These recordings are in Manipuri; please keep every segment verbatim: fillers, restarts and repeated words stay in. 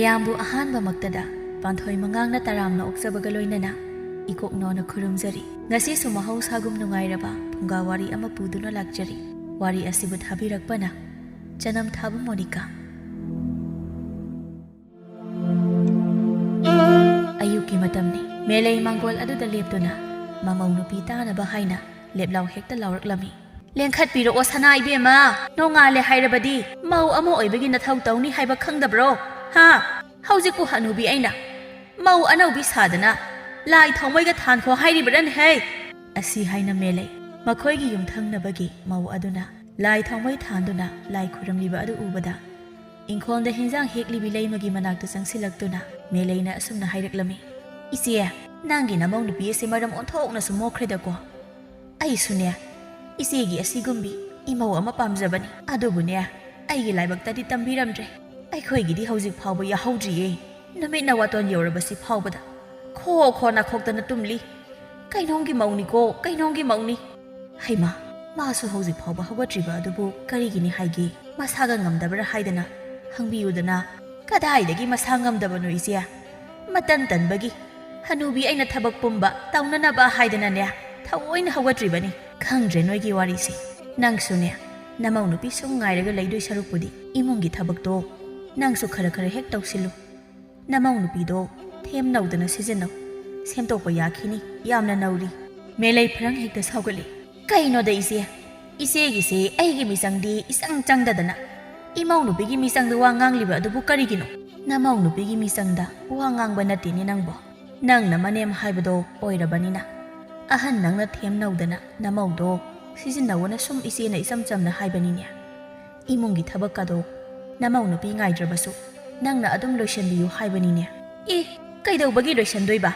ꯃꯌꯥꯝꯕꯨ ꯑꯍꯥꯟꯕꯃꯛꯇꯗ ꯄꯥꯟꯊꯣꯏ ꯃꯉꯥꯡꯅ ꯇꯔꯥꯝꯅ ꯑꯣꯛꯆꯕꯒ ꯂꯣꯏꯅꯅ ꯏꯀꯣꯛꯅꯣꯅ ꯈꯨꯔꯨꯝꯖꯔꯤ꯫ ꯉꯁꯤꯁꯨ ꯃꯍꯧꯁꯥꯒꯨꯝ ꯅꯨꯡꯉꯥꯏꯔꯕ ꯐꯨꯡꯒꯥ ꯋꯥꯔꯤ ꯑꯃ ꯄꯨꯗꯨꯅ ꯂꯥꯛꯆꯔꯤ꯫ ꯋꯥꯔꯤ ꯑꯁꯤꯕꯨ ꯊꯥꯕꯤꯔꯛꯄꯅ ꯆꯅꯝ ꯊꯥꯕ ꯃꯣꯅꯤꯀꯥ꯫ ꯑꯌꯨꯛꯀꯤ ꯃꯇꯝꯅꯤ꯫ ꯃꯦꯂꯩ ꯃꯥꯡꯒꯣꯜ ꯑꯗꯨꯗ ꯂꯦꯞꯇꯨꯅ ꯃꯃꯧ ꯅꯨꯄꯤ ꯇꯥꯅꯕ ꯍꯥꯏꯅ ꯂꯦꯞꯂꯥꯎ ꯍꯦꯛꯇ ꯂꯥꯎꯔꯛꯂꯝꯃꯤ꯫ "ꯂꯦꯡꯈꯠꯄꯤꯔꯛꯑꯣ ꯁꯅꯥ ꯏꯕꯦꯝꯃ, ꯅꯣꯡꯉꯥꯜꯂꯦ ꯍꯥꯏꯔꯕꯗꯤ ꯃꯧ ꯑꯃ ꯑꯣꯏꯕꯒꯤ ꯅꯊꯧ ꯇꯧꯅꯤ ꯍꯥꯏꯕ ꯈꯪꯗꯕ꯭ꯔꯣ? ꯍꯥ? ꯍꯧꯖꯤꯛꯄꯨ ꯍꯅꯨꯕꯤ ꯑꯩꯅ ꯃꯧ ꯑꯅꯧꯕꯤ ꯁꯥꯗꯅ ꯂꯥꯏ ꯊꯥꯎꯃꯩꯒ ꯊꯥꯟꯈꯣ ꯍꯥꯏꯔꯤꯕ꯭ꯔꯅꯦꯍꯦ?" ꯑꯁꯤ ꯍꯥꯏꯅ ꯃꯦꯂꯩ ꯃꯈꯣꯏꯒꯤ ꯌꯨꯝꯊꯪꯅꯕꯒꯤ ꯃꯧ ꯑꯗꯨꯅ ꯂꯥꯏ ꯊꯥꯎꯃꯩ ꯊꯥꯟꯗꯨꯅ ꯂꯥꯏ ꯈꯨꯔꯨꯝꯂꯤꯕ ꯑꯗꯨ ꯎꯕꯗ ꯏꯪꯈꯣꯜꯗ ꯍꯤꯟꯖꯥꯡ ꯍꯦꯛꯂꯤꯕꯤ ꯂꯩꯃꯒꯤ ꯃꯅꯥꯛꯇ ꯆꯪꯁꯤꯜꯂꯛꯇꯨꯅ ꯃꯦꯂꯩꯅ ꯑꯁꯨꯝꯅ ꯍꯥꯏꯔꯛꯂꯝꯃꯤ, "ꯏꯆꯦ, ꯅꯪꯒꯤ ꯅꯃꯧ ꯅꯨꯄꯤ ꯑꯁꯤ ꯃꯔꯝ ꯑꯣꯟꯊꯣꯛꯅꯁꯨ ꯃꯣꯛꯈ꯭ꯔꯦꯗꯀꯣ꯫ ꯑꯩꯁꯨꯅꯦ, ꯏꯆꯦꯒꯤ ꯑꯁꯤꯒꯨꯝꯕꯤ ꯏꯃꯧ ꯑꯃ ꯄꯥꯝꯖꯕꯅꯤ꯫ ꯑꯗꯨꯕꯨꯅꯦ, ꯑꯩꯒꯤ ꯂꯥꯏꯕꯛꯇꯗꯤ ꯇꯝꯕꯤꯔꯝꯗ꯭ꯔꯦ꯫ ꯑꯩꯈꯣꯏꯒꯤꯗꯤ ꯍꯧꯖꯤꯛ ꯐꯥꯎꯕ ꯌꯥꯍꯧꯗ꯭ꯔꯤꯌꯦ꯫ ꯅꯨꯃꯤꯠꯅ ꯋꯥꯇꯣꯟ ꯌꯧꯔꯕꯁꯤ ꯐꯥꯎꯕꯗ ꯈꯣ ꯈꯣ ꯅꯥꯈꯣꯛꯇꯅ ꯇꯨꯝꯂꯤ꯫ ꯀꯩꯅꯣꯝꯒꯤ ꯃꯧꯅꯤꯀꯣ, ꯀꯩꯅꯣꯝꯒꯤ ꯃꯧꯅꯤ꯫ ꯍꯩꯃꯥ, ꯃꯥꯁꯨ ꯍꯧꯖꯤꯛ ꯐꯥꯎꯕ ꯍꯧꯒꯠꯇ꯭ꯔꯤꯕ ꯑꯗꯨꯕꯨ ꯀꯔꯤꯒꯤꯅꯤ ꯍꯥꯏꯒꯦ? ꯃꯁꯥꯒ ꯉꯝꯗꯕ꯭ꯔꯥ ꯍꯥꯏꯗꯅ ꯍꯪꯕꯤꯌꯨꯗꯅ꯫" "ꯀꯗꯥꯏꯗꯒꯤ ꯃꯁꯥ ꯉꯝꯗꯕꯅꯣ ꯏꯆꯦ? ꯃꯇꯟ ꯇꯟꯕꯒꯤ꯫ ꯍꯅꯨꯕꯤ ꯑꯩꯅ ꯊꯕꯛ ꯄꯨꯝꯕ ꯇꯧꯅꯅꯕ ꯍꯥꯏꯗꯅꯅꯦ ꯊꯑꯣꯏꯅ ꯍꯧꯒꯠꯇ꯭ꯔꯤꯕꯅꯤ꯫ ꯈꯪꯗ꯭ꯔꯦ ꯅꯣꯏꯒꯤ ꯋꯥꯔꯤꯁꯦ꯫ ꯅꯪꯁꯨꯅꯦ, ꯅꯃꯧ ꯅꯨꯄꯤ ꯁꯨꯝ ꯉꯥꯏꯔꯒ ꯂꯩꯗꯣꯏ ꯁꯔꯨꯛꯄꯨꯗꯤ ꯏꯃꯨꯡꯒꯤ ꯊꯕꯛꯇꯣ ꯅꯪꯁꯨ ꯈꯔ ꯈꯔ ꯍꯦꯛ ꯇꯧꯁꯤꯜꯂꯨ꯫ ꯅꯃꯧ ꯅꯨꯄꯤꯗꯣ ꯊꯦꯝ ꯅꯧꯗꯅ ꯁꯤꯖꯤꯟꯅꯧ꯫ ꯁꯦꯝꯗꯣꯛꯄ ꯌꯥꯈꯤꯅꯤ, ꯌꯥꯝꯅ ꯅꯧꯔꯤ꯫" ꯃꯦꯂꯩ ꯐꯔꯪ ꯍꯦꯛꯇ ꯁꯥꯎꯒꯠꯂꯤ꯫ "ꯀꯩꯅꯣꯗ ꯏꯆꯦ? ꯏꯆꯦꯒꯤꯁꯦ ꯑꯩꯒꯤ ꯃꯤꯆꯪꯗꯤ ꯏꯆꯪ ꯆꯪꯗꯗꯅ ꯏꯃꯧ ꯅꯨꯄꯤꯒꯤ ꯃꯤꯆꯪꯗ ꯋꯥ ꯉꯥꯡꯂꯤꯕ ꯑꯗꯨꯕꯨ ꯀꯔꯤꯒꯤꯅꯣ?" "ꯅꯃꯧ ꯅꯨꯄꯤꯒꯤ ꯃꯤꯆꯪꯗ ꯋꯥ ꯉꯥꯡꯕ ꯅꯠꯇꯦꯅꯦ ꯅꯪꯕꯣ꯫ ꯅꯪꯅ ꯃꯅꯦꯝ ꯍꯥꯏꯕꯗꯣ ꯑꯣꯏꯔꯕꯅꯤꯅ ꯑꯍꯟ ꯅꯪꯅ ꯊꯦꯝ ꯅꯧꯗꯅ ꯅꯃꯧꯗꯣ ꯁꯤꯖꯤꯟꯅꯧꯅ ꯁꯨꯝ ꯏꯆꯦꯅ ꯏꯆꯝ ꯆꯝꯅ ꯍꯥꯏꯕꯅꯤꯅꯦ꯫ ꯏꯃꯨꯡꯒꯤ ꯊꯕꯛꯀꯗꯣ ꯅꯃꯧ ꯅꯨꯄꯤ ꯉꯥꯏꯗ꯭ꯔꯕꯁꯨ ꯅꯪꯅ ꯑꯗꯨꯝ ꯂꯣꯏꯁꯤꯟꯕꯤꯌꯨ ꯍꯥꯏꯕꯅꯤꯅꯦ꯫" "ꯑꯦ, ꯀꯩꯗꯧꯕꯒꯤ ꯂꯣꯏꯁꯟꯗꯣꯏꯕ?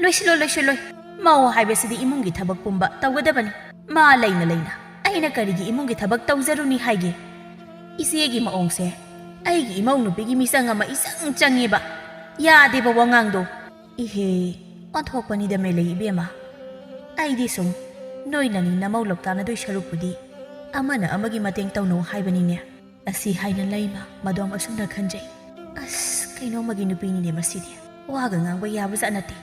ꯂꯣꯏꯁꯤꯜꯂꯣ, ꯂꯣꯏꯁꯤꯜꯂꯣꯏ꯫ ꯃꯧ ꯍꯥꯏꯕꯁꯤꯗꯤ ꯏꯃꯨꯡꯒꯤ ꯊꯕꯛ ꯄꯨꯝꯕ ꯇꯧꯒꯗꯕꯅꯤ꯫ ꯃꯥ ꯂꯩꯅ ꯂꯩꯅ ꯑꯩꯅ ꯀꯔꯤꯒꯤ ꯏꯃꯨꯡꯒꯤ ꯊꯕꯛ ꯇꯧꯖꯔꯨꯅꯤ ꯍꯥꯏꯒꯦ? ꯏꯆꯦꯒꯤ ꯃꯑꯣꯡꯁꯦ ꯑꯩꯒꯤ ꯏꯃꯧ ꯅꯨꯄꯤꯒꯤ ꯃꯤꯆꯪ ꯑꯃ ꯏꯆꯪ ꯆꯪꯉꯦꯕ꯫ ꯌꯥꯗꯦꯕ ꯋꯥꯉꯥꯡꯗꯣ꯫" "ꯏꯍꯦ, ꯑꯣꯟꯊꯣꯛꯄꯅꯤꯗ ꯃꯦꯂꯩ ꯏꯕꯦꯝꯃ꯫ ꯑꯩꯗꯤ ꯁꯨꯝ ꯅꯣꯏꯅꯅꯤ ꯅꯃꯧ ꯂꯧꯇꯥꯅꯗꯣꯏ ꯁꯔꯨꯛꯄꯨꯗꯤ ꯑꯃꯅ ꯑꯃꯒꯤ ꯃꯇꯦꯡ ꯇꯧꯅꯧ ꯍꯥꯏꯕꯅꯤꯅꯦ꯫" ꯑꯁꯤ ꯍꯥꯏꯅ ꯂꯩꯃ ꯃꯗꯣꯝ ꯑꯁꯨꯝꯅ ꯈꯟꯖꯩ꯫ ꯑꯁ, ꯀꯩꯅꯣꯝꯃꯒꯤ ꯅꯨꯄꯤꯅꯤꯅꯦ ꯃꯁꯤꯗꯤ꯫ ꯋꯥꯒ ꯉꯥꯡꯕ ꯌꯥꯕꯖꯥꯠ ꯅꯠꯇꯦ꯫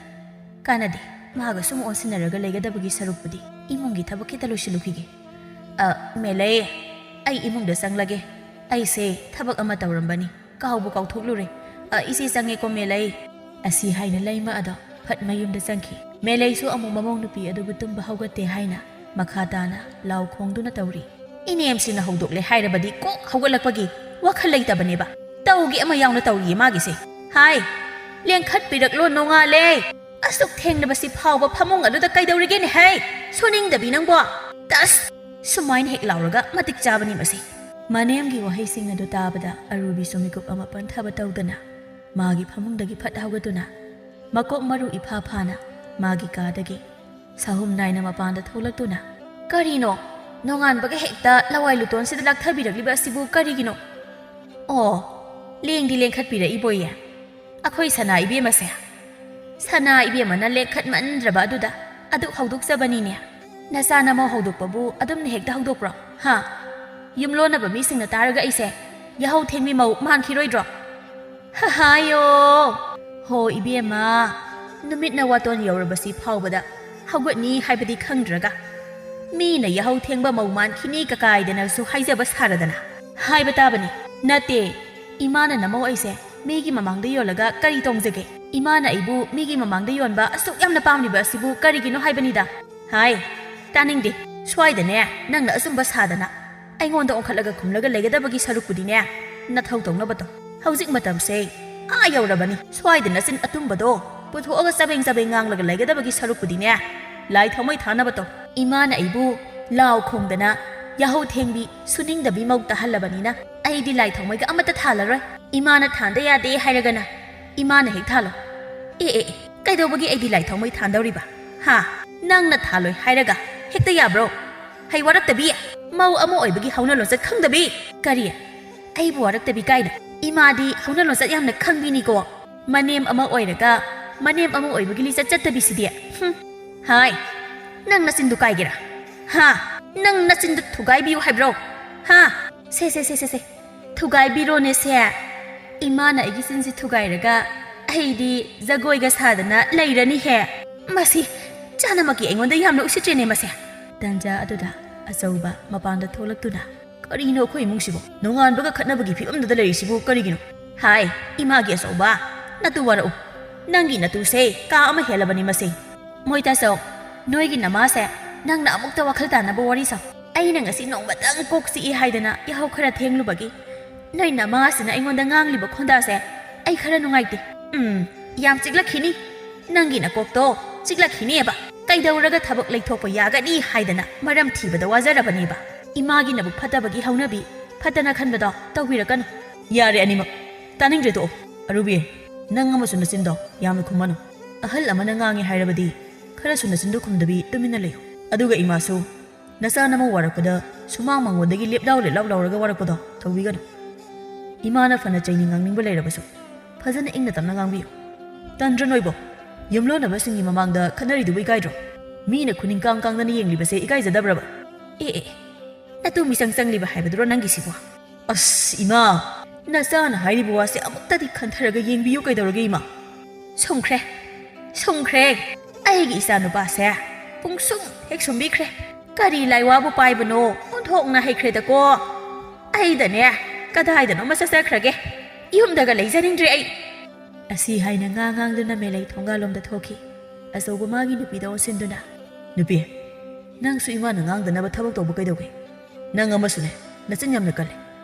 ꯀꯥꯟꯅꯗꯦ, ꯃꯥꯒ ꯁꯨꯝ ꯑꯣꯟꯁꯤꯟꯅꯔꯒ ꯂꯩꯒꯗꯕꯒꯤ ꯁꯔꯨꯛꯄꯨꯗꯤ ꯏꯃꯨꯡꯒꯤ ꯊꯕꯛ ꯈꯤꯇ ꯂꯣꯏꯁꯤꯜꯂꯨꯈꯤꯒꯦ꯫ "ꯑ, ꯃꯦꯂꯩ, ꯑꯩ ꯏꯃꯨꯡꯗ ꯆꯪꯂꯒꯦ꯫ ꯑꯩꯁꯦ ꯊꯕꯛ ꯑꯃ ꯇꯧꯔꯝꯕꯅꯤ, ꯀꯥꯎꯕꯨ ꯀꯥꯎꯊꯣꯛꯂꯨꯔꯦ꯫ ꯑ, ꯏꯆꯦ ꯆꯪꯉꯦꯀꯣ ꯃꯦꯂꯩ꯫" ꯑꯁꯤ ꯍꯥꯏꯅ ꯂꯩꯃ ꯑꯗꯣ ꯐꯠ ꯃꯌꯨꯝꯗ ꯆꯪꯈꯤ꯫ ꯃꯦꯂꯩꯁꯨ ꯑꯃꯨꯛ ꯃꯃꯧ ꯅꯨꯄꯤ ꯑꯗꯨꯕꯨ ꯇꯨꯝꯕ ꯍꯧꯒꯠꯇꯦ ꯍꯥꯏꯅ ꯃꯈꯥ ꯇꯥꯅ ꯂꯥꯎ ꯈꯣꯡꯗꯨꯅ ꯇꯧꯔꯤ꯫ "ꯏꯅꯦꯝꯁꯤꯅ ꯍꯧꯗꯣꯛꯂꯦ ꯍꯥꯏꯔꯕꯗꯤ ꯀꯣꯛ ꯍꯧꯒꯠꯂꯛꯄꯒꯤ ꯋꯥꯈꯜ ꯂꯩꯇꯕꯅꯦꯕ꯫ ꯇꯧꯒꯦ ꯑꯃ ꯌꯥꯎꯅ ꯇꯧꯔꯤꯌꯦ ꯃꯥꯒꯤꯁꯦ꯫ ꯍꯥꯏ, ꯂꯦꯡꯈꯠꯄꯤꯔꯛꯂꯣ ꯅꯣꯡꯉꯥꯜꯂꯦ꯫ ꯑꯁꯨꯛ ꯊꯦꯡꯂꯕꯁꯤ ꯐꯥꯎꯕ ꯐꯃꯨꯡ ꯑꯗꯨꯗ ꯀꯩꯗꯧꯔꯤꯒꯦꯅꯦ ꯍꯩ? ꯁꯨꯅꯤꯡꯗꯕꯤ ꯅꯪꯕꯣ꯫ ꯇꯁ!" ꯁꯨꯃꯥꯏꯅ ꯍꯦꯛ ꯂꯥꯎꯔꯒ ꯃꯇꯤꯛ ꯆꯥꯕꯅꯤ ꯃꯁꯤ꯫ ꯃꯅꯦꯝꯒꯤ ꯋꯥꯍꯩꯁꯤꯡ ꯑꯗꯨ ꯇꯥꯕꯗ ꯑꯔꯨꯕꯤꯁꯨ ꯃꯤꯀꯨꯞ ꯑꯃ ꯄꯟꯊꯕ ꯇꯧꯗꯅ ꯃꯥꯒꯤ ꯐꯃꯨꯡꯗꯒꯤ ꯐꯠ ꯍꯧꯒꯠꯇꯨꯅ ꯃꯀꯣꯛ ꯃꯔꯨ ꯏꯐꯥ ꯐꯥꯅ ꯃꯥꯒꯤ ꯀꯥꯗꯒꯤ ꯁꯍꯨꯝ ꯅꯥꯏꯅ ꯃꯄꯥꯟꯗ ꯊꯣꯛꯂꯛꯇꯨꯅ, "ꯀꯔꯤꯅꯣ? ꯅꯣꯡꯉꯥꯟꯕꯒ ꯍꯦꯛꯇ ꯂꯋꯥꯏ ꯂꯨꯇꯣꯟꯁꯤꯗ ꯂꯥꯛꯊꯕꯤꯔꯛꯂꯤꯕ ꯑꯁꯤꯕꯨ ꯀꯔꯤꯒꯤꯅꯣ? ꯑꯣ, ꯂꯦꯡꯗꯤ ꯂꯦꯡꯈꯠꯄꯤꯔꯛꯏꯕꯣꯏꯌꯦ꯫ ꯑꯩꯈꯣꯏ ꯁꯅꯥ ꯏꯕꯦꯝꯃꯁꯦ?" "ꯁꯅꯥ ꯏꯕꯦꯝꯃꯅ ꯂꯦꯡꯈꯠꯃꯟꯗ꯭ꯔꯕ ꯑꯗꯨꯗ ꯑꯗꯨꯛ ꯍꯧꯗꯣꯛꯆꯕꯅꯤꯅꯦ꯫ ꯅꯆꯥ ꯅꯃꯧ ꯍꯧꯗꯣꯛꯄꯕꯨ ꯑꯗꯨꯝꯅ ꯍꯦꯛꯇ ꯍꯧꯗꯣꯛꯄ꯭ꯔꯣ? ꯍꯥ? ꯌꯨꯝꯂꯣꯟꯅꯕ ꯃꯤꯁꯤꯡꯅ ꯇꯥꯔꯒ ꯑꯩꯁꯦ ꯌꯥꯍꯧ ꯊꯦꯡꯕꯤ ꯃꯧ ꯃꯥꯟꯈꯤꯔꯣꯏꯗ꯭ꯔꯣ?" "ꯍꯍꯥꯌꯣ! ꯍꯣ ꯏꯕꯦꯝꯃ, ꯅꯨꯃꯤꯠꯅ ꯋꯥꯇꯣꯟ ꯌꯧꯔꯕꯁꯤ ꯐꯥꯎꯕꯗ ꯍꯧꯒꯠꯅꯤ ꯍꯥꯏꯕꯗꯤ ꯈꯪꯗ꯭ꯔꯒ, ꯃꯤꯅ ꯌꯥꯍꯧ ꯊꯦꯡꯕ ꯃꯧ ꯃꯥꯟꯈꯤꯅꯤ ꯀꯀꯥꯏꯗꯅꯁꯨ ꯍꯥꯏꯖꯕ ꯁꯥꯔꯗꯅ꯫ ꯍꯥꯏꯕ ꯇꯥꯕꯅꯤ꯫ ꯅꯠꯇꯦ, ꯏꯃꯥꯅ ꯅꯃꯧ ꯑꯩꯁꯦ ꯃꯤꯒꯤ ꯃꯃꯥꯡꯗ ꯌꯣꯜꯂꯒ ꯀꯔꯤ ꯇꯣꯡꯖꯒꯦ? ꯏꯃꯥꯅ ꯑꯩꯕꯨ ꯃꯤꯒꯤ ꯃꯃꯥꯡꯗ ꯌꯣꯟꯕ ꯑꯁꯨꯛ ꯌꯥꯝꯅ ꯄꯥꯝꯂꯤꯕ ꯑꯁꯤꯕꯨ ꯀꯔꯤꯒꯤꯅꯣ ꯍꯥꯏꯕꯅꯤꯗ?" "ꯍꯥꯏ, ꯇꯥꯅꯤꯡꯗꯦ꯫ ꯁ꯭ꯋꯥꯏꯗꯅꯦ ꯅꯪꯅ ꯑꯆꯨꯝꯕ ꯁꯥꯗꯅ ꯑꯩꯉꯣꯟꯗ ꯑꯣꯟꯈꯠꯂꯒ ꯈꯨꯝꯂꯒ ꯂꯩꯒꯗꯕꯒꯤ ꯁꯔꯨꯛꯄꯨꯗꯤꯅꯦ, ꯅꯊꯧ ꯇꯧꯅꯕꯗꯣ꯫ ꯍꯧꯖꯤꯛ ꯃꯇꯝꯁꯦ ꯑꯥ ꯌꯧꯔꯕꯅꯤ꯫ ꯁ꯭ꯋꯥꯏꯗ ꯅꯆꯤꯟ ꯑꯇꯨꯝꯕꯗꯣ ꯄꯨꯊꯣꯛꯑꯒ ꯆꯕꯦꯡ ꯆꯕꯦꯡ ꯉꯥꯡꯂꯒ ꯂꯩꯒꯗꯕꯒꯤ ꯁꯔꯨꯛꯄꯨꯗꯤꯅꯦ, ꯂꯥꯏ ꯊꯥꯎꯃꯩ ꯊꯥꯅꯕ ꯇꯧ꯫ ꯏꯃꯥꯅ ꯑꯩꯕꯨ ꯂꯥꯎ ꯈꯣꯡꯗꯅ ꯌꯥꯍꯧ ꯊꯦꯡꯕꯤ, ꯁꯨꯅꯤꯡꯗꯕꯤ ꯃꯧ ꯇꯥꯍꯜꯂꯕꯅꯤꯅ ꯑꯩꯗꯤ ꯂꯥꯏ ꯊꯥꯎꯃꯩꯒ ꯑꯃꯠꯇ ꯊꯥꯜꯂꯔꯣꯏ꯫ ꯏꯃꯥꯅ ꯊꯥꯟꯗ ꯌꯥꯗꯦ ꯍꯥꯏꯔꯒꯅ ꯏꯃꯥꯅ ꯍꯦꯛ ꯊꯥꯜꯂꯣ꯫ ꯑꯦ, ꯑꯦ, ꯑꯦ, ꯀꯩꯗꯧꯕꯒꯤ ꯑꯩꯗꯤ ꯂꯥꯏ ꯊꯥꯎꯃꯩ ꯊꯥꯟꯗꯧꯔꯤꯕ? ꯍꯥ? ꯅꯪꯅ ꯊꯥꯜꯂꯣꯏ ꯍꯥꯏꯔꯒ ꯍꯦꯛꯇ ꯌꯥꯕ꯭ꯔꯣ? ꯍꯩ ꯋꯥꯔꯛꯇꯕꯤ! ꯃꯧ ꯑꯃ ꯑꯣꯏꯕꯒꯤ ꯍꯧꯅ ꯂꯣꯟꯆꯠ ꯈꯪꯗꯕꯤ! ꯀꯔꯤ? ꯑꯩꯕꯨ ꯋꯥꯔꯛꯇꯕꯤ ꯀꯥꯏꯅ? ꯏꯃꯥꯗꯤ ꯍꯧꯅ ꯂꯣꯟꯆꯠ ꯌꯥꯝꯅ ꯈꯪꯕꯤꯅꯤꯀꯣ꯫ ꯃꯅꯦꯝ ꯑꯃ ꯑꯣꯏꯔꯒ ꯃꯅꯦꯝ ꯑꯃ ꯑꯣꯏꯕꯒꯤ ꯂꯤꯆꯠ ꯆꯠꯇꯕꯤꯁꯤꯗꯤ꯫ ꯍꯨꯝ꯫ ꯍꯥꯏ, ꯅꯪ ꯅꯆꯤꯟꯗꯨ ꯀꯥꯏꯒꯦꯔꯥ? ꯍꯥ? ꯅꯪ ꯅꯆꯤꯟꯗꯨ ꯊꯨꯒꯥꯏꯕꯤꯌꯨ ꯍꯥꯏꯕ꯭ꯔꯣ? ꯍꯥ? ꯁꯦ, ꯁꯦ, ꯁꯦ, ꯁꯦ, ꯁꯦ꯫ ꯊꯨꯒꯥꯏꯕꯤꯔꯣꯅꯦ ꯁꯦ꯫ ꯏꯃꯥꯅ ꯑꯩꯒꯤ ꯆꯤꯟꯁꯤ ꯊꯨꯒꯥꯏꯔꯒ ꯑꯩꯗꯤ ꯖꯒꯣꯏꯒ ꯁꯥꯗꯅ ꯂꯩꯔꯅꯤꯍꯦ꯫ ꯃꯁꯤ ꯆꯥꯅꯃꯛꯀꯤ ꯑꯩꯉꯣꯟꯗ ꯌꯥꯝꯅ ꯎꯁꯤꯠꯇ꯭ꯔꯦꯅꯦ ꯃꯁꯦ꯫ ꯇꯟꯖꯥ ꯑꯗꯨꯗ ꯑꯆꯧꯕ ꯃꯄꯥꯟꯗ ꯊꯣꯛꯂꯛꯇꯨꯅ, "ꯀꯔꯤꯅꯣ ꯑꯩꯈꯣꯏ ꯏꯃꯨꯡꯁꯤꯕꯨ? ꯅꯣꯡꯉꯥꯟꯕꯒ ꯈꯠꯅꯕꯒꯤ ꯐꯤꯕꯝꯗꯨꯗ ꯂꯩꯔꯤꯁꯤꯕꯨ ꯀꯔꯤꯒꯤꯅꯣ?" "ꯍꯥꯏ, ꯏꯃꯥꯒꯤ ꯑꯆꯧꯕ, ꯅꯇꯨ ꯋꯥꯔꯛꯎ꯫ ꯅꯪꯒꯤ ꯅꯇꯨꯁꯦ ꯀꯥ ꯑꯃ ꯍꯦꯜꯂꯕꯅꯤ ꯃꯁꯤ꯫ ꯃꯣꯏ ꯇꯥꯆꯧ, ꯅꯣꯏꯒꯤ ꯅꯃꯥꯁꯦ ꯅꯪꯅ ꯑꯃꯨꯛꯇ ꯋꯥꯈꯜ ꯇꯥꯅꯕ ꯋꯥꯔꯤ ꯁꯥꯎ꯫ ꯑꯩꯅ ꯉꯁꯤ ꯅꯣꯡꯃꯇꯪ ꯀꯣꯛ ꯆꯤꯛꯏ ꯍꯥꯏꯗꯅ ꯌꯥꯍꯧ ꯈꯔ ꯊꯦꯡꯂꯨꯕꯒꯤ ꯅꯣꯏ ꯅꯃꯥꯁꯤꯅ ꯑꯩꯉꯣꯟꯗ ꯉꯥꯡꯂꯤꯕ ꯈꯣꯟꯗꯥꯁꯦ ꯑꯩ ꯈꯔ ꯅꯨꯡꯉꯥꯏꯇꯦ꯫ ꯎꯝ, ꯌꯥꯝ ꯆꯤꯛꯂꯛꯈꯤꯅꯤ꯫ ꯅꯪꯒꯤ ꯅꯀꯣꯛꯇꯣ ꯆꯤꯛꯂꯛꯈꯤꯅꯦꯕ꯫ ꯀꯩꯗꯧꯔꯒ ꯊꯕꯛ ꯂꯩꯊꯣꯛꯄ ꯌꯥꯒꯅꯤ ꯍꯥꯏꯗꯅ ꯃꯔꯝ ꯊꯤꯕꯗ ꯋꯥꯖꯔꯕꯅꯦꯕ꯫ ꯏꯃꯥꯒꯤ ꯅꯕꯨꯛ ꯐꯠꯇꯕꯒꯤ ꯍꯧꯅꯕꯤ ꯐꯠꯇꯅ ꯈꯟꯕꯗꯣ ꯇꯧꯕꯤꯔꯛꯀꯅꯨ꯫ ꯌꯥꯔꯦ ꯑꯅꯤꯃꯛ꯫ ꯇꯥꯅꯤꯡꯗ꯭ꯔꯦ ꯇꯣꯛꯑꯣ꯫ ꯑꯔꯨꯕꯤ, ꯅꯪ ꯑꯃꯁꯨ ꯅꯆꯤꯟꯗꯣ ꯌꯥꯝꯅ ꯈꯨꯝꯃꯅꯨ꯫ ꯑꯍꯜ ꯑꯃꯅ ꯉꯥꯡꯉꯦ ꯍꯥꯏꯔꯕꯗꯤ ꯈꯔꯁꯨ ꯅꯆꯤꯟꯗꯣ ꯈꯨꯝꯗꯕꯤ ꯇꯨꯃꯤꯟꯅ ꯂꯩꯌꯨ꯫ ꯑꯗꯨꯒ ꯏꯃꯥꯁꯨ ꯅꯆꯥ ꯅꯃꯧ ꯋꯥꯔꯛꯄꯗ ꯁꯨꯃꯥꯡ ꯃꯥꯡꯒꯣꯟꯗꯒꯤ ꯂꯦꯞꯂꯥꯎ ꯂꯦꯞꯂꯥꯎ ꯂꯥꯎꯔꯒ ꯋꯥꯔꯛꯄꯗꯣ ꯇꯧꯕꯤꯒꯅꯨ꯫ ꯏꯃꯥꯅ ꯐꯅ ꯆꯩꯅꯤ ꯉꯥꯡꯅꯤꯡꯕ ꯂꯩꯔꯕꯁꯨ ꯐꯖꯅ ꯏꯪꯅ ꯇꯞꯅ ꯉꯥꯡꯕꯤꯌꯨ꯫ ꯇꯟꯗ꯭ꯔ ꯅꯣꯏꯕꯣ? ꯌꯨꯝꯂꯣꯟꯅꯕꯁꯤꯡꯒꯤ ꯃꯃꯥꯡꯗ ꯈꯠꯅꯔꯤꯗꯨꯕꯨ ꯏꯀꯥꯏꯗ꯭ꯔꯣ? ꯃꯤꯅ ꯈꯨꯅꯤꯡ ꯀꯥꯡ ꯀꯥꯡꯗꯅ ꯌꯦꯡꯂꯤꯕꯁꯦ ꯏꯀꯥꯏꯖꯗꯕ꯭ꯔꯕ? ꯑꯦ ꯑꯦ, ꯅꯇꯨ ꯃꯤꯆꯪ ꯆꯪꯂꯤꯕ ꯍꯥꯏꯕꯗꯨꯔꯣ ꯅꯪꯒꯤꯁꯤꯕꯣ? ꯑꯁ ꯏꯃꯥ, ꯅꯆꯥꯅ ꯍꯥꯏꯔꯤꯕ ꯋꯥꯁꯦ ꯑꯃꯨꯛꯇꯗꯤ ꯈꯟꯊꯔꯒ ꯌꯦꯡꯕꯤꯌꯨ ꯀꯩꯗꯧꯔꯒꯦ ꯏꯃꯥ? ꯁꯨꯝꯈ꯭ꯔꯦ, ꯁꯨꯝꯈ꯭ꯔꯦ꯫ ꯑꯩꯒꯤ ꯏꯆꯥ ꯅꯨꯄꯥꯁꯦ ꯄꯨꯡꯁꯨꯝ ꯍꯦꯛ ꯁꯨꯝꯕꯤꯈ꯭ꯔꯦ꯫ ꯀꯔꯤ ꯂꯥꯏꯋꯥꯕꯨ ꯄꯥꯏꯕꯅꯣ? ꯑꯣꯟꯊꯣꯛꯅ ꯍꯩꯈ꯭ꯔꯦꯗꯀꯣ꯫ ꯑꯩꯗꯅꯦ ꯀꯗꯥꯏꯗꯅꯣꯃ ꯆꯠꯆꯈ꯭ꯔꯒꯦ꯫ ꯌꯨꯝꯗꯒ ꯂꯩꯖꯅꯤꯡꯗ꯭ꯔꯦ ꯑꯩ꯫ ꯑꯁꯤ ꯍꯥꯏꯅ ꯉꯥ ꯉꯥꯡꯗꯨꯅ ꯃꯦꯂꯩ ꯊꯣꯡꯒꯥꯜꯂꯣꯝꯗ ꯊꯣꯛꯈꯤ꯫ ꯑꯆꯧꯕ ꯃꯥꯒꯤ ꯅꯨꯄꯤꯗ ꯑꯣꯟꯁꯤꯟꯗꯨꯅ, "ꯅꯨꯄꯤ, ꯅꯪꯁꯨ ꯏꯃꯥꯅ ꯉꯥꯡꯗꯅꯕ ꯊꯕꯛ ꯇꯧꯕ ꯀꯩꯗꯧꯒꯦ? ꯅꯪ ꯑꯃꯁꯨꯅꯦ, ꯅꯆꯤꯟ ꯌꯥꯝꯅ ꯀꯜꯂꯦ꯫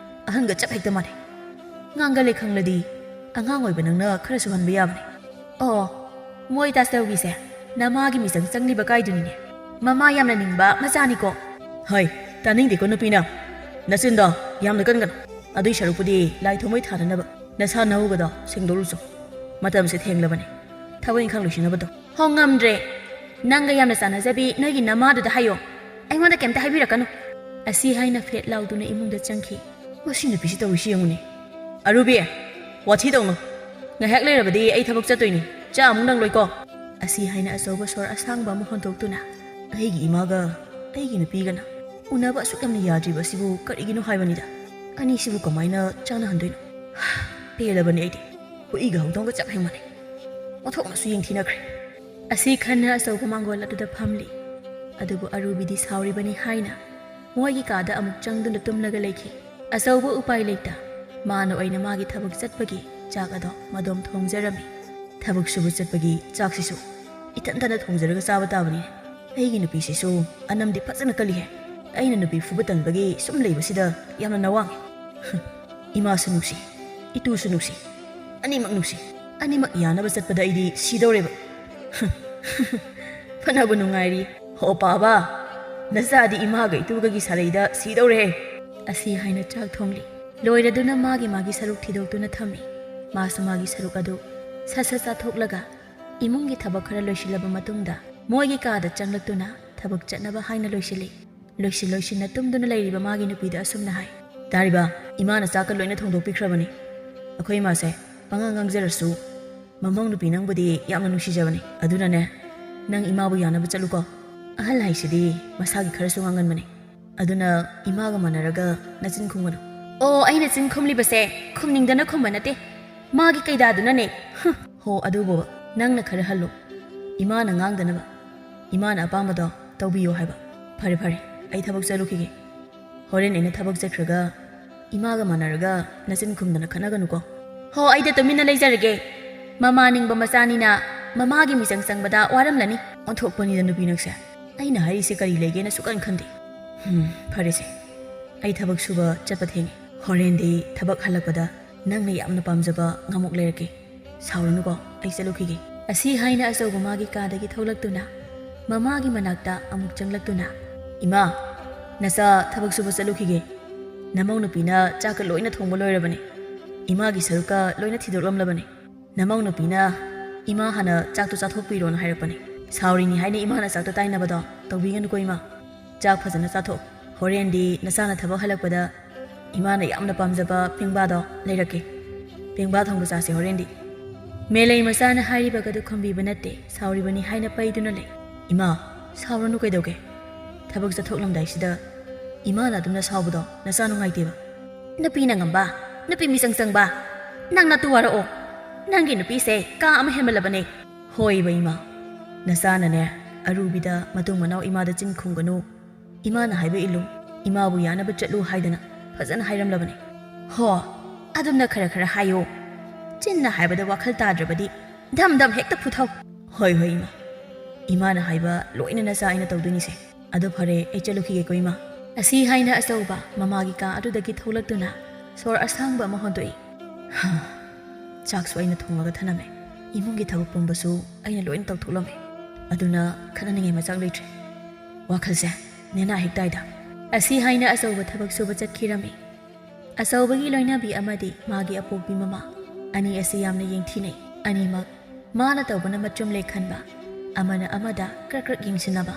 ꯑꯍꯟꯒ ꯆꯞ ꯍꯦꯛꯇ ꯃꯥꯟꯅꯩ꯫ ꯉꯥꯡꯒꯜꯂꯦ ꯈꯪꯂꯗꯤ ꯑꯉꯥꯡ ꯑꯣꯏꯕ ꯅꯪꯅ ꯈꯔꯁꯨ ꯍꯟꯕ ꯌꯥꯕꯅꯦ꯫" ꯑꯣ, ꯃꯣꯏ ꯇꯥꯆꯧꯒꯤꯁꯦ ꯅꯃꯥꯒꯤ ꯃꯤꯆꯪ ꯆꯪꯂꯤꯕ ꯀꯥꯏꯗꯨꯅꯤꯅꯦ꯫ ꯃꯃꯥ ꯌꯥꯝꯅ ꯅꯤꯡꯕ ꯃꯆꯥꯅꯤꯀꯣ꯫ ꯍꯩ, ꯇꯥꯅꯤꯡꯗꯦꯀꯣ ꯅꯨꯄꯤꯅ꯫ ꯅꯆꯤꯟꯗꯣ ꯌꯥꯝꯅ ꯀꯟꯒꯅꯨ꯫ ꯑꯗꯨꯏ ꯁꯔꯨꯛꯄꯨꯗꯤ ꯂꯥꯏ ꯊꯥꯎꯃꯩ ꯊꯥꯅꯅꯕ ꯅꯁꯥ ꯅꯍꯧꯒꯗꯣ ꯁꯦꯡꯗꯣꯛꯂꯨꯆꯣ꯫ ꯃꯇꯝꯁꯦ ꯊꯦꯡꯂꯕꯅꯦ꯫ ꯊꯕꯛ ꯏꯪꯈꯥꯡ ꯂꯣꯏꯁꯤꯟꯅꯕꯗꯣ꯫ ꯍꯣ, ꯉꯝꯗ꯭ꯔꯦ꯫ ꯅꯪꯒ ꯌꯥꯝꯅ ꯆꯥꯟꯅꯖꯕꯤ ꯅꯣꯏꯒꯤ ꯅꯃꯥꯗꯨꯗ ꯍꯥꯏꯌꯣ꯫ ꯑꯩꯉꯣꯟꯗ ꯀꯩꯝꯇ ꯍꯥꯏꯕꯤꯔꯛꯀꯅꯨ꯫ ꯑꯁꯤ ꯍꯥꯏꯅ ꯐꯦꯠ ꯂꯥꯎꯗꯨꯅ ꯏꯃꯨꯡꯗ ꯆꯪꯈꯤ꯫ ꯃꯁꯤ ꯅꯨꯄꯤꯁꯤ ꯇꯧꯔꯤꯁꯤ ꯌꯦꯡꯉꯨꯅꯦ꯫ ꯑꯔꯨꯕꯤ, ꯋꯥꯊꯤ ꯇꯧꯅꯨ꯫ ꯉꯥꯏꯍꯥꯛ ꯂꯩꯔꯕꯗꯤ ꯑꯩ ꯊꯕꯛ ꯆꯠꯇꯣꯏꯅꯤ꯫ ꯆꯥ ꯑꯃꯨꯛ ꯅꯪꯂꯣꯏꯀꯣ꯫ ꯑꯁꯤ ꯍꯥꯏꯅ ꯑꯆꯧꯕ ꯁꯣꯔ ꯑꯁꯥꯡꯕ ꯑꯃ ꯍꯣꯟꯗꯣꯛꯇꯨꯅ, "ꯑꯩꯒꯤ ꯏꯃꯥꯒ ꯑꯩꯒꯤ ꯅꯨꯄꯤꯒꯅ ꯎꯅꯕ ꯑꯁꯨꯛ ꯌꯥꯝꯅ ꯌꯥꯗ꯭ꯔꯤꯕ ꯑꯁꯤꯕꯨ ꯀꯔꯤꯒꯤꯅꯣ ꯍꯥꯏꯕꯅꯤꯗ? ꯑꯅꯤꯁꯤꯕꯨ ꯀꯃꯥꯏꯅ ꯆꯥꯅꯍꯟꯗꯣꯏꯅꯣ?" ꯄꯦꯜꯂꯕꯅꯤ ꯑꯩꯗꯤ꯫ ꯍꯨꯏꯒ ꯍꯧꯗꯣꯡꯒ ꯆꯞ ꯍꯦꯛ ꯃꯥꯟꯅꯩ꯫ ꯑꯣꯟꯊꯣꯛꯅꯁꯨ ꯌꯦꯡꯊꯤꯅꯈ꯭ꯔꯦ꯫ ꯑꯁꯤ ꯈꯟꯅ ꯑꯆꯧꯕ ꯃꯥꯡꯒꯣꯜ ꯑꯗꯨꯗ ꯐꯝꯂꯤ꯫ ꯑꯗꯨꯕꯨ ꯑꯔꯨꯕꯤꯗꯤ ꯁꯥꯎꯔꯤꯕꯅꯤ ꯍꯥꯏꯅ ꯃꯣꯏꯒꯤ ꯀꯥꯗ ꯑꯃꯨꯛ ꯆꯪꯗꯨꯅ ꯇꯨꯝꯂꯒ ꯂꯩꯈꯤ꯫ ꯑꯆꯧꯕ ꯎꯄꯥꯏ ꯂꯩꯇ ꯃꯥꯅ ꯑꯣꯏꯅ ꯃꯥꯒꯤ ꯊꯕꯛ ꯆꯠꯄꯒꯤ ꯆꯥꯛ ꯑꯗꯣ ꯃꯗꯣꯝ ꯊꯣꯡꯖꯔꯝꯃꯤ꯫ ꯊꯕꯛ ꯁꯨꯕ ꯆꯠꯄꯒꯤ ꯆꯥꯛꯁꯤꯁꯨ ꯏꯊꯟꯇꯅ ꯊꯣꯡꯖꯔꯒ ꯆꯥꯕ ꯇꯥꯕꯅꯤ꯫ ꯑꯩꯒꯤ ꯅꯨꯄꯤꯁꯤꯁꯨ ꯑꯅꯝꯗꯤ ꯐꯖꯅ ꯀꯜꯂꯤꯍꯦ꯫ ꯑꯩꯅ ꯅꯨꯄꯤ ꯐꯨꯕ ꯇꯟꯕꯒꯤ ꯁꯨꯝ ꯂꯩꯕꯁꯤꯗ ꯌꯥꯝꯅ ꯅꯋꯥꯡꯉꯤ꯫ ꯏꯃꯥꯁꯨ ꯅꯨꯡꯁꯤ, ꯏꯇꯨꯁꯨ ꯅꯨꯡꯁꯤ, ꯑꯅꯤꯃꯛ ꯅꯨꯡꯁꯤ꯫ ꯑꯅꯤꯃꯛ ꯌꯥꯅꯕ ꯆꯠꯄꯗ ꯑꯩꯗꯤ ꯁꯤꯗꯧꯔꯦꯕ꯫ ꯐꯅꯕꯨ ꯅꯨꯡꯉꯥꯏꯔꯤ꯫ ꯍꯣ ꯄꯥꯕ, ꯅꯆꯥꯗꯤ ꯏꯃꯥꯒ ꯏꯇꯨꯒꯒꯤ ꯁꯥꯔꯩꯗ ꯁꯤꯗꯧꯔꯦ꯫ ꯑꯁꯤ ꯍꯥꯏꯅ ꯆꯥꯛ ꯊꯣꯡꯂꯤ꯫ ꯂꯣꯏꯔꯗꯨꯅ ꯃꯥꯒꯤ ꯃꯥꯒꯤ ꯁꯔꯨꯛ ꯊꯤꯗꯣꯛꯇꯨꯅ ꯊꯝꯃꯤ꯫ ꯃꯥꯁꯨ ꯃꯥꯒꯤ ꯁꯔꯨꯛ ꯑꯗꯨ ꯁꯠ ꯁꯠ ꯆꯥꯊꯣꯛꯂꯒ ꯏꯃꯨꯡꯒꯤ ꯊꯕꯛ ꯈꯔ ꯂꯣꯏꯁꯤꯜꯂꯕ ꯃꯇꯨꯡꯗ ꯃꯣꯏꯒꯤ ꯀꯥꯗ ꯆꯪꯂꯛꯇꯨꯅ ꯊꯕꯛ ꯆꯠꯅꯕ ꯍꯥꯏꯅ ꯂꯣꯏꯁꯤꯜꯂꯤ꯫ ꯂꯣꯏꯁꯤꯟ ꯂꯣꯏꯁꯤꯟꯅ ꯇꯨꯝꯗꯨꯅ ꯂꯩꯔꯤꯕ ꯃꯥꯒꯤ ꯅꯨꯄꯤꯗ ꯑꯁꯨꯝꯅ ꯍꯥꯏ, "ꯇꯥꯔꯤꯕ, ꯏꯃꯥꯅ ꯆꯥꯛꯀ ꯂꯣꯏꯅ ꯊꯣꯡꯗꯣꯛꯄꯤꯈ꯭ꯔꯕꯅꯤ꯫ ꯑꯩꯈꯣꯏ ꯏꯃꯥꯁꯦ ꯄꯉꯥꯡ ꯉꯥꯡꯖꯔꯁꯨ ꯃꯃꯧ ꯅꯨꯄꯤ ꯅꯪꯕꯨꯗꯤ ꯌꯥꯝꯅ ꯅꯨꯡꯁꯤꯖꯕꯅꯤ꯫ ꯑꯗꯨꯅꯅꯦ, ꯅꯪ ꯏꯃꯥꯕꯨ ꯌꯥꯅꯕ ꯆꯠꯂꯨꯀꯣ꯫ ꯑꯍꯜ ꯍꯥꯏꯁꯤꯗꯤ ꯃꯁꯥꯒꯤ ꯈꯔꯁꯨ ꯉꯥꯡꯒꯟꯕꯅꯤ꯫ ꯑꯗꯨꯅ ꯏꯃꯥꯒ ꯃꯥꯟꯅꯔꯒ ꯅꯆꯤꯟ ꯈꯨꯝꯒꯅꯨ꯫" "ꯑꯣ, ꯑꯩꯅ ꯆꯤꯟ ꯈꯨꯝꯂꯤꯕꯁꯦ ꯈꯨꯝꯅꯤꯡꯗꯅ ꯈꯨꯝꯕ ꯅꯠꯇꯦ, ꯃꯥꯒꯤ ꯀꯩꯗꯥꯗꯨꯅꯅꯦ꯫" "ꯍꯨꯝ, ꯍꯣ, ꯑꯗꯨꯕꯨ ꯅꯪꯅ ꯈꯔ ꯍꯜꯂꯨ꯫ ꯏꯃꯥꯅ ꯉꯥꯡꯗꯅꯕ, ꯏꯃꯥꯅ ꯑꯄꯥꯝꯕꯗꯣ ꯇꯧꯕꯤꯌꯨ ꯍꯥꯏꯕ꯫ ꯐꯔꯦ, ꯐꯔꯦ, ꯑꯩ ꯊꯕꯛ ꯆꯠꯂꯨꯈꯤꯒꯦ꯫ ꯍꯣꯔꯦꯟ ꯑꯩꯅ ꯊꯕꯛ ꯆꯠꯈ꯭ꯔꯒ ꯏꯃꯥꯒ ꯃꯥꯟꯅꯔꯒ ꯅꯆꯤꯟ ꯈꯨꯝꯗꯅ ꯈꯠꯅꯒꯅꯨꯀꯣ꯫" "ꯍꯣ, ꯑꯩꯗ ꯇꯨꯃꯤꯟꯅ ꯂꯩꯖꯔꯒꯦ꯫ ꯃꯃꯥ ꯅꯤꯡꯕ ꯃꯆꯥꯅꯤꯅ ꯃꯃꯥꯒꯤ ꯃꯤꯆꯪ ꯆꯪꯕꯗ ꯋꯥꯔꯝꯂꯅꯤ꯫" "ꯑꯣꯟꯊꯣꯛꯄꯅꯤꯗ ꯅꯨꯄꯤ ꯅꯪꯁꯦ꯫ ꯑꯩꯅ ꯍꯥꯏꯔꯤꯁꯦ ꯀꯔꯤ ꯂꯩꯒꯦꯅ ꯁꯨꯛꯈꯟ ꯈꯟꯗꯦ꯫ ꯍꯨꯝ, ꯐꯔꯦꯁꯦ, ꯑꯩ ꯊꯕꯛ ꯁꯨꯕ ꯆꯠꯄ ꯊꯦꯡꯉꯦ꯫ ꯍꯣꯔꯦꯟꯗꯤ ꯊꯕꯛ ꯍꯜꯂꯛꯄꯗ ꯅꯪꯅ ꯌꯥꯝꯅ ꯄꯥꯝꯖꯕ ꯉꯥꯃꯨꯛ ꯂꯩꯔꯛꯀꯦ꯫ ꯁꯥꯎꯔꯅꯨꯀꯣ, ꯑꯩ ꯆꯠꯂꯨꯈꯤꯒꯦ꯫" ꯑꯁꯤ ꯍꯥꯏꯅ ꯑꯆꯧꯕ ꯃꯥꯒꯤ ꯀꯥꯗꯒꯤ ꯊꯣꯛꯂꯛꯇꯨꯅ ꯃꯃꯥꯒꯤ ꯃꯅꯥꯛꯇ ꯑꯃꯨꯛ ꯆꯪꯂꯛꯇꯨꯅ, "ꯏꯃꯥ, ꯅꯆꯥ ꯊꯕꯛ ꯁꯨꯕ ꯆꯠꯂꯨꯈꯤꯒꯦ꯫ ꯅꯃꯧ ꯅꯨꯄꯤꯅ ꯆꯥꯛꯀ ꯂꯣꯏꯅ ꯊꯣꯡꯕ ꯂꯣꯏꯔꯕꯅꯤ꯫ ꯏꯃꯥꯒꯤ ꯁꯔꯨꯛꯀ ꯂꯣꯏꯅ ꯊꯤꯗꯣꯛꯂꯝꯂꯕꯅꯤ꯫ ꯅꯃꯧ ꯅꯨꯄꯤꯅ ꯏꯃꯥ ꯍꯥꯟꯅ ꯆꯥꯛꯇꯣ ꯆꯥꯊꯣꯛꯄꯤꯔꯣꯅ ꯍꯥꯏꯔꯛꯄꯅꯤ꯫ ꯁꯥꯎꯔꯤꯅꯤ ꯍꯥꯏꯅ ꯏꯃꯥꯅ ꯆꯥꯛꯇꯣ ꯇꯥꯏꯅꯕꯗꯣ ꯇꯧꯕꯤꯒꯅꯨꯀꯣ ꯏꯃꯥ꯫ ꯆꯥꯛ ꯐꯖꯅ ꯆꯥꯊꯣꯛ꯫ ꯍꯣꯔꯦꯟꯗꯤ ꯅꯆꯥꯅ ꯊꯕꯛ ꯍꯜꯂꯛꯄꯗ ꯏꯃꯥꯅ ꯌꯥꯝꯅ ꯄꯥꯝꯖꯕ ꯄꯦꯡꯕꯥꯗꯣ ꯂꯩꯔꯛꯀꯦ꯫ ꯄꯦꯡꯕꯥ ꯊꯣꯡꯕ ꯆꯥꯁꯦ ꯍꯣꯔꯦꯟꯗꯤ꯫" ꯃꯦꯂꯩ ꯃꯆꯥꯅ ꯍꯥꯏꯔꯤꯕꯒꯗꯨ ꯈꯨꯝꯕꯤꯕ ꯅꯠꯇꯦ, ꯁꯥꯎꯔꯤꯕꯅꯤ ꯍꯥꯏꯅ ꯄꯩꯗꯨꯅ ꯂꯩ꯫ "ꯏꯃꯥ, ꯁꯥꯎꯔꯅꯨ ꯀꯩꯗꯧꯒꯦ? ꯊꯕꯛ ꯆꯠꯊꯣꯛꯂꯝꯗꯥꯏꯁꯤꯗ ꯏꯃꯥꯅ ꯑꯗꯨꯝꯅ ꯁꯥꯎꯕꯗꯣ ꯅꯆꯥ ꯅꯨꯡꯉꯥꯏꯇꯦꯕ꯫" "ꯅꯨꯄꯤꯅ ꯉꯝꯕ, ꯅꯨꯄꯤ ꯃꯤꯆꯪ ꯆꯪꯕ, "ꯅꯪ ꯅꯇꯨ ꯋꯥꯔꯛꯑꯣ꯫ ꯅꯪꯒꯤ ꯅꯨꯄꯤꯁꯦ ꯀꯥ ꯑꯃ ꯍꯦꯟꯃꯜꯂꯕꯅꯦ꯫" "ꯍꯣꯏꯕ ꯏꯃꯥ, ꯅꯆꯥꯅꯅꯦ ꯑꯔꯨꯕꯤꯗ ꯃꯇꯨꯡ ꯃꯅꯥꯎ ꯏꯃꯥꯗ ꯆꯤꯟ ꯈꯨꯝꯒꯅꯨ꯫ ꯏꯃꯥꯅ ꯍꯥꯏꯕ ꯏꯜꯂꯨ, ꯏꯃꯥꯕꯨ ꯌꯥꯅꯕ ꯆꯠꯂꯨ ꯍꯥꯏꯗꯅ ꯐꯖꯅ ꯍꯥꯏꯔꯝꯂꯕꯅꯦ꯫" "ꯍꯣ, ꯑꯗꯨꯝꯅ ꯈꯔ ꯈꯔ ꯍꯥꯏꯌꯣ꯫ ꯆꯤꯟꯅ ꯍꯥꯏꯕꯗ ꯋꯥꯈꯜ ꯇꯥꯗ꯭ꯔꯕꯗꯤ ꯙꯝ ꯙꯝ ꯍꯦꯛꯇ ꯐꯨꯊꯧ꯫" "ꯍꯣꯏ ꯍꯣꯏ ꯏꯃꯥ, ꯏꯃꯥꯅ ꯍꯥꯏꯕ ꯂꯣꯏꯅ ꯅꯆꯥ ꯑꯩꯅ ꯇꯧꯗꯣꯏꯅꯤꯁꯦ꯫ ꯑꯗꯣ ꯐꯔꯦ, ꯑꯩ ꯆꯠꯂꯨꯈꯤꯒꯦꯀꯣ ꯏꯃꯥ꯫" ꯑꯁꯤ ꯍꯥꯏꯅ ꯑꯆꯧꯕ ꯃꯃꯥꯒꯤ ꯀꯥ ꯑꯗꯨꯗꯒꯤ ꯊꯣꯛꯂꯛꯇꯨꯅ ꯁꯣꯔ ꯑꯁꯥꯡꯕ ꯑꯃ ꯍꯣꯟꯗꯣꯛꯏ꯫ "ꯍꯥ, ꯆꯥꯛꯁꯨ ꯑꯩꯅ ꯊꯣꯡꯂꯒ ꯊꯅꯝꯃꯦ, ꯏꯃꯨꯡꯒꯤ ꯊꯕꯛ ꯄꯨꯝꯕꯁꯨ ꯑꯩꯅ ꯂꯣꯏꯅ ꯇꯧꯊꯣꯛꯂꯝꯃꯦ, ꯑꯗꯨꯅ ꯈꯠꯅꯅꯤꯡꯉꯥꯏ ꯃꯆꯥꯛ ꯂꯩꯇ꯭ꯔꯦ꯫ ꯋꯥꯈꯜꯁꯦ ꯅꯦꯅꯥ ꯍꯦꯛ ꯇꯥꯏꯗ꯫" ꯑꯁꯤ ꯍꯥꯏꯅ ꯑꯆꯧꯕ ꯊꯕꯛ ꯁꯨꯕ ꯆꯠꯈꯤꯔꯝꯃꯤ꯫ ꯑꯆꯧꯕꯒꯤ ꯂꯣꯏꯅꯕꯤ ꯑꯃꯗꯤ ꯃꯥꯒꯤ ꯑꯄꯣꯛꯄꯤ ꯃꯃꯥ ꯑꯅꯤ ꯑꯁꯤ ꯌꯥꯝꯅ ꯌꯦꯡꯊꯤꯅꯩ꯫ ꯑꯅꯤꯃꯛ ꯃꯥꯅ ꯇꯧꯕꯅ ꯃꯆꯨꯝ ꯂꯦꯛ ꯈꯟꯕ, ꯑꯃꯅ ꯑꯃꯗ ꯀ꯭ꯔꯛ ꯀ꯭ꯔꯛ ꯌꯦꯡꯁꯤꯟꯅꯕ,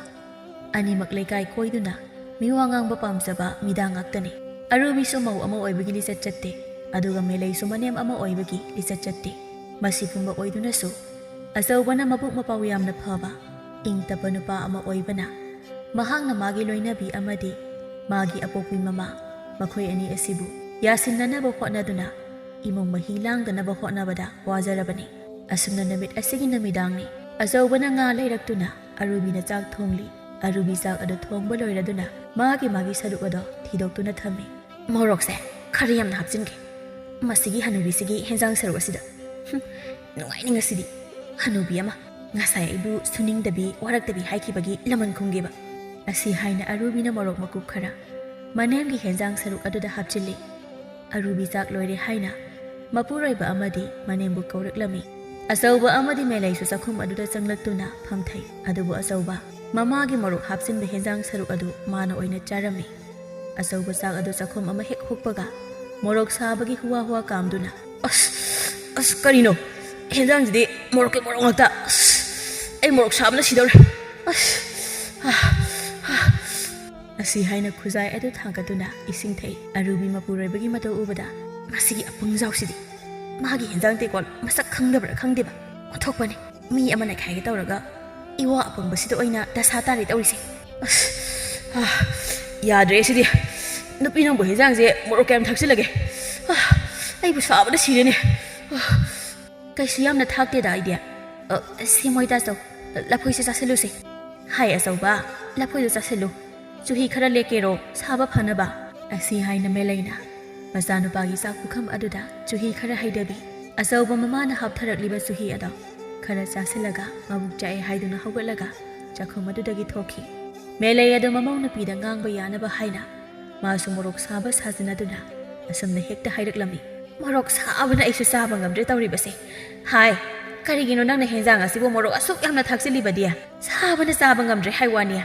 ꯑꯅꯤꯃꯛ ꯂꯩꯀꯥꯏ ꯀꯣꯏꯗꯨꯅ ꯃꯤꯋꯥ ꯉꯥꯡꯕ ꯄꯥꯝꯖꯕ ꯃꯤꯗꯥ ꯉꯥꯛꯇꯅꯤ꯫ ꯑꯔꯨꯕꯤꯁꯨ ꯃꯧ ꯑꯃ ꯑꯣꯏꯕꯒꯤ ꯂꯤꯆꯠ ꯆꯠꯇꯦ, ꯑꯗꯨꯒ ꯃꯦꯂꯩꯁꯨ ꯃꯅꯦꯝ ꯑꯃ ꯑꯣꯏꯕꯒꯤ ꯂꯤꯆꯠ ꯆꯠꯇꯦ꯫ ꯃꯁꯤꯒꯨꯝꯕ ꯑꯣꯏꯗꯨꯅꯁꯨ ꯑꯆꯧꯕꯅ ꯃꯕꯨꯛ ꯃꯄꯥꯎ ꯌꯥꯝꯅ ꯐꯕ, ꯏꯪ ꯇꯞꯄ ꯅꯨꯄꯥ ꯑꯃ ꯑꯣꯏꯕꯅ ꯃꯍꯥꯛꯅ ꯃꯥꯒꯤ ꯂꯣꯏꯅꯕꯤ ꯑꯃꯗꯤ ꯃꯥꯒꯤ ꯑꯄꯣꯛꯄꯤ ꯃꯃꯥ, ꯃꯈꯣꯏ ꯑꯅꯤ ꯑꯁꯤꯕꯨ ꯌꯥꯁꯤꯟꯅꯅꯕ ꯍꯣꯠꯅꯗꯨꯅ ꯏꯃꯨꯡ ꯃꯍꯤ ꯂꯥꯡꯗꯅꯕ ꯍꯣꯠꯅꯕꯗ ꯋꯥꯖꯔꯕꯅꯤ꯫ ꯑꯁꯨꯝꯅ ꯅꯨꯃꯤꯠ ꯑꯁꯤꯒꯤ ꯅꯨꯃꯤꯗꯥꯡꯅꯤ꯫ ꯑꯆꯧꯕꯅ ꯉꯥ ꯂꯩꯔꯛꯇꯨꯅ ꯑꯔꯨꯕꯤꯅ ꯆꯥꯛ ꯊꯣꯡꯂꯤ꯫ ꯑꯔꯨꯕꯤ ꯆꯥꯛ ꯑꯗꯨ ꯊꯣꯡꯕ ꯂꯣꯏꯔꯗꯨꯅ ꯃꯥꯒꯤ ꯃꯥꯒꯤ ꯁꯔꯨꯛ ꯑꯗꯣ ꯊꯤꯗꯣꯛꯇꯨꯅ ꯊꯝꯃꯤ꯫ "ꯃꯣꯔꯣꯛꯁꯦ ꯈꯔ ꯌꯥꯝꯅ ꯍꯥꯞꯆꯤꯟꯒꯦ꯫ ꯃꯁꯤꯒꯤ ꯍꯅꯨꯕꯤꯁꯤꯒꯤ ꯍꯦꯟꯖꯥꯡ ꯁꯔꯨꯛ ꯑꯁꯤꯗ꯫ ꯍꯨꯝ, ꯅꯨꯡꯉꯥꯏꯅꯤ ꯉꯁꯤꯗꯤ꯫ ꯍꯅꯨꯕꯤ ꯑꯃ ꯉꯁꯥꯏ ꯑꯩꯕꯨ ꯁꯨꯅꯤꯡꯗꯕꯤ, ꯋꯥꯔꯛꯇꯕꯤ ꯍꯥꯏꯈꯤꯕꯒꯤ ꯂꯃꯟ ꯈꯨꯝꯒꯦꯕ꯫" ꯑꯁꯤ ꯍꯥꯏꯅ ꯑꯔꯨꯕꯤꯅ ꯃꯣꯔꯣꯛ ꯃꯀꯨꯞ ꯈꯔ ꯃꯅꯦꯝꯒꯤ ꯍꯦꯟꯖꯥꯡ ꯁꯔꯨꯛ ꯑꯗꯨꯗ ꯍꯥꯞꯆꯤꯜꯂꯤ꯫ ꯑꯔꯨꯕꯤ ꯆꯥꯛ ꯂꯣꯏꯔꯦ ꯍꯥꯏꯅ ꯃꯄꯨꯔꯣꯏꯕ ꯑꯃꯗꯤ ꯃꯅꯦꯝꯕꯨ ꯀꯧꯔꯛꯂꯝꯃꯤ꯫ ꯑꯆꯧꯕ ꯑꯃꯗꯤ ꯃꯦꯂꯩꯁꯨ ꯆꯥꯛꯈꯨꯝ ꯑꯗꯨꯗ ꯆꯪꯂꯛꯇꯨꯅ ꯐꯝꯊꯩ꯫ ꯑꯗꯨꯕꯨ ꯑꯆꯧꯕ ꯃꯃꯥꯒꯤ ꯃꯣꯔꯣꯛ ꯍꯥꯞꯆꯤꯟꯕ ꯍꯦꯟꯖꯥꯡ ꯁꯔꯨꯛ ꯑꯗꯨ ꯃꯥꯅ ꯑꯣꯏꯅ ꯆꯥꯔꯝꯃꯤ꯫ ꯑꯆꯧꯕ ꯆꯥꯛ ꯑꯗꯨ ꯆꯥꯛꯈꯨꯝ ꯑꯃ ꯍꯦꯛ ꯍꯨꯛꯄꯒ ꯃꯣꯔꯣꯛ ꯁꯥꯕꯒꯤ ꯍꯨꯋꯥ ꯍꯨꯋꯥ ꯀꯥꯝꯗꯨꯅ, "ꯑꯁ, ꯑꯁ, ꯀꯔꯤꯅꯣ? ꯍꯦꯟꯖꯥꯡꯁꯤꯗꯤ ꯃꯣꯔꯣꯛꯀꯤ ꯃꯣꯔꯣꯛ ꯉꯥꯛꯇ꯫ ꯑꯁ, ꯑꯩ ꯃꯣꯔꯣꯛ ꯁꯥꯕꯅ ꯁꯤꯗꯧꯔꯦ꯫ ꯑꯁ, ꯑꯥ, ꯑꯥ꯫" ꯑꯁꯤ ꯍꯥꯏꯅ ꯈꯨꯖꯥꯏ ꯑꯗꯨ ꯊꯥꯡꯒꯠꯇꯨꯅ ꯏꯁꯤꯡ ꯊꯛꯏ꯫ ꯑꯔꯨꯕꯤ ꯃꯄꯨꯔꯣꯏꯕꯒꯤ ꯃꯇꯧ ꯎꯕꯗ, "ꯃꯁꯤꯒꯤ ꯑꯄꯪꯖꯥꯎꯁꯤꯗꯤ ꯃꯥꯒꯤ ꯍꯦꯟꯖꯥꯡ ꯇꯦꯡꯀꯣꯠ ꯃꯁꯛ ꯈꯪꯗꯕ꯭ꯔꯥ ꯈꯪꯗꯦꯕ, ꯑꯣꯟꯊꯣꯛꯄꯅꯤ꯫ ꯃꯤ ꯑꯃ ꯅꯩꯈꯥꯏꯒꯦ ꯇꯧꯔꯒ ꯏꯋꯥ ꯑꯄꯪꯕꯁꯤꯗ ꯑꯣꯏꯅ ꯗꯁꯥ ꯇꯥꯔꯦ ꯇꯧꯔꯤꯁꯦ꯫ ꯑꯁ, ꯑꯥ, ꯌꯥꯗ꯭ꯔꯦ ꯁꯤꯗꯤ꯫ ꯅꯨꯄꯤ ꯅꯪꯕꯨ ꯍꯦꯟꯖꯥꯡꯁꯦ ꯃꯣꯔꯣꯛ ꯀꯌꯥꯝ ꯊꯥꯛꯆꯤꯜꯂꯒꯦ? ꯑꯥ, ꯑꯩꯕꯨ ꯁꯥꯕꯅ ꯁꯤꯔꯦꯅꯦ꯫ ꯀꯩꯁꯨ ꯌꯥꯝꯅ ꯊꯥꯛꯇꯦꯗ ꯑꯩꯗꯤ꯫ ꯑ, ꯁꯤ ꯃꯣꯏꯗꯥꯆꯧ, ꯂꯐꯣꯏꯁꯦ ꯆꯥꯁꯤꯜꯂꯨꯁꯦ꯫ ꯍꯥꯏ ꯑꯆꯧꯕ, ꯂꯐꯣꯏꯗꯣ ꯆꯥꯁꯤꯜꯂꯨ꯫ ꯆꯨꯍꯤ ꯈꯔ ꯂꯦꯛꯀꯦꯔꯣ, ꯁꯥꯕ ꯐꯅꯕ? ꯑꯁꯤ ꯍꯥꯏꯅ ꯃꯦꯂꯩꯅ ꯃꯆꯥꯅꯨꯄꯥꯒꯤ ꯆꯥꯛ ꯄꯨꯈꯝ ꯑꯗꯨꯗ ꯆꯨꯍꯤ ꯈꯔ ꯍꯩꯗꯕꯤ꯫ ꯑꯆꯧꯕ ꯃꯃꯥꯅ ꯍꯥꯞꯊꯔꯛꯂꯤꯕ ꯆꯨꯍꯤ ꯑꯗꯣ ꯈꯔ ꯆꯥꯁꯤꯜꯂꯒ ꯃꯕꯨꯛ ꯆꯥꯛꯑꯦ ꯍꯥꯏꯗꯨꯅ ꯍꯧꯒꯠꯂꯒ ꯆꯥꯛꯈꯨꯝ ꯑꯗꯨꯗꯒꯤ ꯊꯣꯛꯈꯤ꯫ ꯃꯦꯂꯩ ꯑꯗꯨ ꯃꯃꯧ ꯅꯨꯄꯤꯗ ꯉꯥꯡꯕ ꯌꯥꯅꯕ ꯍꯥꯏꯅ ꯃꯥꯁꯨ ꯃꯣꯔꯣꯛ ꯁꯥꯕ ꯁꯥꯖꯤꯟꯅꯗꯨꯅ ꯑꯁꯨꯝꯅ ꯍꯦꯛꯇ ꯍꯥꯏꯔꯛꯂꯝꯃꯤ꯫ "ꯃꯣꯔꯣꯛ ꯁꯥꯕꯅ ꯑꯩꯁꯨ ꯆꯥꯕ ꯉꯝꯗ꯭ꯔꯦ ꯇꯧꯔꯤꯕꯁꯦ꯫ ꯍꯥꯏ, ꯀꯔꯤꯒꯤꯅꯣ ꯅꯪꯅ ꯍꯦꯟꯖꯥꯡ ꯑꯁꯤꯕꯨ ꯃꯣꯔꯣꯛ ꯑꯁꯨꯛ ꯌꯥꯝꯅ ꯊꯥꯛꯆꯤꯜꯂꯤꯕꯗꯤ? ꯁꯥꯕꯅ ꯆꯥꯕ ꯉꯝꯗ꯭ꯔꯦ ꯍꯥꯏ ꯋꯥꯅꯤ꯫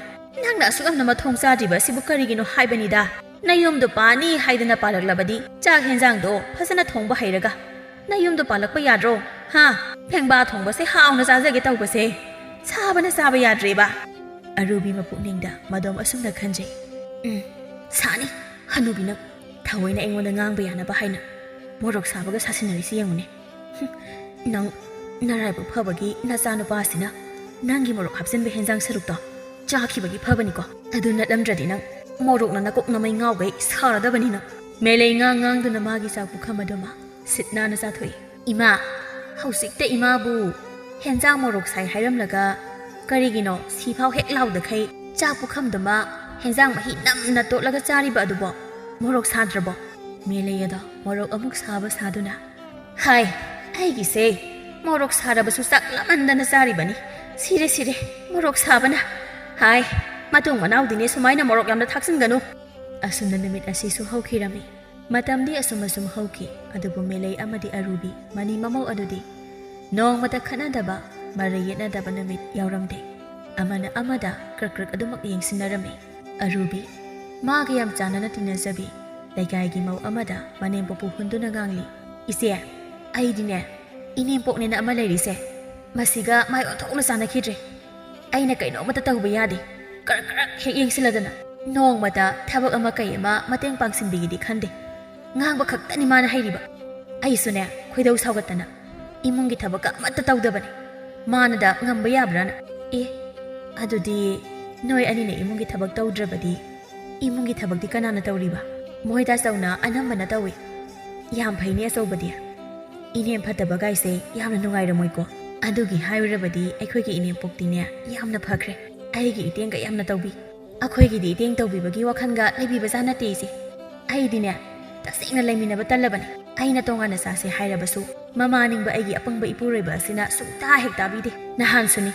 ꯅꯪꯅ ꯑꯁꯨꯛ ꯌꯥꯝꯅ ꯃꯊꯣꯡ ꯆꯥꯗ꯭ꯔꯤꯕ ꯑꯁꯤꯕꯨ ꯀꯔꯤꯒꯤꯅꯣ ꯍꯥꯏꯕꯅꯤꯗ꯫ ꯅꯌꯨꯝꯗꯣ ꯄꯥꯅꯤ ꯍꯥꯏꯗꯅ ꯄꯥꯜꯂꯛꯂꯕꯗꯤ ꯆꯥꯛ ꯍꯦꯟꯖꯥꯡꯗꯣ ꯐꯖꯅ ꯊꯣꯡꯕ ꯍꯩꯔꯒ ꯅꯌꯨꯝꯗꯣ ꯄꯥꯜꯂꯛꯄ ꯌꯥꯗ꯭ꯔꯣ? ꯍꯥ? ꯄꯦꯡꯕꯥ ꯊꯣꯡꯕꯁꯦ ꯍꯥꯎꯅ ꯆꯥꯖꯒꯦ ꯇꯧꯕꯁꯦ ꯁꯥꯕꯅ ꯆꯥꯕ ꯌꯥꯗ꯭ꯔꯦꯕ꯫" ꯑꯔꯨꯕꯤ ꯃꯄꯨꯛꯅꯤꯡꯗ ꯃꯗꯣꯝ ꯑꯁꯨꯝꯅ ꯈꯟꯖꯩ꯫ "ꯎꯝ, ꯁꯥꯅꯤ, ꯍꯅꯨꯕꯤ ꯅꯪ꯫ ꯊꯑꯣꯏꯅ ꯑꯩꯉꯣꯟꯗ ꯉꯥꯡꯕ ꯌꯥꯅꯕ ꯍꯥꯏꯅ ꯃꯣꯔꯣꯛ ꯁꯥꯕꯒ ꯁꯥꯁꯤꯟꯅꯔꯤꯁꯤ ꯌꯦꯡꯉꯨꯅꯦ꯫ ꯍꯨꯝ, ꯅꯪ ꯅꯔꯥꯏꯕꯛ ꯐꯕꯒꯤ ꯅꯆꯥꯅꯨꯄꯥꯁꯤꯅ ꯅꯪꯒꯤ ꯃꯣꯔꯣꯛ ꯍꯥꯞꯆꯤꯟꯕ ꯍꯦꯟꯖꯥꯡ ꯁꯔꯨꯛꯇꯣ ꯆꯥꯈꯤꯕꯒꯤ ꯐꯕꯅꯤꯀꯣ꯫ ꯑꯗꯨ ꯅꯠꯂꯝꯗ꯭ꯔꯗꯤ ꯅꯪ ꯃꯣꯔꯣꯛꯅ ꯅꯀꯣꯛ ꯅꯃꯩ ꯉꯥꯎꯒꯩ ꯁꯥꯔꯗꯕꯅꯤ ꯅꯪ꯫" ꯃꯦꯂꯩ ꯉꯥꯡ ꯉꯥꯡꯗꯨꯅ ꯃꯥꯒꯤ ꯆꯥꯛ ꯄꯨꯈꯝ ꯑꯗꯨꯃ ꯁꯤꯠ ꯅꯥꯟꯅ ꯆꯥꯊꯣꯛꯏ꯫ "ꯏꯃꯥ, ꯍꯧꯖꯤꯛꯇ ꯏꯃꯥꯕꯨ ꯍꯦꯟꯖꯥꯡ ꯃꯣꯔꯣꯛ ꯁꯥꯏ ꯍꯥꯏꯔꯝꯂꯒ ꯀꯔꯤꯒꯤꯅꯣ ꯁꯤꯐꯥꯎ ꯍꯦꯛ ꯂꯥꯎꯗꯈꯩ ꯆꯥꯛ ꯄꯨꯈꯝꯗꯨꯃ ꯍꯦꯟꯖꯥꯡ ꯃꯍꯤ ꯅꯝꯅ ꯇꯣꯠꯂꯒ ꯆꯥꯔꯤꯕ ꯑꯗꯨꯕꯣ? ꯃꯣꯔꯣꯛ ꯁꯥꯗ꯭ꯔꯕꯣ?" ꯃꯦꯂꯩ ꯑꯗꯣ ꯃꯣꯔꯣꯛ ꯑꯃꯨꯛ ꯁꯥꯕ ꯁꯥꯗꯨꯅ, "ꯍꯥꯏ, ꯑꯩꯒꯤꯁꯦ ꯃꯣꯔꯣꯛ ꯁꯥꯔꯕꯁꯨ ꯆꯥꯛ ꯂꯥꯝꯃꯟꯗꯅ ꯆꯥꯔꯤꯕꯅꯤ꯫ ꯁꯤꯔꯦ, ꯁꯤꯔꯦ, ꯃꯣꯔꯣꯛ ꯁꯥꯕꯅ꯫ ꯍꯥꯏ, ꯃꯇꯨꯡ ꯃꯅꯥꯎꯗꯤꯅꯦ ꯁꯨꯃꯥꯏꯅ ꯃꯣꯔꯣꯛ ꯌꯥꯝꯅ ꯊꯥꯛꯆꯤꯟꯒꯅꯨ꯫" ꯑꯁꯨꯝꯅ ꯅꯨꯃꯤꯠ ꯑꯁꯤꯁꯨ ꯍꯧꯈꯤꯔꯝꯃꯤ꯫ ꯃꯇꯝꯗꯤ ꯑꯁꯨꯝ ꯑꯁꯨꯝ ꯍꯧꯈꯤ, ꯑꯗꯨꯕꯨ ꯃꯦꯂꯩ ꯑꯃꯗꯤ ꯑꯔꯨꯕꯤ ꯃꯅꯤ ꯃꯃꯧ ꯑꯗꯨꯗꯤ ꯅꯣꯡꯃꯇ ꯈꯠꯅꯗꯕ, ꯃꯔꯩ ꯌꯦꯠꯅꯗꯕ ꯅꯨꯃꯤꯠ ꯌꯥꯎꯔꯝꯗꯦ꯫ ꯑꯃꯅ ꯑꯃꯗ ꯀ꯭ꯔꯛ ꯀ꯭ꯔꯛ ꯑꯗꯨꯃꯛ ꯌꯦꯡꯁꯤꯟꯅꯔꯝꯃꯤ꯫ ꯑꯔꯨꯕꯤ, ꯃꯥꯒ ꯌꯥꯝ ꯆꯥꯟꯅꯅ ꯇꯤꯟꯅꯖꯕꯤ ꯂꯩꯀꯥꯏꯒꯤ ꯃꯧ ꯑꯃꯗ ꯃꯅꯦꯝꯄꯣꯛꯄꯨ ꯍꯨꯟꯗꯨꯅ ꯉꯥꯡꯂꯤ, "ꯏꯆꯦ, ꯑꯩꯗꯤꯅꯦ, ꯏꯅꯦꯝꯄꯣꯛꯅꯦꯅ ꯑꯃ ꯂꯩꯔꯤꯁꯦ, ꯃꯁꯤꯒ ꯃꯥꯏ ꯑꯣꯟꯊꯣꯛꯅ ꯆꯥꯟꯅꯈꯤꯗ꯭ꯔꯦ꯫ ꯑꯩꯅ ꯀꯩꯅꯣꯝꯃꯇ ꯇꯧꯕ ꯌꯥꯗꯦ꯫ ꯀꯔꯛ ꯀꯔꯛ ꯍꯦꯛ ꯌꯦꯡꯁꯤꯜꯂꯗꯅ ꯅꯣꯡꯃꯇ ꯊꯕꯛ ꯑꯃ ꯀꯩ ꯑꯃ ꯃꯇꯦꯡ ꯄꯥꯡꯁꯤꯟꯕꯤꯒꯦꯗꯤ ꯈꯟꯗꯦ꯫ ꯉꯥꯡꯕ ꯈꯛꯇꯅꯤ ꯃꯥꯅ ꯍꯩꯔꯤꯕ꯫ ꯑꯩꯁꯨꯅꯦ, ꯈꯣꯏꯗꯧ ꯁꯥꯎꯒꯠꯇꯅ ꯏꯃꯨꯡꯒꯤ ꯊꯕꯛꯀ ꯑꯃꯠꯇ ꯇꯧꯗꯕꯅꯦ꯫ ꯃꯥꯅꯗ ꯉꯝꯕ ꯌꯥꯕ꯭ꯔꯥꯅ?" "ꯑꯦ, ꯑꯗꯨꯗꯤ ꯅꯣꯏ ꯑꯅꯤꯅ ꯏꯃꯨꯡꯒꯤ ꯊꯕꯛ ꯇꯧꯗ꯭ꯔꯕꯗꯤ ꯏꯃꯨꯡꯒꯤ ꯊꯕꯛꯇꯤ ꯀꯅꯥꯅ ꯇꯧꯔꯤꯕ?" "ꯃꯣꯏꯗꯥꯆꯧꯅ ꯑꯅꯝꯕꯅ ꯇꯧꯏ꯫" ꯌꯥꯝ ꯐꯩꯅꯦ ꯑꯆꯧꯕꯗꯤ꯫ ꯏꯅꯦꯝ ꯐꯠꯇꯕ ꯒꯥꯏꯁꯦ ꯌꯥꯝꯅ ꯅꯨꯡꯉꯥꯏꯔꯝꯃꯣꯏꯀꯣ꯫ ꯑꯗꯨꯒꯤ ꯍꯥꯏꯔꯨꯔꯕꯗꯤ ꯑꯩꯈꯣꯏꯒꯤ ꯏꯅꯦꯝꯄꯣꯛꯇꯤꯅꯦ ꯌꯥꯝꯅ ꯐꯈ꯭ꯔꯦ꯫ ꯑꯩꯒꯤ ꯏꯇꯦꯡꯒ ꯌꯥꯝꯅ ꯇꯧꯕꯤ꯫ ꯑꯩꯈꯣꯏꯒꯤꯗꯤ ꯏꯇꯦꯡ ꯇꯧꯕꯤꯕꯒꯤ ꯋꯥꯈꯜꯒ ꯂꯩꯕꯤꯕꯖꯥꯠ ꯅꯠꯇꯦ ꯏꯆꯦ꯫ ꯑꯩꯗꯤꯅꯦ ꯇꯁꯦꯡꯅ ꯂꯩꯃꯤꯟꯅꯕ ꯇꯜꯂꯕꯅꯦ꯫ ꯑꯩꯅ ꯇꯣꯉꯥꯟꯅ ꯆꯥꯁꯦ ꯍꯥꯏꯔꯕꯁꯨ ꯃꯃꯥ ꯅꯤꯡꯕ ꯑꯩꯒꯤ ꯑꯄꯪꯕ ꯏꯄꯨꯔꯣꯏꯕ ꯑꯁꯤꯅ ꯁꯨꯡꯇꯥ ꯍꯦꯛ ꯇꯥꯕꯤꯗꯦ꯫ ꯅꯍꯥꯟꯁꯨꯅꯤ,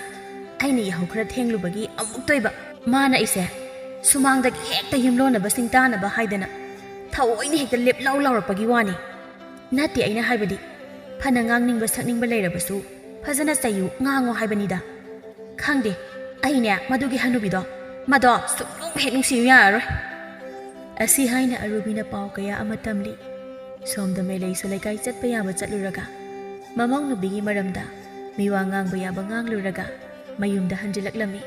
ꯑꯩꯅ ꯌꯥꯍꯧ ꯈꯔ ꯊꯦꯡꯂꯨꯕꯒꯤ ꯑꯃꯨꯛꯇꯣꯏꯕ ꯃꯥꯅ ꯑꯩꯁꯦ ꯁꯨꯃꯥꯡꯗꯒꯤ ꯍꯦꯛꯇ ꯌꯨꯝꯂꯣꯟꯅꯕꯁꯤꯡ ꯇꯥꯅꯕ ꯍꯥꯏꯗꯅ ꯊꯑꯣꯏꯅ ꯍꯦꯛꯇ ꯂꯦꯞ ꯂꯥꯎ ꯂꯥꯎꯔꯛꯄꯒꯤ ꯋꯥꯅꯤ꯫ ꯅꯠꯇꯦ ꯑꯩꯅ ꯍꯥꯏꯕꯗꯤ, ꯐꯅ ꯉꯥꯡꯅꯤꯡꯕ ꯁꯛꯅꯤꯡꯕ ꯂꯩꯔꯕꯁꯨ ꯐꯖꯅ ꯆꯩꯌꯨ, ꯉꯥꯡꯉꯣ ꯍꯥꯏꯕꯅꯤꯗ꯫ ꯈꯪꯗꯦ, ꯑꯩꯅꯦ ꯃꯗꯨꯒꯤ ꯍꯅꯨꯕꯤꯗꯣ, ꯃꯗꯣ ꯁꯨꯛꯅꯨꯡ ꯍꯦꯛ ꯅꯨꯡꯁꯤꯌꯨ ꯌꯥꯔꯔꯣꯏ꯫ ꯑꯁꯤ ꯍꯥꯏꯅ ꯑꯔꯨꯕꯤꯅ ꯄꯥꯎ ꯀꯌꯥ ꯑꯃ ꯇꯝꯂꯤ꯫ ꯁꯣꯝꯗ ꯃꯦꯂꯩꯁꯨ ꯂꯩꯀꯥꯏ ꯆꯠꯄ ꯌꯥꯕ ꯆꯠꯂꯨꯔꯒ ꯃꯃꯧ ꯅꯨꯄꯤꯒꯤ ꯃꯔꯝꯗ ꯃꯤꯋꯥ ꯉꯥꯡꯕ ꯌꯥꯕ ꯉꯥꯡꯂꯨꯔꯒ ꯃꯌꯨꯝꯗ ꯍꯟꯖꯤꯜꯂꯛꯂꯝꯃꯤ꯫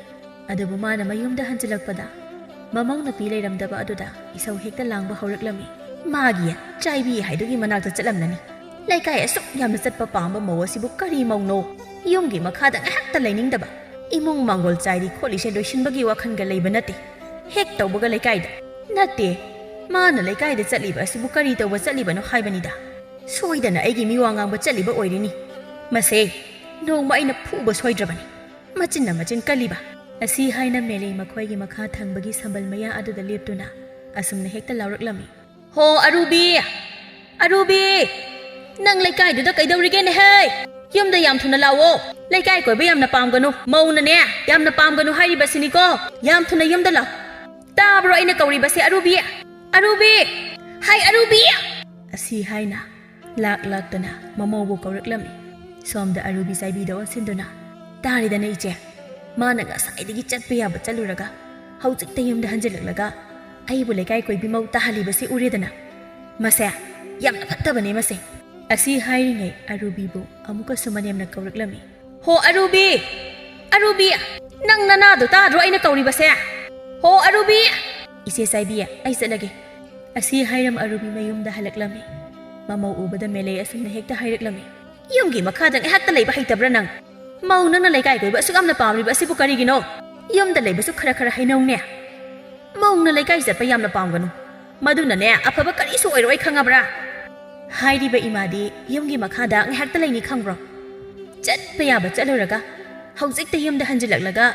ꯑꯗꯨꯕꯨ ꯃꯥꯅ ꯃꯌꯨꯝꯗ ꯍꯟꯖꯤꯜꯂꯛꯄꯗ ꯃꯃꯧ ꯅꯨꯄꯤ ꯂꯩꯔꯝꯗꯕ ꯑꯗꯨꯗ ꯏꯁꯧ ꯍꯦꯛꯇ ꯂꯥꯡꯕ ꯍꯧꯔꯛꯂꯝꯃꯤ꯫ ꯃꯥꯒꯤ ꯆꯥꯏꯕꯤ ꯍꯥꯏꯗꯨꯒꯤ ꯃꯅꯥꯛꯇ ꯆꯠꯂꯝꯂꯅꯤ꯫ ꯂꯩꯀꯥꯏ ꯑꯁꯨꯛ ꯌꯥꯝꯅ ꯆꯠꯄ ꯄꯥꯝꯕ ꯃꯧ ꯑꯁꯤꯕꯨ ꯀꯔꯤ ꯃꯧꯅꯣ? ꯌꯨꯝꯒꯤ ꯃꯈꯥꯗ ꯉꯥꯏꯍꯥꯛꯇ ꯂꯩꯅꯤꯡꯗꯕ, ꯏꯃꯨꯡ ꯃꯥꯡꯒꯣꯜ ꯆꯥꯏꯔꯤ ꯈꯣꯠꯂꯤꯁꯦ ꯂꯣꯏꯁꯤꯟꯕꯒꯤ ꯋꯥꯈꯜꯒ ꯂꯩꯕ ꯅꯠꯇꯦ꯫ ꯍꯦꯛ ꯇꯧꯕꯒ ꯂꯩꯀꯥꯏꯗ꯫ ꯅꯠꯇꯦ, ꯃꯥꯅ ꯂꯩꯀꯥꯏꯗ ꯆꯠꯂꯤꯕ ꯑꯁꯤꯕꯨ ꯀꯔꯤ ꯇꯧꯕ ꯆꯠꯂꯤꯕꯅꯣ ꯍꯥꯏꯕꯅꯤꯗ꯫ ꯁꯣꯏꯗꯅ ꯑꯩꯒꯤ ꯃꯤꯋꯥ ꯉꯥꯡꯕ ꯆꯠꯂꯤꯕ ꯑꯣꯏꯔꯤꯅꯤ꯫ ꯃꯁꯦ ꯅꯣꯡꯃ ꯑꯩꯅ ꯐꯨꯕ ꯁꯣꯏꯗ꯭ꯔꯕꯅꯤ꯫ ꯃꯆꯤꯟꯅ ꯃꯆꯤꯟ ꯀꯜꯂꯤꯕ꯫ ꯑꯁꯤ ꯍꯥꯏꯅ ꯃꯦꯂꯩ ꯃꯈꯣꯏꯒꯤ ꯃꯈꯥ ꯊꯪꯕꯒꯤ ꯁꯝꯕꯜ ꯃꯌꯥ ꯑꯗꯨꯗ ꯂꯦꯞꯇꯨꯅ ꯑꯁꯨꯝꯅ ꯍꯦꯛꯇ ꯂꯥꯎꯔꯛꯂꯝꯃꯤ꯫ "ꯍꯣ ꯑꯔꯨꯕꯤ! ꯑꯔꯨꯕꯤ! ꯅꯪ ꯂꯩꯀꯥꯏꯗꯨꯗ ꯀꯩꯗꯧꯔꯤꯒꯦꯅꯦꯍꯦ? ꯌꯨꯝꯗ ꯌꯥꯝ ꯊꯨꯅ ꯂꯥꯛꯑꯣ꯫ ꯂꯩꯀꯥꯏ ꯀꯣꯏꯕ ꯌꯥꯝꯅ ꯄꯥꯝꯒꯅꯨ꯫ ꯃꯧꯅꯅꯦ ꯌꯥꯝꯅ ꯄꯥꯝꯒꯅꯨ ꯍꯥꯏꯔꯤꯕꯁꯤꯅꯤꯀꯣ꯫ ꯌꯥꯝ ꯊꯨꯅ ꯌꯨꯝꯗ ꯂꯥꯛ꯫ ꯇꯥꯕ꯭ꯔꯣ ꯑꯩꯅ ꯀꯧꯔꯤꯕꯁꯦ, ꯑꯔꯨꯕꯤ? ꯑꯔꯨꯕꯤ! ꯍꯥꯏ ꯑꯔꯨꯕꯤ!" ꯑꯁꯤ ꯍꯥꯏꯅ ꯂꯥꯛ ꯂꯥꯛꯇꯅ ꯃꯃꯧꯕꯨ ꯀꯧꯔꯛꯂꯝꯃꯤ꯫ ꯁꯣꯝꯗ ꯑꯔꯨꯕꯤ ꯆꯥꯏꯕꯤꯗ ꯑꯣꯟꯁꯤꯟꯗꯨꯅ, "ꯇꯥꯔꯦꯗꯅ ꯏꯆꯦ, ꯃꯥꯅ ꯉꯁꯥꯏꯗꯒꯤ ꯆꯠꯄ ꯌꯥꯕ ꯆꯠꯂꯨꯔꯒ ꯍꯧꯖꯤꯛꯇ ꯌꯨꯝꯗ ꯍꯟꯖꯤꯜꯂꯛꯂꯒ ꯑꯩꯕꯨ ꯂꯩꯀꯥꯏ ꯀꯣꯏꯕꯤ ꯃꯧ ꯇꯥꯍꯜꯂꯤꯕꯁꯤ ꯎꯔꯦꯗꯅ꯫ ꯃꯁꯦ ꯌꯥꯝꯅ ꯐꯠꯇꯕꯅꯦ ꯃꯁꯦ꯫" ꯑꯁꯤ ꯍꯥꯏꯔꯤꯉꯩ ꯑꯔꯨꯕꯤꯕꯨ ꯑꯃꯨꯛꯀꯁꯨ ꯃꯅꯦꯝꯅ ꯀꯧꯔꯛꯂꯝꯃꯤ꯫ "ꯍꯣ ꯑꯔꯨꯕꯤ! ꯑꯔꯨꯕꯤ! ꯅꯪ ꯅꯅꯥꯗꯣ ꯇꯥꯗ꯭ꯔꯣ ꯑꯩꯅ ꯀꯧꯔꯤꯕꯁꯦ? ꯍꯣ ꯑꯔꯨꯕꯤ!" "ꯏꯆꯦ ꯆꯥꯏꯕꯤ, ꯑꯩ ꯆꯠꯂꯒꯦ꯫" ꯑꯁꯤ ꯍꯥꯏꯔꯝ ꯑꯔꯨꯕꯤ ꯃꯌꯨꯝꯗ ꯍꯜꯂꯛꯂꯝꯃꯤ꯫ ꯃꯃꯧ ꯎꯕꯗ ꯃꯦꯂꯩ ꯑꯁꯨꯝꯅ ꯍꯦꯛꯇ ꯍꯥꯏꯔꯛꯂꯝꯃꯤ꯫ "ꯌꯨꯝꯒꯤ ꯃꯈꯥꯗ ꯉꯥꯏꯍꯥꯛꯇ ꯂꯩꯕ ꯍꯩꯇꯕ꯭ꯔꯥ ꯅꯪ? ꯃꯧ ꯅꯪꯅ ꯂꯩꯀꯥꯏ ꯀꯣꯏꯕ ꯑꯁꯨꯛ ꯌꯥꯝꯅ ꯄꯥꯝꯂꯤꯕ ꯑꯁꯤꯕꯨ ꯀꯔꯤꯒꯤꯅꯣ? ꯌꯨꯝꯗ ꯂꯩꯕꯁꯨ ꯈꯔ ꯈꯔ ꯍꯩꯅꯧꯅꯦ꯫ ꯃꯧꯅ ꯂꯩꯀꯥꯏ ꯆꯠꯄ ꯌꯥꯝꯅ ꯄꯥꯝꯒꯅꯨ꯫ ꯃꯗꯨꯅꯅꯦ ꯑꯐꯕ ꯀꯔꯤꯁꯨ ꯑꯣꯏꯔꯣꯏ, ꯈꯪꯉꯕ꯭ꯔꯥ?" ꯍꯥꯏꯔꯤꯕ ꯏꯃꯥꯗꯤ ꯌꯨꯝꯒꯤ ꯃꯈꯥꯗ ꯉꯥꯏꯍꯥꯛꯇ ꯂꯩꯅꯤ ꯈꯪꯕ꯭ꯔꯣ? ꯆꯠꯄ ꯌꯥꯕ ꯆꯠꯂꯨꯔꯒ ꯍꯧꯖꯤꯛꯇ ꯌꯨꯝꯗ ꯍꯟꯖꯤꯜꯂꯛꯂꯒ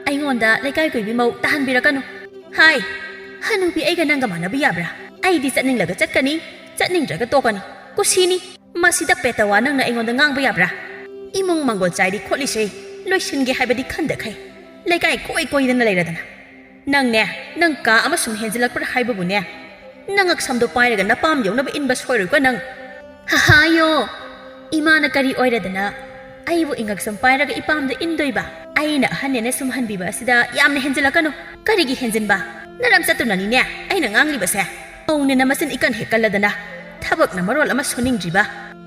ꯑꯩꯉꯣꯟꯗ ꯂꯩꯀꯥꯏ ꯀꯣꯏꯕꯤ ꯃꯧ ꯇꯥꯍꯟꯕꯤꯔꯛꯀꯅꯨ꯫ ꯍꯥꯏ, ꯍꯅꯨꯕꯤ, ꯑꯩꯒ ꯅꯪꯒ ꯃꯥꯟꯅꯕ ꯌꯥꯕ꯭ꯔꯥ? ꯑꯩꯗꯤ ꯆꯠꯅꯤꯡꯂꯒ ꯆꯠꯀꯅꯤ, ꯆꯠꯅꯤꯡꯗ꯭ꯔꯒ ꯇꯣꯛꯀꯅꯤ꯫ ꯀꯨꯁꯤꯅꯤ꯫ ꯃꯁꯤꯗ ꯄꯦꯇꯋꯥ ꯅꯪꯅ ꯑꯩꯉꯣꯟꯗ ꯉꯥꯡꯕ ꯌꯥꯕ꯭ꯔꯥ? ꯏꯃꯨꯡ ꯃꯪꯒꯣꯜ ꯆꯥꯏꯔꯤ ꯈꯣꯠꯂꯤꯁꯦ ꯂꯣꯏꯁꯤꯟꯒꯦ ꯍꯥꯏꯕꯗꯤ ꯈꯟꯗꯈꯩ ꯂꯩꯀꯥꯏ ꯀꯣꯏ ꯀꯣꯏꯗꯅ ꯂꯩꯔꯗꯅ꯫ ꯅꯪꯅꯦ, ꯅꯪ ꯀꯥ ꯑꯃ ꯁꯨꯝ ꯍꯦꯟꯖꯤꯜꯂꯛꯄ꯭ꯔꯥ ꯍꯥꯏꯕꯕꯨꯅꯦ, ꯅꯪ ꯉꯛꯁꯝꯗꯣ ꯄꯥꯏꯔꯒ ꯅꯄꯥꯝ ꯌꯧꯅꯕ ꯏꯟꯕ ꯁꯣꯏꯔꯣꯏꯀꯣ ꯅꯪ꯫ ꯍꯍꯥꯌꯣ, ꯏꯃꯥꯅ ꯀꯔꯤ ꯑꯣꯏꯔꯗꯅ ꯑꯩꯕꯨ ꯏꯉꯛꯁꯝ ꯄꯥꯏꯔꯒ ꯏꯄꯥꯝꯗ ꯏꯟꯗꯣꯏꯕ? ꯑꯩꯅ ꯑꯍꯟꯅꯦꯅ ꯁꯨꯝ ꯍꯟꯕꯤꯕ ꯑꯁꯤꯗ ꯌꯥꯝꯅ ꯍꯦꯟꯖꯤꯜꯂꯛꯀꯅꯨ꯫ ꯀꯔꯤꯒꯤ ꯍꯦꯟꯖꯤꯟꯕ? ꯅꯔꯝ ꯆꯠꯇꯨꯅꯅꯤꯅꯦ ꯑꯩꯅ ꯉꯥꯡꯂꯤꯕꯁꯦ꯫ ꯃꯧꯅꯦꯅ ꯃꯆꯤꯟ ꯏꯀꯟ ꯍꯦꯛ ꯀꯜꯂꯗꯅ, ꯊꯕꯛꯅ ꯃꯔꯣꯜ ꯑꯃ ꯁꯨꯅꯤꯡꯗ꯭ꯔꯤꯕ꯫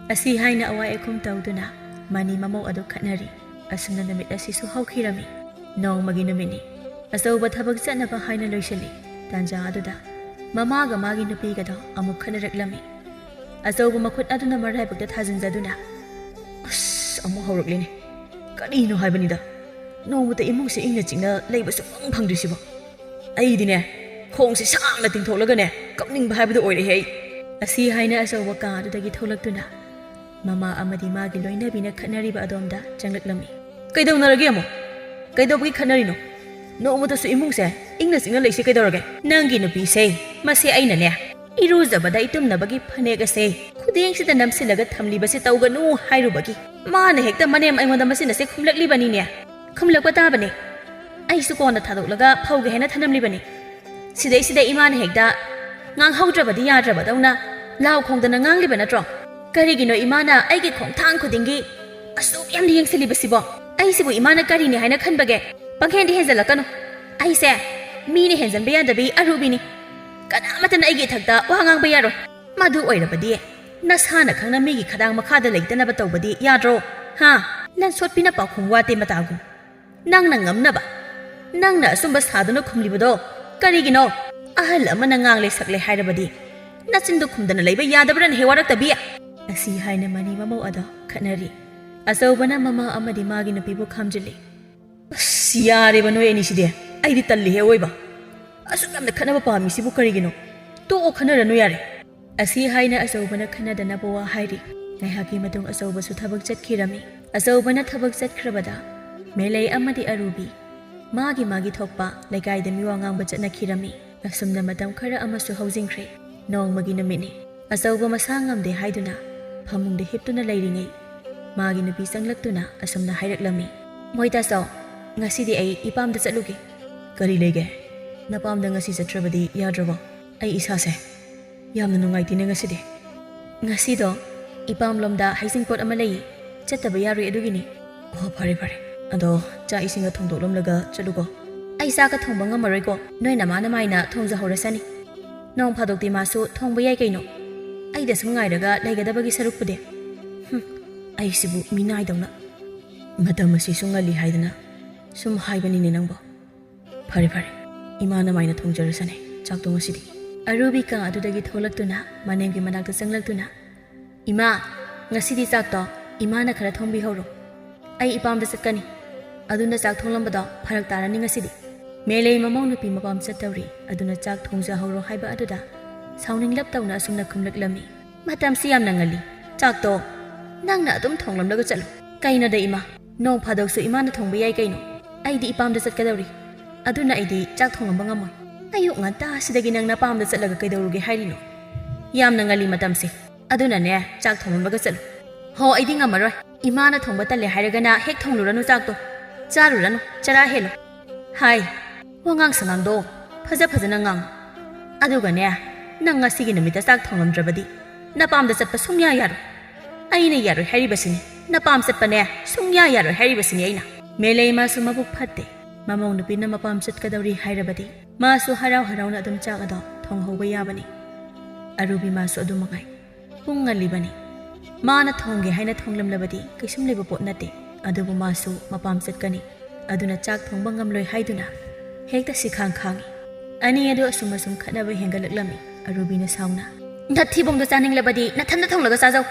ꯑꯁꯤ ꯍꯥꯏꯅ ꯑꯋꯥꯏ ꯑꯈꯨꯝ ꯇꯧꯗꯨꯅ ꯃꯅꯤ ꯃꯃꯧ ꯑꯗꯨ ꯈꯠꯅꯔꯤ꯫ ꯑꯁꯨꯝꯅ ꯅꯨꯃꯤꯠ ꯑꯁꯤꯁꯨ ꯍꯧꯈꯤꯔꯝꯃꯤ꯫ ꯅꯣꯡꯃꯒꯤ ꯅꯨꯃꯤꯠꯅꯤ꯫ ꯑꯆꯧꯕ ꯊꯕꯛ ꯆꯠꯅꯕ ꯍꯥꯏꯅ ꯂꯣꯏꯁꯤꯜꯂꯤ꯫ ꯇꯥꯟꯖꯥ ꯑꯗꯨꯗ ꯃꯃꯥꯒ ꯃꯥꯒꯤ ꯅꯨꯄꯤꯒꯗꯣ ꯑꯃꯨꯛ ꯈꯠꯅꯔꯛꯂꯝꯃꯤ꯫ ꯑꯆꯧꯕ ꯃꯈꯨꯠ ꯑꯗꯨꯅ ꯃꯔꯥꯏꯕꯛꯇ ꯊꯥꯖꯤꯟꯖꯗꯨꯅ, "ꯑꯁ, ꯑꯃꯨꯛ ꯍꯧꯔꯛꯂꯤꯅꯦ꯫ ꯀꯔꯤꯅꯣ ꯍꯥꯏꯕꯅꯤꯗ, ꯅꯣꯡꯃꯇ ꯏꯃꯨꯡꯁꯦ ꯏꯪꯅ ꯆꯤꯛꯅ ꯂꯩꯕ ꯁꯨꯡꯐꯪ ꯐꯪꯗ꯭ꯔꯤꯁꯤꯕꯣ? ꯑꯩꯗꯤꯅꯦ, ꯈꯣꯡꯁꯦ ꯁꯥꯡꯅ ꯇꯤꯡꯊꯣꯛꯂꯒꯅꯦ, ꯀꯞꯅꯤꯡꯕ ꯍꯥꯏꯕꯗꯨ ꯑꯣꯏꯔꯦꯍꯦ ꯑꯩ"꯫ ꯑꯁꯤ ꯍꯥꯏꯅ ꯑꯆꯧꯕ ꯀꯥ ꯑꯗꯨꯗꯒꯤ ꯊꯣꯛꯂꯛꯇꯨꯅ ꯃꯃꯥ ꯑꯃꯗꯤ ꯃꯥꯒꯤ ꯂꯣꯏꯅꯕꯤꯅ ꯈꯠꯅꯔꯤꯕ ꯑꯗꯣꯝꯗ ꯆꯪꯂꯛꯂꯝꯃꯤ꯫ "ꯀꯩꯗꯧꯅꯔꯒꯦ ꯑꯃꯨꯛ? ꯀꯩꯗꯧꯕꯒꯤ ꯈꯠꯅꯔꯤꯅꯣ? ꯅꯣꯡꯃꯇꯁꯨ ꯏꯃꯨꯡꯁꯦ ꯏꯪꯅ ꯆꯤꯛꯅ ꯂꯩꯁꯦ ꯀꯩꯗꯧꯔꯒꯦ?" "ꯅꯪꯒꯤ ꯅꯨꯄꯤꯁꯦ, ꯃꯁꯦ ꯑꯩꯅꯅꯦ, ꯏꯔꯨꯖꯕꯗ ꯏꯇꯨꯝꯅꯕꯒꯤ ꯐꯅꯦꯛ ꯑꯁꯦ ꯈꯨꯗꯦꯡꯁꯤꯗ ꯅꯝꯁꯤꯜꯂꯒ ꯊꯝꯂꯤꯕꯁꯦ ꯇꯧꯒꯅꯨ ꯍꯥꯏꯔꯨꯕꯒꯤ ꯃꯥꯅ ꯍꯦꯛꯇ ꯃꯅꯦꯝ ꯑꯩꯉꯣꯟꯗ ꯃꯆꯤꯟ ꯑꯁꯦ ꯈꯨꯝꯂꯛꯂꯤꯕꯅꯤꯅꯦ꯫ ꯈꯨꯝꯂꯛꯄ ꯇꯥꯕꯅꯦ꯫ ꯑꯩꯁꯨ ꯀꯣꯟꯅ ꯊꯥꯗꯣꯛꯂꯒ ꯐꯧꯒꯦ ꯍꯥꯏꯅ ꯊꯅꯝꯂꯤꯕꯅꯤ꯫ ꯁꯤꯗꯩꯁꯤꯗ ꯏꯃꯥꯅ ꯍꯦꯛꯇ ꯉꯥꯡꯍꯧꯗ꯭ꯔꯕꯗꯤ ꯌꯥꯗ꯭ꯔꯕꯗꯧꯅ ꯂꯥꯎ ꯈꯣꯡꯗꯅ ꯉꯥꯡꯂꯤꯕ ꯅꯠꯇ꯭ꯔꯣ? ꯀꯔꯤꯒꯤꯅꯣ ꯏꯃꯥꯅ ꯑꯩꯒꯤ ꯈꯣꯡꯊꯥꯡ ꯈꯨꯗꯤꯡꯒꯤ ꯑꯁꯨꯛ ꯌꯥꯝꯅ ꯌꯦꯡꯁꯤꯜꯂꯤꯕꯁꯤꯕꯣ? ꯑꯩꯁꯤꯕꯨ ꯏꯃꯥꯅ ꯀꯔꯤꯅꯤ ꯍꯥꯏꯅ ꯈꯟꯕꯒꯦ? ꯄꯪꯍꯦꯟꯗꯤ ꯍꯦꯟꯖꯜꯂꯛꯀꯅꯨ꯫ ꯑꯩꯁꯦ ꯃꯤꯅ ꯍꯦꯟꯖꯟꯕ ꯌꯥꯗꯕꯤ ꯑꯔꯨꯕꯤꯅꯤ꯫ ꯀꯅꯥꯃꯠꯇꯅ ꯑꯩꯒꯤ ꯏꯊꯛꯇ ꯋꯥ ꯉꯥꯡꯕ ꯌꯥꯔꯣꯏ꯫ ꯃꯗꯨ ꯑꯣꯏꯔꯕꯗꯤ ꯅꯁꯥꯅ ꯈꯪꯅ ꯃꯤꯒꯤ ꯈꯗꯥꯡ ꯃꯈꯥꯗ ꯂꯩꯇꯅꯕ ꯇꯧꯕꯗꯤ ꯌꯥꯗ꯭ꯔꯣ? ꯍꯥ? ꯂꯟꯁꯣꯠꯄꯤꯅ ꯄꯥꯎꯈꯨꯝ ꯋꯥꯠꯇꯦ ꯃꯇꯥꯒꯨꯝ꯫ ꯅꯪꯅ ꯉꯝꯅꯕ, ꯅꯪꯅ ꯑꯆꯨꯝꯕ ꯁꯥꯗꯨꯅ ꯈꯨꯝꯂꯤꯕꯗꯣ ꯀꯔꯤꯒꯤꯅꯣ? ꯑꯍꯜ ꯑꯃꯅ ꯉꯥꯡꯂꯦ ꯁꯛꯂꯦ ꯍꯥꯏꯔꯕꯗꯤ ꯅꯆꯤꯟꯗꯨ ꯈꯨꯝꯗꯅ ꯂꯩꯕ ꯌꯥꯗꯕ꯭ꯔꯥꯅꯦꯍꯦ, ꯋꯥꯔꯛꯇꯕꯤ? ꯑꯁꯤ ꯍꯥꯏꯅ ꯃꯅꯤ ꯃꯃꯧ ꯑꯗꯣ ꯈꯠꯅꯔꯤ꯫ ꯑꯆꯧꯕꯅ ꯃꯃꯥ ꯑꯃꯗꯤ ꯃꯥꯒꯤ ꯅꯨꯄꯤꯕꯨ ꯈꯥꯝꯖꯤꯜꯂꯤ꯫ "ꯑꯁ, ꯌꯥꯔꯦꯕ ꯅꯣꯏ ꯑꯅꯤꯁꯤꯗꯤ꯫ ꯑꯩꯗꯤ ꯇꯜꯂꯤꯍꯦ ꯑꯋꯣꯏꯕ꯫ ꯑꯁꯨꯛ ꯌꯥꯝꯅ ꯈꯠꯅꯕ ꯄꯥꯝꯃꯤꯁꯤꯕꯨ ꯀꯔꯤꯒꯤꯅꯣ? ꯇꯣꯛꯑꯣ, ꯈꯠꯅꯔꯅꯨ ꯌꯥꯔꯦ꯫ ꯑꯁꯤ ꯍꯥꯏꯅ ꯑꯆꯧꯕꯅ ꯈꯟꯅꯗꯅꯕ ꯋꯥ ꯍꯥꯏꯔꯤ꯫ ꯉꯥꯏꯍꯥꯛꯀꯤ ꯃꯇꯨꯡ ꯑꯆꯧꯕꯁꯨ ꯊꯕꯛ ꯆꯠꯈꯤꯔꯝꯃꯤ꯫ ꯑꯆꯧꯕꯅ ꯊꯕꯛ ꯆꯠꯈ꯭ꯔꯕꯗ ꯃꯦꯂꯩ ꯑꯃꯗꯤ ꯑꯔꯨꯕꯤ ꯃꯥꯒꯤ ꯃꯥꯒꯤ ꯊꯣꯛꯄ ꯂꯩꯀꯥꯏꯗ ꯃꯤꯋꯥ ꯉꯥꯡꯕ ꯆꯠꯅꯈꯤꯔꯝꯃꯤ꯫ ꯑꯁꯨꯝꯅ ꯃꯇꯝ ꯈꯔ ꯑꯃꯁꯨ ꯍꯧꯖꯤꯟꯈ꯭ꯔꯦ꯫ ꯅꯣꯡꯃꯒꯤ ꯅꯨꯃꯤꯠꯅꯤ꯫ ꯑꯆꯧꯕ ꯃꯁꯥ ꯉꯝꯗꯦ ꯍꯥꯏꯗꯨꯅ ꯐꯃꯨꯡꯗ ꯍꯤꯞꯇꯨꯅ ꯂꯩꯔꯤꯉꯩ ꯃꯥꯒꯤ ꯅꯨꯄꯤ ꯆꯪꯂꯛꯇꯨꯅ ꯑꯁꯨꯝꯅ ꯍꯥꯏꯔꯛꯂꯝꯃꯤ, "ꯃꯣꯏꯇꯥꯆꯧ, ꯉꯁꯤꯗꯤ ꯑꯩ ꯏꯄꯥꯝꯗ ꯆꯠꯂꯨꯒꯦ꯫" "ꯀꯔꯤ ꯂꯩꯒꯦ? ꯅꯄꯥꯝꯗ ꯉꯁꯤ ꯆꯠꯇ꯭ꯔꯕꯗꯤ ꯌꯥꯗ꯭ꯔꯕꯣ?" "ꯑꯩ ꯏꯁꯥꯁꯦ ꯌꯥꯝꯅ ꯅꯨꯡꯉꯥꯏꯇꯦꯅꯦ ꯉꯁꯤꯗꯤ꯫" "ꯉꯁꯤꯗꯣ ꯏꯄꯥꯝꯂꯣꯝꯗ ꯍꯩꯖꯤꯡꯄꯣꯠ ꯑꯃ ꯂꯩꯌꯦ, ꯆꯠꯇꯕ ꯌꯥꯔꯣꯏ ꯑꯗꯨꯒꯤꯅꯤ꯫" "ꯑꯣ, ꯐꯔꯦ ꯐꯔꯦ꯫ ꯑꯗꯣ ꯆꯥꯛ ꯏꯁꯤꯡꯒ ꯊꯣꯡꯗꯣꯛꯂꯝꯂꯒ ꯆꯠꯂꯨꯀꯣ꯫" "ꯑꯩ ꯆꯥꯛꯀ ꯊꯣꯡꯕ ꯉꯝꯃꯔꯣꯏꯀꯣ, ꯅꯣꯏ ꯅꯃꯥ ꯅꯃꯥꯏꯅ ꯊꯣꯡꯖꯍꯧꯔꯁꯅꯤ꯫ ꯅꯣꯡ ꯐꯥꯗꯣꯛꯇꯤ ꯃꯥꯁꯨ ꯊꯣꯡꯕ ꯌꯥꯏ ꯀꯩꯅꯣ, ꯑꯩꯗ ꯁꯨꯝ ꯉꯥꯏꯔꯒ ꯂꯩꯒꯗꯕꯒꯤ ꯁꯔꯨꯛꯄꯨꯗꯤ꯫" "ꯍꯨꯝ, ꯑꯩꯁꯤꯕꯨ ꯃꯤꯅꯥꯏꯗꯧꯅ꯫ ꯃꯇꯝ ꯑꯁꯤꯁꯨ ꯉꯜꯂꯤ ꯍꯥꯏꯗꯅ ꯁꯨꯝ ꯍꯥꯏꯕꯅꯤꯅꯦ ꯅꯪꯕꯣ꯫ ꯐꯔꯦ ꯐꯔꯦ, ꯏꯃꯥ ꯅꯃꯥꯏꯅ ꯊꯣꯡꯖꯔꯁꯅꯦ ꯆꯥꯛꯇꯣ ꯉꯁꯤꯗꯤ꯫" ꯑꯔꯨꯕꯤ ꯀꯥ ꯑꯗꯨꯗꯒꯤ ꯊꯣꯛꯂꯛꯇꯨꯅ ꯃꯅꯦꯝꯒꯤ ꯃꯅꯥꯛꯇ ꯆꯪꯂꯛꯇꯨꯅ, "ꯏꯃꯥ, ꯉꯁꯤꯗꯤ ꯆꯥꯛꯇꯣ ꯏꯃꯥꯅ ꯈꯔ ꯊꯣꯡꯕꯤꯍꯧꯔꯣ꯫ ꯑꯩ ꯏꯄꯥꯝꯗ ꯆꯠꯀꯅꯤ꯫ ꯑꯗꯨꯅ ꯆꯥꯛ ꯊꯣꯡꯂꯝꯕꯗꯣ ꯐꯔꯛ ꯇꯥꯔꯅꯤ ꯉꯁꯤꯗꯤ꯫" ꯃꯦꯂꯩ ꯃꯃꯧ ꯅꯨꯄꯤ ꯃꯄꯥꯝ ꯆꯠꯇꯧꯔꯤ, ꯑꯗꯨꯅ ꯆꯥꯛ ꯊꯣꯡꯖꯍꯧꯔꯣ ꯍꯥꯏꯕ ꯑꯗꯨꯗ ꯁꯥꯎꯅꯤꯡꯂꯞ ꯇꯧꯅ ꯑꯁꯨꯝꯅ ꯈꯨꯝꯂꯛꯂꯝꯃꯤ, "ꯃꯇꯝꯁꯤ ꯌꯥꯝꯅ ꯉꯜꯂꯤ꯫ ꯆꯥꯛꯇꯣ ꯅꯪꯅ ꯑꯗꯨꯝ ꯊꯣꯡꯂꯝꯂꯒ ꯆꯠꯂꯨ꯫ ꯀꯩꯅꯣꯗ ꯏꯃꯥ, ꯅꯣꯡ ꯐꯥꯗꯣꯛꯁꯨ ꯏꯃꯥꯅ ꯊꯣꯡꯕ ꯌꯥꯏ ꯀꯩꯅꯣ꯫ ꯑꯩꯗꯤ ꯏꯄꯥꯝꯗ ꯆꯠꯀꯗꯧꯔꯤ, ꯑꯗꯨꯅ ꯑꯩꯗꯤ ꯆꯥꯛ ꯊꯣꯡꯂꯝꯕ ꯉꯝꯃꯣꯏ꯫" "ꯑꯌꯨꯛ ꯉꯟꯇꯥꯁꯤꯗꯒꯤ ꯅꯪ ꯅꯄꯥꯝꯗ ꯆꯠꯂꯒ ꯀꯩꯗꯧꯔꯨꯒꯦ ꯍꯥꯏꯔꯤꯅꯣ? ꯌꯥꯝꯅ ꯉꯜꯂꯤ ꯃꯇꯝꯁꯦ꯫ ꯑꯗꯨꯅꯅꯦ, ꯆꯥꯛ ꯊꯣꯡꯂꯝꯂꯒ ꯆꯠꯂꯨ꯫" "ꯍꯣ, ꯑꯩꯗꯤ ꯉꯝꯃꯔꯣꯏ꯫ ꯏꯃꯥꯅ ꯊꯣꯡꯕ ꯇꯜꯂꯦ ꯍꯥꯏꯔꯒꯅ ꯍꯦꯛ ꯊꯣꯡꯂꯨꯔꯅꯨ ꯆꯥꯛꯇꯣ꯫ ꯆꯥꯔꯨꯔꯅꯨ, ꯆꯔꯥ ꯍꯦꯜꯂꯣ꯫" "ꯍꯥꯏ, ꯋꯥꯉꯥꯡ ꯁꯉꯥꯡꯗꯣ ꯐꯖ ꯐꯖꯅ ꯉꯥꯡꯉꯨ꯫ ꯑꯗꯨꯒꯅꯦ, ꯅꯪ ꯉꯁꯤꯒꯤ ꯅꯨꯃꯤꯠꯇ ꯆꯥꯛ ꯊꯣꯡꯂꯝꯗ꯭ꯔꯕꯗꯤ ꯅꯄꯥꯝꯗ ꯆꯠꯄ ꯁꯨꯡꯌꯥ ꯌꯥꯔꯣꯏ꯫ ꯑꯩꯅ ꯌꯥꯔꯣꯏ ꯍꯥꯏꯔꯤꯕꯁꯤꯅꯤ꯫ ꯅꯄꯥꯝ ꯆꯠꯄꯅꯦ ꯁꯨꯡꯌꯥ ꯌꯥꯔꯣꯏ ꯍꯥꯏꯔꯤꯕꯁꯤꯅꯤ ꯑꯩꯅ꯫" ꯃꯦꯂꯩ ꯃꯥꯁꯨ ꯃꯕꯨꯛ ꯐꯠꯇꯦ꯫ ꯃꯃꯧ ꯅꯨꯄꯤꯅ ꯃꯄꯥꯝ ꯆꯠꯀꯗꯧꯔꯤ ꯍꯥꯏꯔꯕꯗꯤ ꯃꯥꯁꯨ ꯍꯔꯥꯎ ꯍꯔꯥꯎꯅ ꯑꯗꯨꯝ ꯆꯥꯛ ꯑꯗꯣ ꯊꯣꯡꯍꯧꯕ ꯌꯥꯕꯅꯤ꯫ ꯑꯔꯨꯕꯤ ꯃꯥꯁꯨ ꯑꯗꯨ ꯃꯉꯥꯏ꯫ ꯄꯨꯡ ꯉꯜꯂꯤꯕꯅꯤ꯫ ꯃꯥꯅ ꯊꯣꯡꯒꯦ ꯍꯥꯏꯅ ꯊꯣꯡꯂꯝꯂꯕꯗꯤ ꯀꯩꯁꯨꯝ ꯂꯩꯕ ꯄꯣꯠ ꯅꯠꯇꯦ꯫ ꯑꯗꯨꯕꯨ ꯃꯥꯁꯨ ꯃꯄꯥꯝ ꯆꯠꯀꯅꯤ꯫ ꯑꯗꯨꯅ ꯆꯥꯛ ꯊꯣꯡꯕ ꯉꯝꯂꯣꯏ ꯍꯥꯏꯗꯨꯅ ꯍꯦꯛꯇ ꯁꯤꯈꯥꯡ ꯈꯥꯡꯉꯤ꯫ ꯑꯅꯤ ꯑꯗꯨ ꯑꯁꯨꯝ ꯑꯁꯨꯝ ꯈꯠꯅꯕ ꯍꯦꯟꯒꯠꯂꯛꯂꯝꯃꯤ꯫ ꯑꯔꯨꯕꯤꯅ ꯁꯥꯎꯅ, "ꯅꯊꯤꯕꯣꯡꯗꯣ ꯆꯥꯅꯤꯡꯂꯕꯗꯤ ꯅꯊꯟꯗ ꯊꯣꯡꯂꯒ ꯆꯥꯖꯧ꯫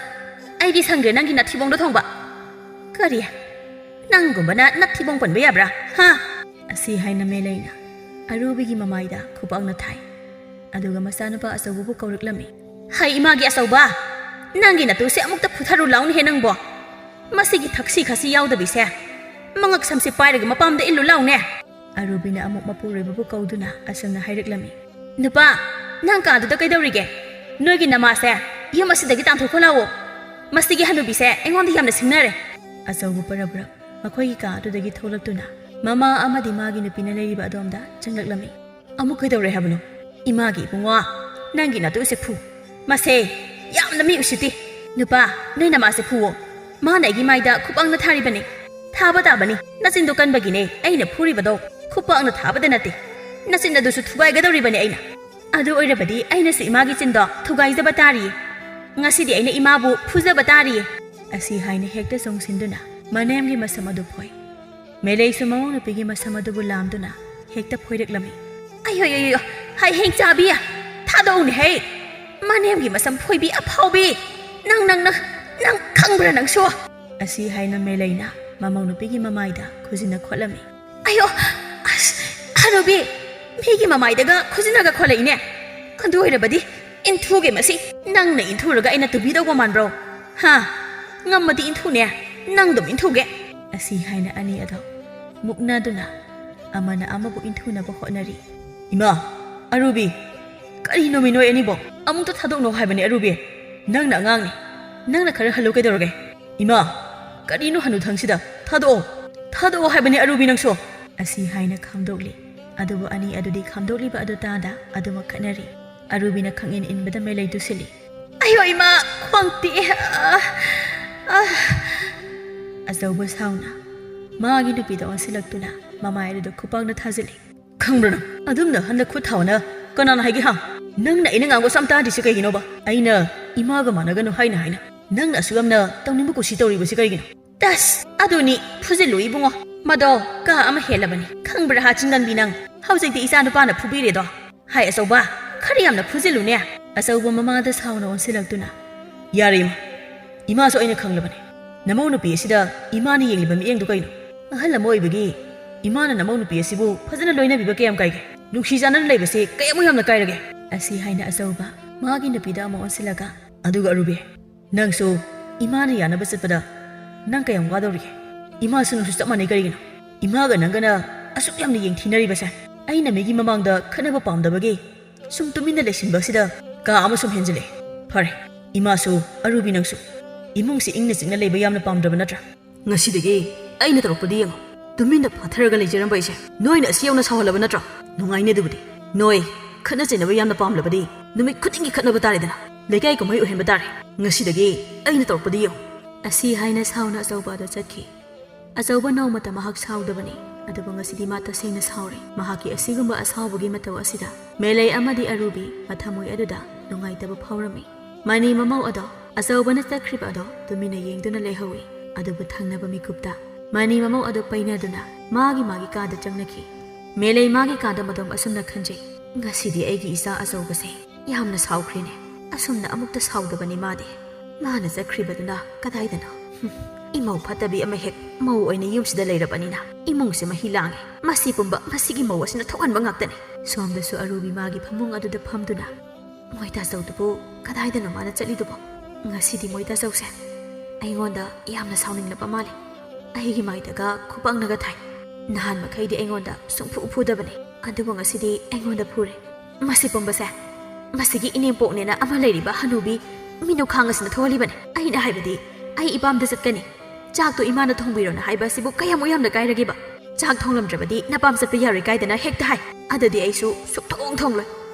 ꯑꯩꯗꯤ ꯁꯪꯗ꯭ꯔꯦ ꯅꯪꯒꯤ ꯅꯊꯤꯕꯣꯡꯗꯣ ꯊꯣꯡꯕ꯫" "ꯀꯔꯤ? ꯅꯪꯒꯨꯝꯕꯅ ꯅꯊꯤꯕꯣꯡ ꯄꯟꯕ ꯌꯥꯕ꯭ꯔꯥ? ꯍꯥ?" ꯑꯁꯤ ꯍꯥꯏꯅ ꯃꯦꯂꯩꯅ ꯑꯔꯨꯕꯤꯒꯤ ꯃꯃꯥꯏꯗ ꯈꯨꯄꯥꯛꯅ ꯊꯥꯏ꯫ ꯑꯗꯨꯒ ꯃꯆꯥꯅꯨꯄꯥ ꯑꯆꯧꯕꯕꯨ ꯀꯧꯔꯛꯂꯝꯃꯤ꯫ "ꯍꯩ, ꯏꯃꯥꯒꯤ ꯑꯆꯧꯕ, ꯅꯪꯒꯤ ꯅꯇꯨꯁꯦ ꯑꯃꯨꯛꯇ ꯐꯨꯊꯔꯨ ꯂꯥꯎꯅꯦꯍꯦ ꯅꯪꯕꯣ꯫ ꯃꯁꯤꯒꯤ ꯊꯛꯁꯤ ꯈꯥꯁꯤ ꯌꯥꯎꯗꯕꯤꯁꯦ, ꯃꯉꯛ ꯁꯝꯁꯦ ꯄꯥꯏꯔꯒ ꯃꯄꯥꯝꯗ ꯏꯜꯂꯨ ꯂꯥꯎꯅꯦ꯫" ꯑꯔꯨꯕꯤꯅ ꯑꯃꯨꯛ ꯃꯄꯨꯔꯣꯏꯕꯕꯨ ꯀꯧꯗꯨꯅ ꯑꯁꯨꯝꯅ ꯍꯥꯏꯔꯛꯂꯝꯃꯤ, "ꯅꯨꯄꯥ, ꯅꯪ ꯀꯥꯗꯨꯗ ꯀꯩꯗꯧꯔꯤꯒꯦ? ꯅꯣꯏꯒꯤ ꯅꯃꯥꯁꯦ ꯌꯨꯝ ꯑꯁꯤꯗꯒꯤ ꯇꯥꯟꯊꯣꯛꯈꯣ ꯂꯥꯛꯑꯣ꯫ ꯃꯁꯤꯒꯤ ꯍꯅꯨꯕꯤꯁꯦ ꯑꯩꯉꯣꯟꯗ ꯌꯥꯝꯅ ꯁꯤꯡꯅꯔꯦ꯫" ꯑꯆꯧꯕ ꯄꯔꯕ꯭ꯔꯞ ꯃꯈꯣꯏꯒꯤ ꯀꯥ ꯑꯗꯨꯗꯒꯤ ꯊꯣꯛꯂꯛꯇꯨꯅ ꯃꯃꯥ ꯑꯃꯗꯤ ꯃꯥꯒꯤ ꯅꯨꯄꯤꯅ ꯂꯩꯔꯤꯕ ꯑꯗꯣꯝꯗ ꯆꯪꯂꯛꯂꯝꯃꯤ꯫ "ꯑꯃꯨꯛ ꯀꯩꯗꯧꯔꯦ ꯍꯥꯏꯕꯅꯣ? ꯏꯃꯥꯒꯤ ꯏꯕꯨꯡꯉꯣ, ꯅꯪꯒꯤ ꯅꯇꯨꯁꯦ ꯐꯨ꯫ ꯃꯁꯦ ꯌꯥꯝꯅ ꯃꯤ ꯎꯁꯤꯠꯇꯦ꯫ ꯅꯨꯄꯥ, ꯅꯣꯏ ꯅꯃꯥꯁꯦ ꯐꯨꯋꯣ꯫ ꯃꯥꯅ ꯑꯩꯒꯤ ꯃꯥꯏꯗ ꯈꯨꯄꯥꯛꯅ ꯊꯥꯔꯤꯕꯅꯤ꯫ ꯊꯥꯕ ꯇꯥꯕꯅꯤ꯫ ꯅꯆꯤꯟꯗꯣ ꯀꯟꯕꯒꯤꯅꯦ ꯑꯩꯅ ꯐꯨꯔꯤꯕꯗꯣ꯫ ꯈꯨꯄꯥꯛꯅ ꯊꯥꯕꯗ ꯅꯠꯇꯦ, ꯅꯆꯤꯟ ꯑꯗꯨꯁꯨ ꯊꯨꯒꯥꯏꯒꯗꯧꯔꯤꯕꯅꯤ ꯑꯩꯅ꯫ ꯑꯗꯨ ꯑꯣꯏꯔꯕꯗꯤ ꯑꯩꯅꯁꯨ ꯏꯃꯥꯒꯤ ꯆꯤꯟꯗꯣ ꯊꯨꯒꯥꯏꯖꯕ ꯇꯥꯔꯤꯌꯦ꯫ ꯉꯁꯤꯗꯤ ꯑꯩꯅ ꯏꯃꯥꯕꯨ ꯐꯨꯖꯕ ꯇꯥꯔꯤꯌꯦ꯫" ꯑꯁꯤ ꯍꯥꯏꯅ ꯍꯦꯛꯇ ꯆꯣꯡꯁꯤꯟꯗꯨꯅ ꯃꯅꯦꯝꯒꯤ ꯃꯁꯝ ꯑꯗꯨ ꯐꯣꯏ꯫ ꯃꯦꯂꯩꯁꯨ ꯃꯃꯧ ꯅꯨꯄꯤꯒꯤ ꯃꯁꯝ ꯑꯗꯨꯕꯨ ꯂꯥꯝꯗꯨꯅ ꯍꯦꯛꯇ ꯐꯣꯏꯔꯛꯂꯝꯃꯤ꯫ "ꯑꯌꯣ, ꯑꯌꯣ, ꯑꯌꯣ, ꯍꯩꯍꯦꯡ ꯆꯥꯕꯤ, ꯊꯥꯗꯣꯛꯎꯅꯦ ꯍꯩ꯫ ꯃꯅꯦꯝꯒꯤ ꯃꯁꯝ ꯐꯣꯏꯕꯤ ꯑꯐꯥꯎꯕꯤ꯫ ꯅꯪ, ꯅꯪ, ꯅꯪ, ꯅꯪ ꯈꯪꯕ꯭ꯔꯥ ꯅꯪꯁꯨ?" ꯑꯁꯤ ꯍꯥꯏꯅ ꯃꯦꯂꯩꯅ ꯃꯃꯧ ꯅꯨꯄꯤꯒꯤ ꯃꯃꯥꯏꯗ ꯈꯨꯖꯤꯟꯅ ꯈꯣꯠꯂꯝꯃꯤ꯫ "ꯑꯌꯣ, ꯑꯁ, ꯍꯅꯨꯕꯤ, ꯃꯤꯒꯤ ꯃꯃꯥꯏꯗꯒ ꯈꯨꯖꯤꯟꯅꯒ ꯈꯣꯠꯂꯛꯏꯅꯦ꯫ ꯑꯗꯨ ꯑꯣꯏꯔꯕꯗꯤ ꯏꯟꯊꯨꯒꯦ ꯃꯁꯤ꯫ ꯅꯪꯅ ꯏꯟꯊꯨꯔꯒ ꯑꯩꯅ ꯇꯨꯕꯤꯗꯧꯕ ꯃꯥꯟꯕ꯭ꯔꯣ? ꯍꯥ? ꯉꯝꯃꯗꯤ ꯏꯟꯊꯨꯅꯦ, ꯅꯪ ꯑꯗꯨꯝ ꯏꯟꯊꯨꯒꯦ꯫" ꯑꯁꯤ ꯍꯥꯏꯅ ꯑꯅꯤ ꯑꯗꯣ ꯃꯨꯛꯅꯗꯨꯅ ꯑꯃꯅ ꯑꯃꯕꯨ ꯏꯟꯊꯨꯅꯕ ꯍꯣꯠꯅꯔꯤ꯫ "ꯏꯃꯥ, ꯑꯔꯨꯕꯤ, ꯀꯔꯤꯅꯣꯃꯤ ꯅꯣꯏ ꯑꯅꯤꯕꯣ? ꯑꯃꯨꯛꯇ ꯊꯥꯗꯣꯛꯅꯧ ꯍꯥꯏꯕꯅꯦ ꯑꯔꯨꯕꯤ꯫ ꯅꯪꯅ ꯑꯉꯥꯡꯅꯤ, ꯅꯪꯅ ꯈꯔ ꯍꯜꯂꯨ ꯀꯩꯗꯧꯔꯒꯦ? ꯏꯃꯥ, ꯀꯔꯤꯅꯣ ꯍꯅꯨꯊꯪꯁꯤꯗ? ꯊꯥꯗꯣꯛꯑꯣ, ꯊꯥꯗꯣꯛꯑꯣ ꯍꯥꯏꯕꯅꯦ ꯑꯔꯨꯕꯤ ꯅꯪꯁꯨ꯫" ꯑꯁꯤ ꯍꯥꯏꯅ ꯈꯥꯝꯗꯣꯛꯂꯤ꯫ ꯑꯗꯨꯕꯨ ꯑꯅꯤ ꯑꯗꯨꯗꯤ ꯈꯥꯝꯗꯣꯛꯂꯤꯕ ꯑꯗꯨ ꯇꯥꯗ ꯑꯗꯨꯃꯛ ꯈꯠꯅꯔꯤ꯫ ꯑꯔꯨꯕꯤꯅ ꯈꯪꯏꯟ ꯏꯟꯕꯗ ꯃꯦꯂꯩ ꯇꯨꯁꯤꯜꯂꯤ꯫ "ꯑꯌꯣ ꯏꯃꯥ, ꯈ꯭ꯋꯥꯡ ꯇꯦꯛꯑꯦ꯫ ꯑꯥ, ꯑꯥ꯫" ꯑꯆꯧꯕ ꯁꯥꯎꯅ ꯃꯥꯒꯤ ꯅꯨꯄꯤꯗ ꯑꯣꯟꯁꯤꯜꯂꯛꯇꯨꯅ ꯃꯃꯥꯏ ꯑꯗꯨꯗ ꯈꯨꯄꯥꯛꯅ ꯊꯥꯖꯤꯜꯂꯤ꯫ "ꯈꯪꯕ꯭ꯔꯥ ꯅꯪ? ꯑꯗꯨꯝꯅ ꯍꯟꯗꯛ ꯈꯨꯠ ꯊꯥꯎꯅ ꯀꯅꯥꯅ ꯍꯥꯏꯒꯦ ꯍꯥ? ꯅꯪꯅ ꯑꯩꯅ ꯉꯥꯡꯕꯁꯨ ꯑꯝꯇ ꯇꯥꯗ꯭ꯔꯤꯁꯦ ꯀꯩꯒꯤꯅꯣꯕ? ꯑꯩꯅ ꯏꯃꯥꯒ ꯃꯥꯟꯅꯒꯅꯨ ꯍꯥꯏꯅ ꯍꯥꯏꯅ ꯅꯪꯅ ꯑꯁꯨꯛ ꯌꯥꯝꯅ ꯇꯧꯅꯤꯡꯕ ꯀꯨꯁꯤ ꯇꯧꯔꯤꯕꯁꯤ ꯀꯩꯒꯤꯅꯣ?" "ꯇꯁ! ꯑꯗꯨꯅꯤ ꯐꯨꯖꯤꯜꯂꯨ ꯏꯕꯨꯡꯉꯣ꯫ ꯃꯗꯣ ꯀꯥ ꯑꯃ ꯍꯦꯜꯂꯕꯅꯤ꯫ ꯈꯪꯕ꯭ꯔꯥ ꯍꯥ ꯆꯤꯡꯒꯟꯕꯤ ꯅꯪ? ꯍꯧꯖꯤꯛꯇꯤ ꯏꯆꯥ ꯅꯨꯄꯥꯅ ꯐꯨꯕꯤꯔꯦꯗꯣ꯫ ꯍꯥꯏ ꯑꯆꯧꯕ, ꯈꯔ ꯌꯥꯝꯅ ꯐꯨꯖꯤꯜꯂꯨꯅꯦ꯫" ꯑꯆꯧꯕ ꯃꯃꯥꯗ ꯁꯥꯎꯅ ꯑꯣꯟꯁꯤꯜꯂꯛꯇꯨꯅ, "ꯌꯥꯔꯦ ꯏꯃꯥ꯫ ꯏꯃꯥꯁꯨ ꯑꯩꯅ ꯈꯪꯂꯕꯅꯤ꯫ ꯅꯃꯧ ꯅꯨꯄꯤ ꯑꯁꯤꯗ ꯏꯃꯥꯅ ꯌꯦꯡꯂꯤꯕ ꯃꯤꯠꯌꯦꯡꯗꯨ ꯀꯩꯅꯣ? ꯑꯍꯜ ꯑꯃ ꯑꯣꯏꯕꯒꯤ ꯏꯃꯥꯅ ꯅꯃꯧ ꯅꯨꯄꯤ ꯑꯁꯤꯕꯨ ꯐꯖꯅ ꯂꯣꯏꯅꯕꯤꯕ ꯀꯌꯥꯝ ꯀꯥꯏꯒꯦ? ꯅꯨꯡꯁꯤ ꯆꯥꯟꯅꯅ ꯂꯩꯕꯁꯤ ꯀꯌꯥꯃꯨꯛ ꯌꯥꯝꯅ ꯀꯥꯏꯔꯒꯦ?" ꯑꯁꯤ ꯍꯥꯏꯅ ꯑꯆꯧꯕ ꯃꯥꯒꯤ ꯅꯨꯄꯤꯗ ꯑꯃꯨꯛ ꯑꯣꯟꯁꯤꯜꯂꯒ, "ꯑꯗꯨꯒ ꯑꯔꯨꯕꯤ, ꯅꯪꯁꯨ ꯏꯃꯥꯅ ꯌꯥꯅꯕ ꯆꯠꯄꯗ ꯅꯪ ꯀꯌꯥꯝ ꯋꯥꯗꯧꯔꯤꯒꯦ? ꯏꯃꯥꯁꯨ ꯅꯪꯁꯨ ꯆꯞ ꯃꯥꯟꯅꯩ꯫ ꯀꯔꯤꯒꯤꯅꯣ ꯏꯃꯥꯒ ꯅꯪꯒꯅ ꯑꯁꯨꯛ ꯌꯥꯝꯅ ꯌꯦꯡꯊꯤꯅꯔꯤꯕꯁꯦ? ꯑꯩꯅ ꯃꯤꯒꯤ ꯃꯃꯥꯡꯗ ꯈꯠꯅꯕ ꯄꯥꯝꯗꯕꯒꯤ ꯁꯨꯝ ꯇꯨꯃꯤꯟꯅ ꯂꯩꯁꯤꯟꯕ ꯑꯁꯤꯗ ꯀꯥ ꯑꯃ ꯁꯨꯝ ꯍꯦꯟꯖꯤꯜꯂꯦ꯫ ꯐꯔꯦ, ꯏꯃꯥꯁꯨ ꯑꯔꯨꯕꯤ ꯅꯪꯁꯨ ꯏꯃꯨꯡꯁꯤ ꯏꯪꯅ ꯆꯤꯛꯅ ꯂꯩꯕ ꯌꯥꯝꯅ ꯄꯥꯝꯗ꯭ꯔꯕ ꯅꯠꯇ꯭ꯔꯥ? ꯉꯁꯤꯗꯒꯤ ꯑꯩꯅ ꯇꯧꯔꯛꯄꯗꯤ ꯌꯦꯡꯉꯨ, ꯇꯨꯃꯤꯟꯅ ꯐꯥꯊꯔꯒ ꯂꯩꯖꯔꯝꯕ ꯑꯩꯁꯦ ꯅꯣꯏꯅ ꯑꯁꯤ ꯌꯧꯅ ꯁꯥꯎꯍꯜꯂꯕ ꯅꯠꯇ꯭ꯔꯣ? ꯅꯨꯡꯉꯥꯏꯅꯦ ꯑꯗꯨꯕꯨꯗꯤ꯫ ꯅꯣꯏ ꯈꯠꯅ ꯆꯩꯅꯕ ꯌꯥꯝꯅ ꯄꯥꯝꯂꯕꯗꯤ ꯅꯨꯃꯤꯠ ꯈꯨꯗꯤꯡꯒꯤ ꯈꯠꯅꯕ ꯇꯥꯔꯦꯗꯅ꯫ ꯂꯩꯀꯥꯏ ꯀꯨꯝꯍꯩ ꯑꯣꯏꯍꯟꯕ ꯇꯥꯔꯦ꯫ ꯉꯁꯤꯗꯒꯤ ꯑꯩꯅ ꯇꯧꯔꯛꯄꯗꯤ ꯌꯦꯡꯉꯨ꯫" ꯑꯁꯤ ꯍꯥꯏꯅ ꯁꯥꯎꯅ ꯑꯆꯧꯕ ꯑꯗꯣ ꯆꯠꯈꯤ꯫ ꯑꯆꯧꯕ ꯅꯣꯡꯃꯇ ꯃꯍꯥꯛ ꯁꯥꯎꯗꯕꯅꯤ, ꯑꯗꯨꯕꯨ ꯉꯁꯤꯗꯤ ꯃꯥ ꯇꯁꯦꯡꯅ ꯁꯥꯎꯔꯦ꯫ ꯃꯍꯥꯛꯀꯤ ꯑꯁꯤꯒꯨꯝꯕ ꯑꯁꯥꯎꯕꯒꯤ ꯃꯇꯧ ꯑꯁꯤꯗ ꯃꯦꯂꯩ ꯑꯃꯗꯤ ꯑꯔꯨꯕꯤ ꯃꯊꯃꯣꯏ ꯑꯗꯨꯗ ꯅꯨꯡꯉꯥꯏꯇꯕ ꯐꯥꯎꯔꯝꯃꯤ꯫ ꯃꯅꯤ ꯃꯃꯧ ꯑꯗꯣ ꯑꯆꯧꯕꯅ ꯆꯠꯈ꯭ꯔꯤꯕ ꯑꯗꯣ ꯇꯨꯃꯤꯟꯅ ꯌꯦꯡꯗꯨꯅ ꯂꯩꯍꯧꯏ꯫ ꯑꯗꯨꯕꯨ ꯊꯪꯅꯕ ꯃꯤꯀꯨꯞꯇ ꯃꯅꯤ ꯃꯃꯧ ꯑꯗꯣ ꯄꯩꯅꯗꯨꯅ ꯃꯥꯒꯤ ꯃꯥꯒꯤ ꯀꯥꯗ ꯆꯪꯅꯈꯤ꯫ ꯃꯦꯂꯩ ꯃꯥꯒꯤ ꯀꯥꯗ ꯃꯗꯣꯝ ꯑꯁꯨꯝꯅ ꯈꯟꯖꯩ, "ꯉꯁꯤꯗꯤ ꯑꯩꯒꯤ ꯏꯆꯥ ꯑꯆꯧꯕꯁꯦ ꯌꯥꯝꯅ ꯁꯥꯎꯈ꯭ꯔꯦꯅꯦ꯫ ꯑꯁꯨꯝꯅ ꯑꯃꯨꯛꯇ ꯁꯥꯎꯗꯕꯅꯤ ꯃꯥꯗꯤ꯫ ꯃꯥꯅ ꯆꯠꯈ꯭ꯔꯤꯕꯗꯨꯅ ꯀꯗꯥꯏꯗꯅꯣ? ꯍꯨꯝ, ꯏꯃꯧ ꯐꯠꯇꯕꯤ ꯑꯃ ꯍꯦꯛ ꯃꯧ ꯑꯣꯏꯅ ꯌꯨꯝꯁꯤꯗ ꯂꯩꯔꯕꯅꯤꯅ ꯏꯃꯨꯡꯁꯦ ꯃꯍꯤ ꯂꯥꯡꯉꯦ꯫ ꯃꯁꯤ ꯄꯨꯝꯕ ꯃꯁꯤꯒꯤ ꯃꯧ ꯑꯁꯤꯅ ꯊꯣꯛꯍꯟꯕ ꯉꯥꯛꯇꯅꯤ꯫" ꯁꯣꯝꯗꯁꯨ ꯑꯔꯨꯕꯤ ꯃꯥꯒꯤ ꯐꯃꯨꯡ ꯑꯗꯨꯗ ꯐꯝꯗꯨꯅ, "ꯃꯣꯏ ꯇꯥꯆꯧꯗꯨꯕꯨ ꯀꯗꯥꯏꯗꯅꯣ ꯃꯥꯅ ꯆꯠꯂꯤꯗꯨꯕꯣ? ꯉꯁꯤꯗꯤ ꯃꯣꯏ ꯇꯥꯆꯧꯁꯦ ꯑꯩꯉꯣꯟꯗ ꯌꯥꯝꯅ ꯁꯥꯎꯅꯤꯡꯂꯕ ꯃꯥꯜꯂꯦ꯫ ꯑꯩꯒꯤ ꯃꯥꯏꯗꯒ ꯈꯨꯄꯥꯛꯅꯒ ꯊꯥꯏ꯫ ꯅꯍꯥꯟ ꯃꯈꯩꯗꯤ ꯑꯩꯉꯣꯟꯗ ꯁꯨꯡꯐꯨ ꯐꯨꯗꯕꯅꯦ, ꯑꯗꯨꯕꯨ ꯉꯁꯤꯗꯤ ꯑꯩꯉꯣꯟꯗ ꯐꯨꯔꯦ꯫ ꯃꯁꯤ ꯄꯨꯝꯕꯁꯦ ꯃꯁꯤꯒꯤ ꯏꯅꯦꯝꯄꯣꯛꯅꯦꯅ ꯑꯃ ꯂꯩꯔꯤꯕ ꯍꯅꯨꯕꯤ ꯃꯤꯅꯨꯈꯥꯡ ꯑꯁꯤꯅ ꯊꯣꯛꯍꯜꯂꯤꯕꯅꯦ꯫ ꯑꯩꯅ ꯍꯥꯏꯕꯗꯤ ꯑꯩ ꯏꯄꯥꯝꯗ ꯆꯠꯀꯅꯤ, ꯆꯥꯛꯇꯣ ꯏꯃꯥꯅ ꯊꯣꯡꯕꯤꯔꯣꯅ ꯍꯥꯏꯕ ꯑꯁꯤꯕꯨ ꯀꯌꯥꯃꯨꯛ ꯌꯥꯝꯅ ꯀꯥꯏꯔꯒꯦꯕ? ꯆꯥꯛ ꯊꯣꯡꯂꯝꯗ꯭ꯔꯕꯗꯤ ꯅꯄꯥꯝ ꯆꯠꯄ ꯌꯥꯔꯣꯏ ꯀꯥꯏꯗꯅ ꯍꯦꯛꯇ ꯍꯥꯏ꯫ ꯑꯗꯨꯗꯤ ꯑꯩꯁꯨ ꯁꯨꯛꯊꯣꯡ ꯊꯣꯡꯂꯣꯏ꯫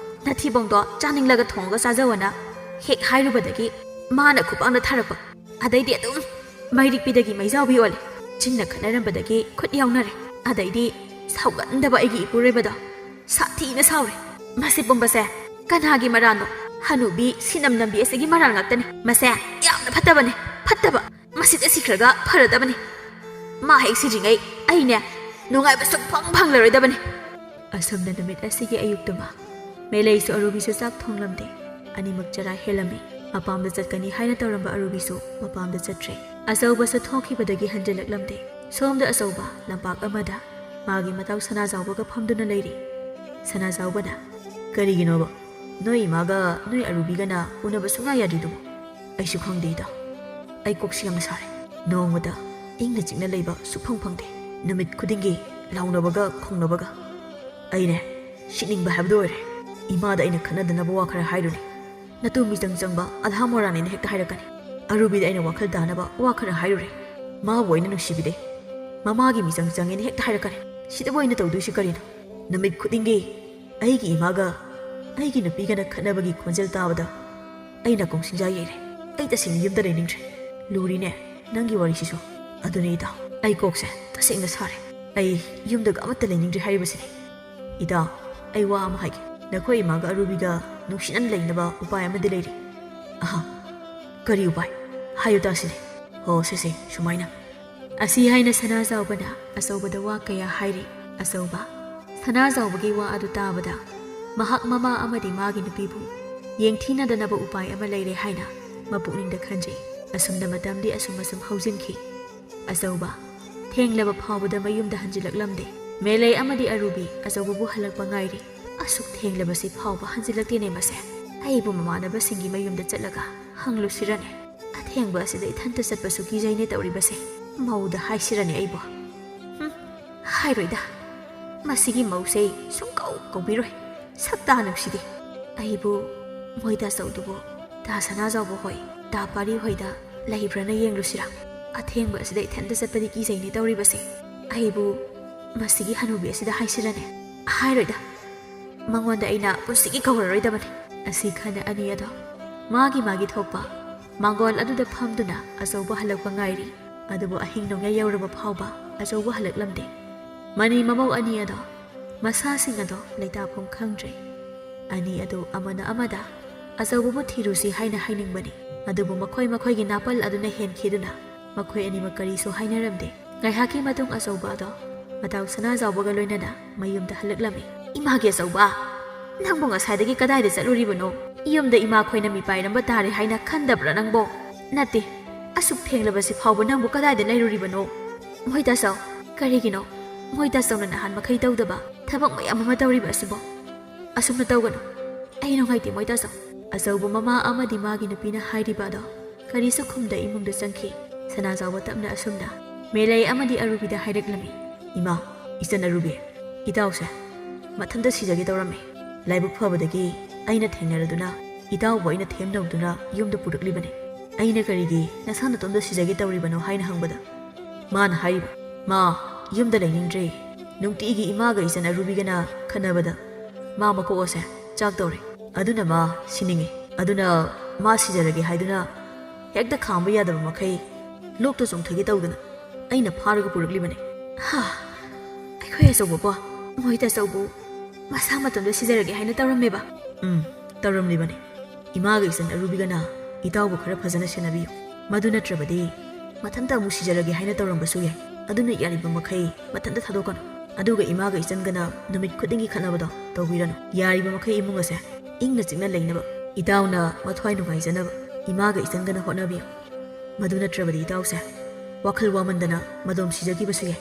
ꯅꯊꯤꯕꯣꯡꯗꯣ ꯆꯥꯅꯤꯡꯂꯒ ꯊꯣꯡꯉꯒ ꯆꯥꯖꯧꯑꯅ ꯍꯦꯛ ꯍꯥꯏꯔꯨꯕꯗꯒꯤ ꯃꯥꯅ ꯈꯨꯄꯥꯛꯅ ꯊꯥꯔꯛꯄ꯫ ꯑꯗꯩꯗꯤ ꯑꯗꯨꯝ ꯃꯩꯔꯤꯛꯄꯤꯗꯒꯤ ꯃꯩꯖꯥꯎꯕꯤ ꯑꯣꯜꯂꯦ꯫ ꯆꯤꯟꯅ ꯈꯠꯅꯔꯝꯕꯗꯒꯤ ꯈꯨꯠ ꯌꯥꯎꯅꯔꯦ꯫ ꯑꯗꯩꯗꯤ ꯁꯥꯎꯒꯟꯗꯕ ꯑꯩꯒꯤ ꯏꯄꯨꯔꯣꯏꯕꯗꯣ ꯁꯥꯊꯤꯅ ꯁꯥꯎꯔꯦ꯫ ꯃꯁꯤ ꯄꯨꯝꯕꯁꯦ ꯀꯅꯥꯒꯤ ꯃꯔꯥꯜꯅꯣ? ꯍꯅꯨꯕꯤ ꯁꯤꯅꯝ ꯅꯝꯕꯤ ꯑꯁꯤꯒꯤ ꯃꯔꯥꯜ ꯉꯥꯛꯇꯅꯤ꯫ ꯃꯁꯦ ꯌꯥꯝꯅ ꯐꯠꯇꯕꯅꯦ, ꯐꯠꯇꯕ꯫ ꯃꯁꯤꯗ ꯁꯤꯈ꯭ꯔꯒ ꯐꯔꯗꯕꯅꯤ꯫ ꯃꯥ ꯍꯦꯛ ꯁꯤꯗ꯭ꯔꯤꯉꯩ ꯑꯩꯅꯦ ꯅꯨꯡꯉꯥꯏꯕ ꯁꯨꯡꯐꯪ ꯐꯪꯂꯔꯣꯏꯗꯕꯅꯤ꯫ ꯑꯁꯨꯝꯅ ꯅꯨꯃꯤꯠ ꯑꯁꯤꯒꯤ ꯑꯌꯨꯛꯇꯨꯃ ꯃꯦꯂꯩꯁꯨ ꯑꯔꯨꯕꯤꯁꯨ ꯆꯥꯛ ꯊꯣꯡꯂꯝꯗꯦ꯫ ꯑꯅꯤꯃꯛ ꯆꯔꯥ ꯍꯦꯜꯂꯝꯃꯤ꯫ ꯃꯄꯥꯝꯗ ꯆꯠꯀꯅꯤ ꯍꯥꯏꯅ ꯇꯧꯔꯝꯕ ꯑꯔꯨꯕꯤꯁꯨ ꯃꯄꯥꯝꯗ ꯆꯠꯇ꯭ꯔꯦ꯫ ꯑꯆꯧꯕꯁꯨ ꯊꯣꯛꯈꯤꯕꯗꯒꯤ ꯍꯟꯖꯤꯜꯂꯛꯂꯝꯗꯦ꯫ ꯁꯣꯝꯗ ꯑꯆꯧꯕ ꯂꯝꯄꯥꯛ ꯑꯃꯗ ꯃꯥꯒꯤ ꯃꯇꯥꯎ ꯁꯅꯥꯖꯥꯎꯕꯒ ꯐꯝꯗꯨꯅ ꯂꯩꯔꯤ꯫ ꯁꯅꯥꯖꯥꯎꯕꯅ, "ꯀꯔꯤꯒꯤꯅꯣꯕ? ꯅꯣꯏ ꯏꯃꯥꯒ ꯅꯣꯏ ꯑꯔꯨꯕꯤꯒꯅ ꯎꯅꯕ ꯁꯨꯡꯌꯥ ꯌꯥꯗ꯭ꯔꯤꯗꯨꯕꯣ? ꯑꯩꯁꯨ ꯈꯪꯗꯦ ꯏꯇꯥꯎ꯫ ꯑꯩ ꯀꯣꯛꯁꯤ ꯌꯥꯝꯅ ꯁꯥꯔꯦ꯫ ꯅꯣꯡꯃꯇ ꯏꯪꯅ ꯆꯤꯛꯅ ꯂꯩꯕ ꯁꯨꯛꯐꯪ ꯐꯪꯗꯦ꯫ ꯅꯨꯃꯤꯠ ꯈꯨꯗꯤꯡꯒꯤ ꯂꯥꯎꯅꯕꯒ ꯈꯣꯡꯅꯕꯒ꯫ ꯑꯩꯅꯦ, ꯁꯤꯠꯅꯤꯡꯕ ꯍꯥꯏꯕꯗꯨ ꯑꯣꯏꯔꯦ꯫ ꯏꯃꯥꯗ ꯑꯩꯅ ꯈꯠꯅꯗꯅꯕ ꯋꯥ ꯈꯔ ꯍꯥꯏꯔꯨꯅꯦ꯫ ꯅꯇꯨ ꯃꯤꯆꯪ ꯆꯪꯕ ꯑꯜꯍꯥ ꯃꯣꯔꯥꯅꯦꯅ ꯍꯦꯛꯇ ꯍꯥꯏꯔꯛꯀꯅꯤ꯫ ꯑꯔꯨꯕꯤꯗ ꯑꯩꯅ ꯋꯥꯈꯜ ꯇꯥꯅꯕ ꯋꯥ ꯈꯔ ꯍꯥꯏꯔꯨꯔꯦ꯫ ꯃꯥꯕꯨ ꯑꯩꯅ ꯅꯨꯡꯁꯤꯕꯤꯗꯦ꯫ ꯃꯃꯥꯒꯤ ꯃꯤꯆꯪ ꯆꯪꯉꯦꯅ ꯍꯦꯛꯇ ꯍꯥꯏꯔꯛꯀꯅꯤ꯫ ꯁꯤꯗꯕꯨ ꯑꯩꯅ ꯇꯧꯗꯣꯏꯁꯤ ꯀꯔꯤꯅꯣ? ꯅꯨꯃꯤꯠ ꯈꯨꯗꯤꯡꯒꯤ ꯑꯩꯒꯤ ꯏꯃꯥꯒ ꯑꯩꯒꯤ ꯅꯨꯄꯤꯒꯅ ꯈꯠꯅꯕꯒꯤ ꯈꯣꯟꯖꯦꯜ ꯇꯥꯕꯗ ꯑꯩ ꯅꯥꯀꯣꯡ ꯁꯤꯡꯖꯥ ꯌꯩꯔꯦ꯫ ꯑꯩ ꯇꯁꯦꯡꯅ ꯌꯨꯝꯗ ꯂꯩꯅꯤꯡꯗ꯭ꯔꯦ꯫ ꯂꯨꯔꯤꯅꯦ ꯅꯪꯒꯤ ꯋꯥꯔꯤꯁꯤꯁꯨ꯫ ꯑꯗꯨꯅꯦ ꯏꯇꯥꯎ, ꯑꯩ ꯀꯣꯛꯁꯦ ꯇꯁꯦꯡꯅ ꯁꯥꯔꯦ꯫ ꯑꯩ ꯌꯨꯝꯗꯒ ꯑꯃꯠꯇ ꯂꯩꯅꯤꯡꯗ꯭ꯔꯦ ꯍꯥꯏꯔꯤꯕꯁꯤꯅꯤ꯫ ꯏꯇꯥꯎ, ꯑꯩ ꯋꯥ ꯑꯃ ꯍꯥꯏꯒꯦ꯫ ꯅꯈꯣꯏ ꯏꯃꯥꯒ ꯑꯔꯨꯕꯤꯒ ꯅꯨꯡꯁꯤꯅꯅ ꯂꯩꯅꯕ ꯎꯄꯥꯏ ꯑꯃꯗꯤ ꯂꯩꯔꯤ꯫ ꯑꯍꯥ, ꯀꯔꯤ ꯎꯄꯥꯏ? ꯍꯥꯏꯌꯨ ꯇꯥꯁꯤꯅꯦ꯫ ꯍꯣ, ꯁꯦ ꯁꯦ, ꯁꯨꯃꯥꯏꯅ꯫ ꯑꯁꯤ ꯍꯥꯏꯅ ꯁꯅꯥꯖꯥꯎꯕꯅ ꯑꯆꯧꯕꯗ ꯋꯥ ꯀꯌꯥ ꯍꯥꯏꯔꯤ꯫ ꯑꯆꯧꯕ, ꯁꯅꯥꯖꯥꯎꯕꯒꯤ ꯋꯥ ꯑꯗꯨ ꯇꯥꯕꯗ ꯃꯍꯥꯛ ꯃꯃꯥ ꯑꯃꯗꯤ ꯃꯥꯒꯤ ꯅꯨꯄꯤꯕꯨ ꯌꯦꯡꯊꯤꯅꯗꯅꯕ ꯎꯄꯥꯏ ꯑꯃ ꯂꯩꯔꯦ ꯍꯥꯏꯅ ꯃꯄꯨꯛꯅꯤꯡꯗ ꯈꯟꯖꯩ꯫ ꯑꯁꯨꯝꯅ ꯃꯇꯝꯗꯤ ꯑꯁꯨꯝ ꯑꯁꯨꯝ ꯍꯧꯖꯤꯟꯈꯤ꯫ ꯑꯆꯧꯕ, ꯊꯦꯡꯂꯕ ꯐꯥꯎꯕꯗ ꯃꯌꯨꯝꯗ ꯍꯟꯖꯤꯜꯂꯛꯂꯝꯗꯦ꯫ ꯃꯦꯂꯩ ꯑꯃꯗꯤ ꯑꯔꯨꯕꯤ ꯑꯆꯧꯕꯕꯨ ꯍꯜꯂꯛꯄ ꯉꯥꯏꯔꯤ꯫ ꯑꯁꯨꯛ ꯊꯦꯡꯂꯕꯁꯤ ꯐꯥꯎꯕ ꯍꯟꯖꯤꯜꯂꯛꯇꯦꯅꯦ ꯃꯁꯦ꯫ ꯑꯩꯕꯨ ꯃꯃꯥꯟꯅꯕꯁꯤꯡꯒꯤ ꯃꯌꯨꯝꯗ ꯆꯠꯂꯒ ꯍꯪꯂꯨꯁꯤꯔꯅꯦ? ꯑꯊꯦꯡꯕ ꯑꯁꯤꯗ ꯏꯊꯟꯇ ꯆꯠꯄꯁꯨ ꯀꯤꯖꯩꯅꯦ ꯇꯧꯔꯤꯕꯁꯦ꯫ ꯃꯧꯗ ꯍꯥꯏꯁꯤꯔꯅꯦ ꯑꯩꯕꯨ? ꯍꯨꯝ, ꯍꯥꯏꯔꯣꯏꯗ꯫ ꯃꯁꯤꯒꯤ ꯃꯧꯁꯦ ꯁꯨꯡꯀꯧ ꯀꯧꯕꯤꯔꯣꯏ꯫ ꯁꯛꯇꯥ ꯅꯨꯡꯁꯤꯗꯦ꯫ ꯑꯩꯕꯨ ꯃꯣꯏ ꯇꯥꯆꯧꯗꯨꯕꯨ, ꯇꯥ ꯁꯅꯥꯖꯥꯎꯕ ꯍꯣꯏ, ꯇꯥ ꯄꯥꯔꯤ ꯍꯣꯏꯗ ꯂꯩꯕ꯭ꯔꯥꯅ ꯌꯦꯡꯂꯨꯁꯤꯔꯥ? ꯑꯊꯦꯡꯕ ꯑꯁꯤꯗ ꯏꯊꯟꯇ ꯆꯠꯄꯗꯤ ꯀꯤꯖꯩꯅꯦ ꯇꯧꯔꯤꯕꯁꯦ꯫ ꯑꯩꯕꯨ ꯃꯁꯤꯒꯤ ꯍꯅꯨꯕꯤ ꯑꯁꯤꯗ ꯍꯥꯏꯁꯤꯔꯅꯦ? ꯍꯥꯏꯔꯣꯏꯗ꯫ ꯃꯉꯣꯟꯗ ꯑꯩꯅ ꯄꯨꯟꯁꯤꯒꯤ ꯀꯧꯔꯔꯣꯏꯗꯕꯅꯤ꯫ ꯑꯁꯤ ꯈꯟꯅ ꯑꯅꯤ ꯑꯗꯣ ꯃꯥꯒꯤ ꯃꯥꯒꯤ ꯊꯣꯛꯄ ꯃꯥꯡꯒꯣꯜ ꯑꯗꯨꯗ ꯐꯝꯗꯨꯅ ꯑꯆꯧꯕ ꯍꯜꯂꯛꯄ ꯉꯥꯏꯔꯤ꯫ ꯑꯗꯨꯕꯨ ꯑꯍꯤꯡ ꯅꯣꯡꯌꯥꯏ ꯌꯧꯔꯕ ꯐꯥꯎꯕ ꯑꯆꯧꯕ ꯍꯜꯂꯛꯂꯝꯗꯦ꯫ ꯃꯅꯤ ꯃꯃꯧ ꯑꯅꯤ ꯑꯗꯣ ꯃꯁꯥꯁꯤꯡ ꯑꯗꯣ ꯂꯩꯇꯥꯐꯝ ꯈꯪꯗ꯭ꯔꯦ꯫ ꯑꯅꯤ ꯑꯗꯨ ꯑꯃꯅ ꯑꯃꯗ ꯑꯆꯧꯕꯕꯨ ꯊꯤꯔꯨꯁꯤ ꯍꯥꯏꯅ ꯍꯥꯏꯅꯤꯡꯕꯅꯤ꯫ ꯑꯗꯨꯕꯨ ꯃꯈꯣꯏ ꯃꯈꯣꯏꯒꯤ ꯅꯥꯄꯜ ꯑꯗꯨꯅ ꯍꯦꯟꯈꯤꯗꯨꯅ ꯃꯈꯣꯏ ꯑꯅꯤꯃꯛ ꯀꯔꯤꯁꯨ ꯍꯥꯏꯅꯔꯝꯗꯦ꯫ ꯉꯥꯏꯍꯥꯛꯀꯤ ꯃꯇꯨꯡ ꯑꯆꯧꯕ ꯑꯗꯣ ꯃꯇꯥꯎ ꯁꯅꯥꯖꯥꯎꯕꯒ ꯂꯣꯏꯅꯅ ꯃꯌꯨꯝꯗ ꯍꯜꯂꯛꯂꯝꯃꯤ꯫ "ꯏꯃꯥꯒꯤ ꯑꯆꯧꯕ, ꯅꯪꯕꯨ ꯉꯁꯥꯏꯗꯒꯤ ꯀꯗꯥꯏꯗ ꯆꯠꯂꯨꯔꯤꯕꯅꯣ? ꯌꯨꯝꯗ ꯏꯃꯥ ꯈꯣꯏꯅ ꯃꯤꯄꯥꯏꯔꯝꯕ ꯇꯥꯔꯦ ꯍꯥꯏꯅ ꯈꯟꯗꯕ꯭ꯔꯥ ꯅꯪꯕꯣ? ꯅꯠꯇꯦ, ꯑꯁꯨꯛ ꯊꯦꯡꯂꯕꯁꯤ ꯐꯥꯎꯕ ꯅꯪꯕꯨ ꯀꯗꯥꯏꯗ ꯂꯩꯔꯨꯔꯤꯕꯅꯣ?" "ꯃꯣꯏ ꯇꯥꯆꯧ, ꯀꯔꯤꯒꯤꯅꯣ ꯃꯣꯏ ꯇꯥꯆꯧꯅ ꯅꯍꯥꯟ ꯃꯈꯩ ꯇꯧꯗꯕ ꯊꯕꯛ ꯃꯌꯥꯝ ꯑꯃ ꯇꯧꯔꯤꯕ ꯑꯁꯤꯕꯣ?" "ꯑꯁꯨꯝꯅ ꯇꯧꯒꯅꯨ꯫ "ꯑꯩ ꯅꯨꯡꯉꯥꯏꯇꯦ, ꯃꯣꯏ ꯇꯥꯆꯧ꯫" ꯑꯆꯧꯕ ꯃꯃꯥ ꯑꯃꯗꯤ ꯃꯥꯒꯤ ꯅꯨꯄꯤꯅ ꯍꯥꯏꯔꯤꯕ ꯑꯗꯣ ꯀꯔꯤꯁꯨ ꯈꯨꯝꯗ ꯏꯃꯨꯡꯗ ꯆꯪꯈꯤ꯫ ꯁꯅꯥꯖꯥꯎꯕ ꯇꯞꯅ ꯑꯁꯨꯝꯅ ꯃꯦꯂꯩ ꯑꯃꯗꯤ ꯑꯔꯨꯕꯤꯗ ꯍꯥꯏꯔꯛꯂꯝꯃꯤ, "ꯏꯃꯥ, ꯏꯆꯟ ꯑꯔꯨꯕꯤ, ꯏꯇꯥꯎꯁꯦ ꯃꯊꯟꯇ ꯁꯤꯖꯒꯦ ꯇꯧꯔꯝꯃꯤ꯫ ꯂꯥꯏꯕꯛ ꯐꯕꯗꯒꯤ ꯑꯩꯅ ꯊꯦꯡꯅꯔꯗꯨꯅ ꯏꯇꯥꯎꯕꯨ ꯑꯩꯅ ꯊꯦꯝꯅꯧꯗꯨꯅ ꯌꯨꯝꯗ ꯄꯨꯔꯛꯂꯤꯕꯅꯤ꯫ ꯑꯩꯅ ꯀꯔꯤꯒꯤ ꯅꯁꯥ ꯅꯇꯣꯝꯇ ꯁꯤꯖꯒꯦ ꯇꯧꯔꯤꯕꯅꯣ ꯍꯥꯏꯅ ꯍꯪꯕꯗ ꯃꯥꯅ ꯍꯥꯏꯔꯤꯕ, ꯃꯥ ꯌꯨꯝꯗ ꯂꯩꯅꯤꯡꯗ꯭ꯔꯦ꯫ ꯅꯨꯡꯇꯤꯒꯤ ꯏꯃꯥꯒ ꯏꯆꯟ ꯑꯔꯨꯕꯤꯒꯅ ꯈꯠꯅꯕꯗ ꯃꯥ ꯃꯀꯣꯛ ꯑꯁꯦ ꯆꯥꯛ ꯇꯧꯔꯦ꯫ ꯑꯗꯨꯅ ꯃꯥ ꯁꯤꯅꯤꯡꯉꯤ꯫ ꯑꯗꯨꯅ ꯃꯥ ꯁꯤꯖꯔꯒꯦ ꯍꯥꯏꯗꯨꯅ ꯍꯦꯛꯇ ꯈꯥꯝꯕ ꯌꯥꯗꯕ ꯃꯈꯩ ꯂꯣꯛꯇ ꯆꯣꯡꯊꯒꯦ ꯇꯧꯗꯅ ꯑꯩꯅ ꯐꯥꯔꯒ ꯄꯨꯔꯛꯂꯤꯕꯅꯤ꯫" "ꯍꯥ, ꯑꯩꯈꯣꯏ ꯑꯆꯧꯕꯕꯣ? ꯃꯣꯏ ꯇꯥꯆꯧꯕꯨ ꯃꯁꯥ ꯃꯇꯣꯝꯗ ꯁꯤꯖꯔꯒꯦ ꯍꯥꯏꯅ ꯇꯧꯔꯝꯃꯦꯕ?" "ꯎꯝ, ꯇꯧꯔꯝꯂꯤꯕꯅꯤ꯫ ꯏꯃꯥꯒ ꯏꯆꯟ ꯑꯔꯨꯕꯤꯒꯅ ꯏꯇꯥꯎꯕꯨ ꯈꯔ ꯐꯖꯅ ꯁꯦꯟꯅꯕꯤꯌꯨ꯫ ꯃꯗꯨ ꯅꯠꯇ꯭ꯔꯕꯗꯤ ꯃꯊꯟꯇ ꯑꯃꯨꯛ ꯁꯤꯖꯔꯒꯦ ꯍꯥꯏꯅ ꯇꯧꯔꯝꯕꯁꯨ ꯌꯥꯏ꯫ ꯑꯗꯨꯅ ꯌꯥꯔꯤꯕ ꯃꯈꯩ ꯃꯊꯟꯇ ꯊꯥꯗꯣꯛꯀꯅꯨ꯫ ꯑꯗꯨꯒ ꯏꯃꯥꯒ ꯏꯆꯟꯒꯅ ꯅꯨꯃꯤꯠ ꯈꯨꯗꯤꯡꯒꯤ ꯈꯠꯅꯕꯗꯣ ꯇꯧꯕꯤꯔꯅꯨ꯫ ꯌꯥꯔꯤꯕ ꯃꯈꯩ ꯏꯃꯨꯡ ꯑꯁꯦ ꯏꯪꯅ ꯆꯤꯛꯅ ꯂꯩꯅꯕ, ꯏꯇꯥꯎꯅ ꯃꯊ꯭ꯋꯥꯏ ꯅꯨꯡꯉꯥꯏꯖꯅꯕ ꯏꯃꯥꯒ ꯏꯆꯟꯒꯅ ꯍꯣꯠꯅꯕꯤꯌꯨ꯫ ꯃꯗꯨ ꯅꯠꯇ꯭ꯔꯕꯗꯤ ꯏꯇꯥꯎꯁꯦ ꯋꯥꯈꯜ ꯋꯥꯃꯟꯗꯅ ꯃꯗꯣꯝ ꯁꯤꯖꯈꯤꯕꯁꯨ ꯌꯥꯏ꯫"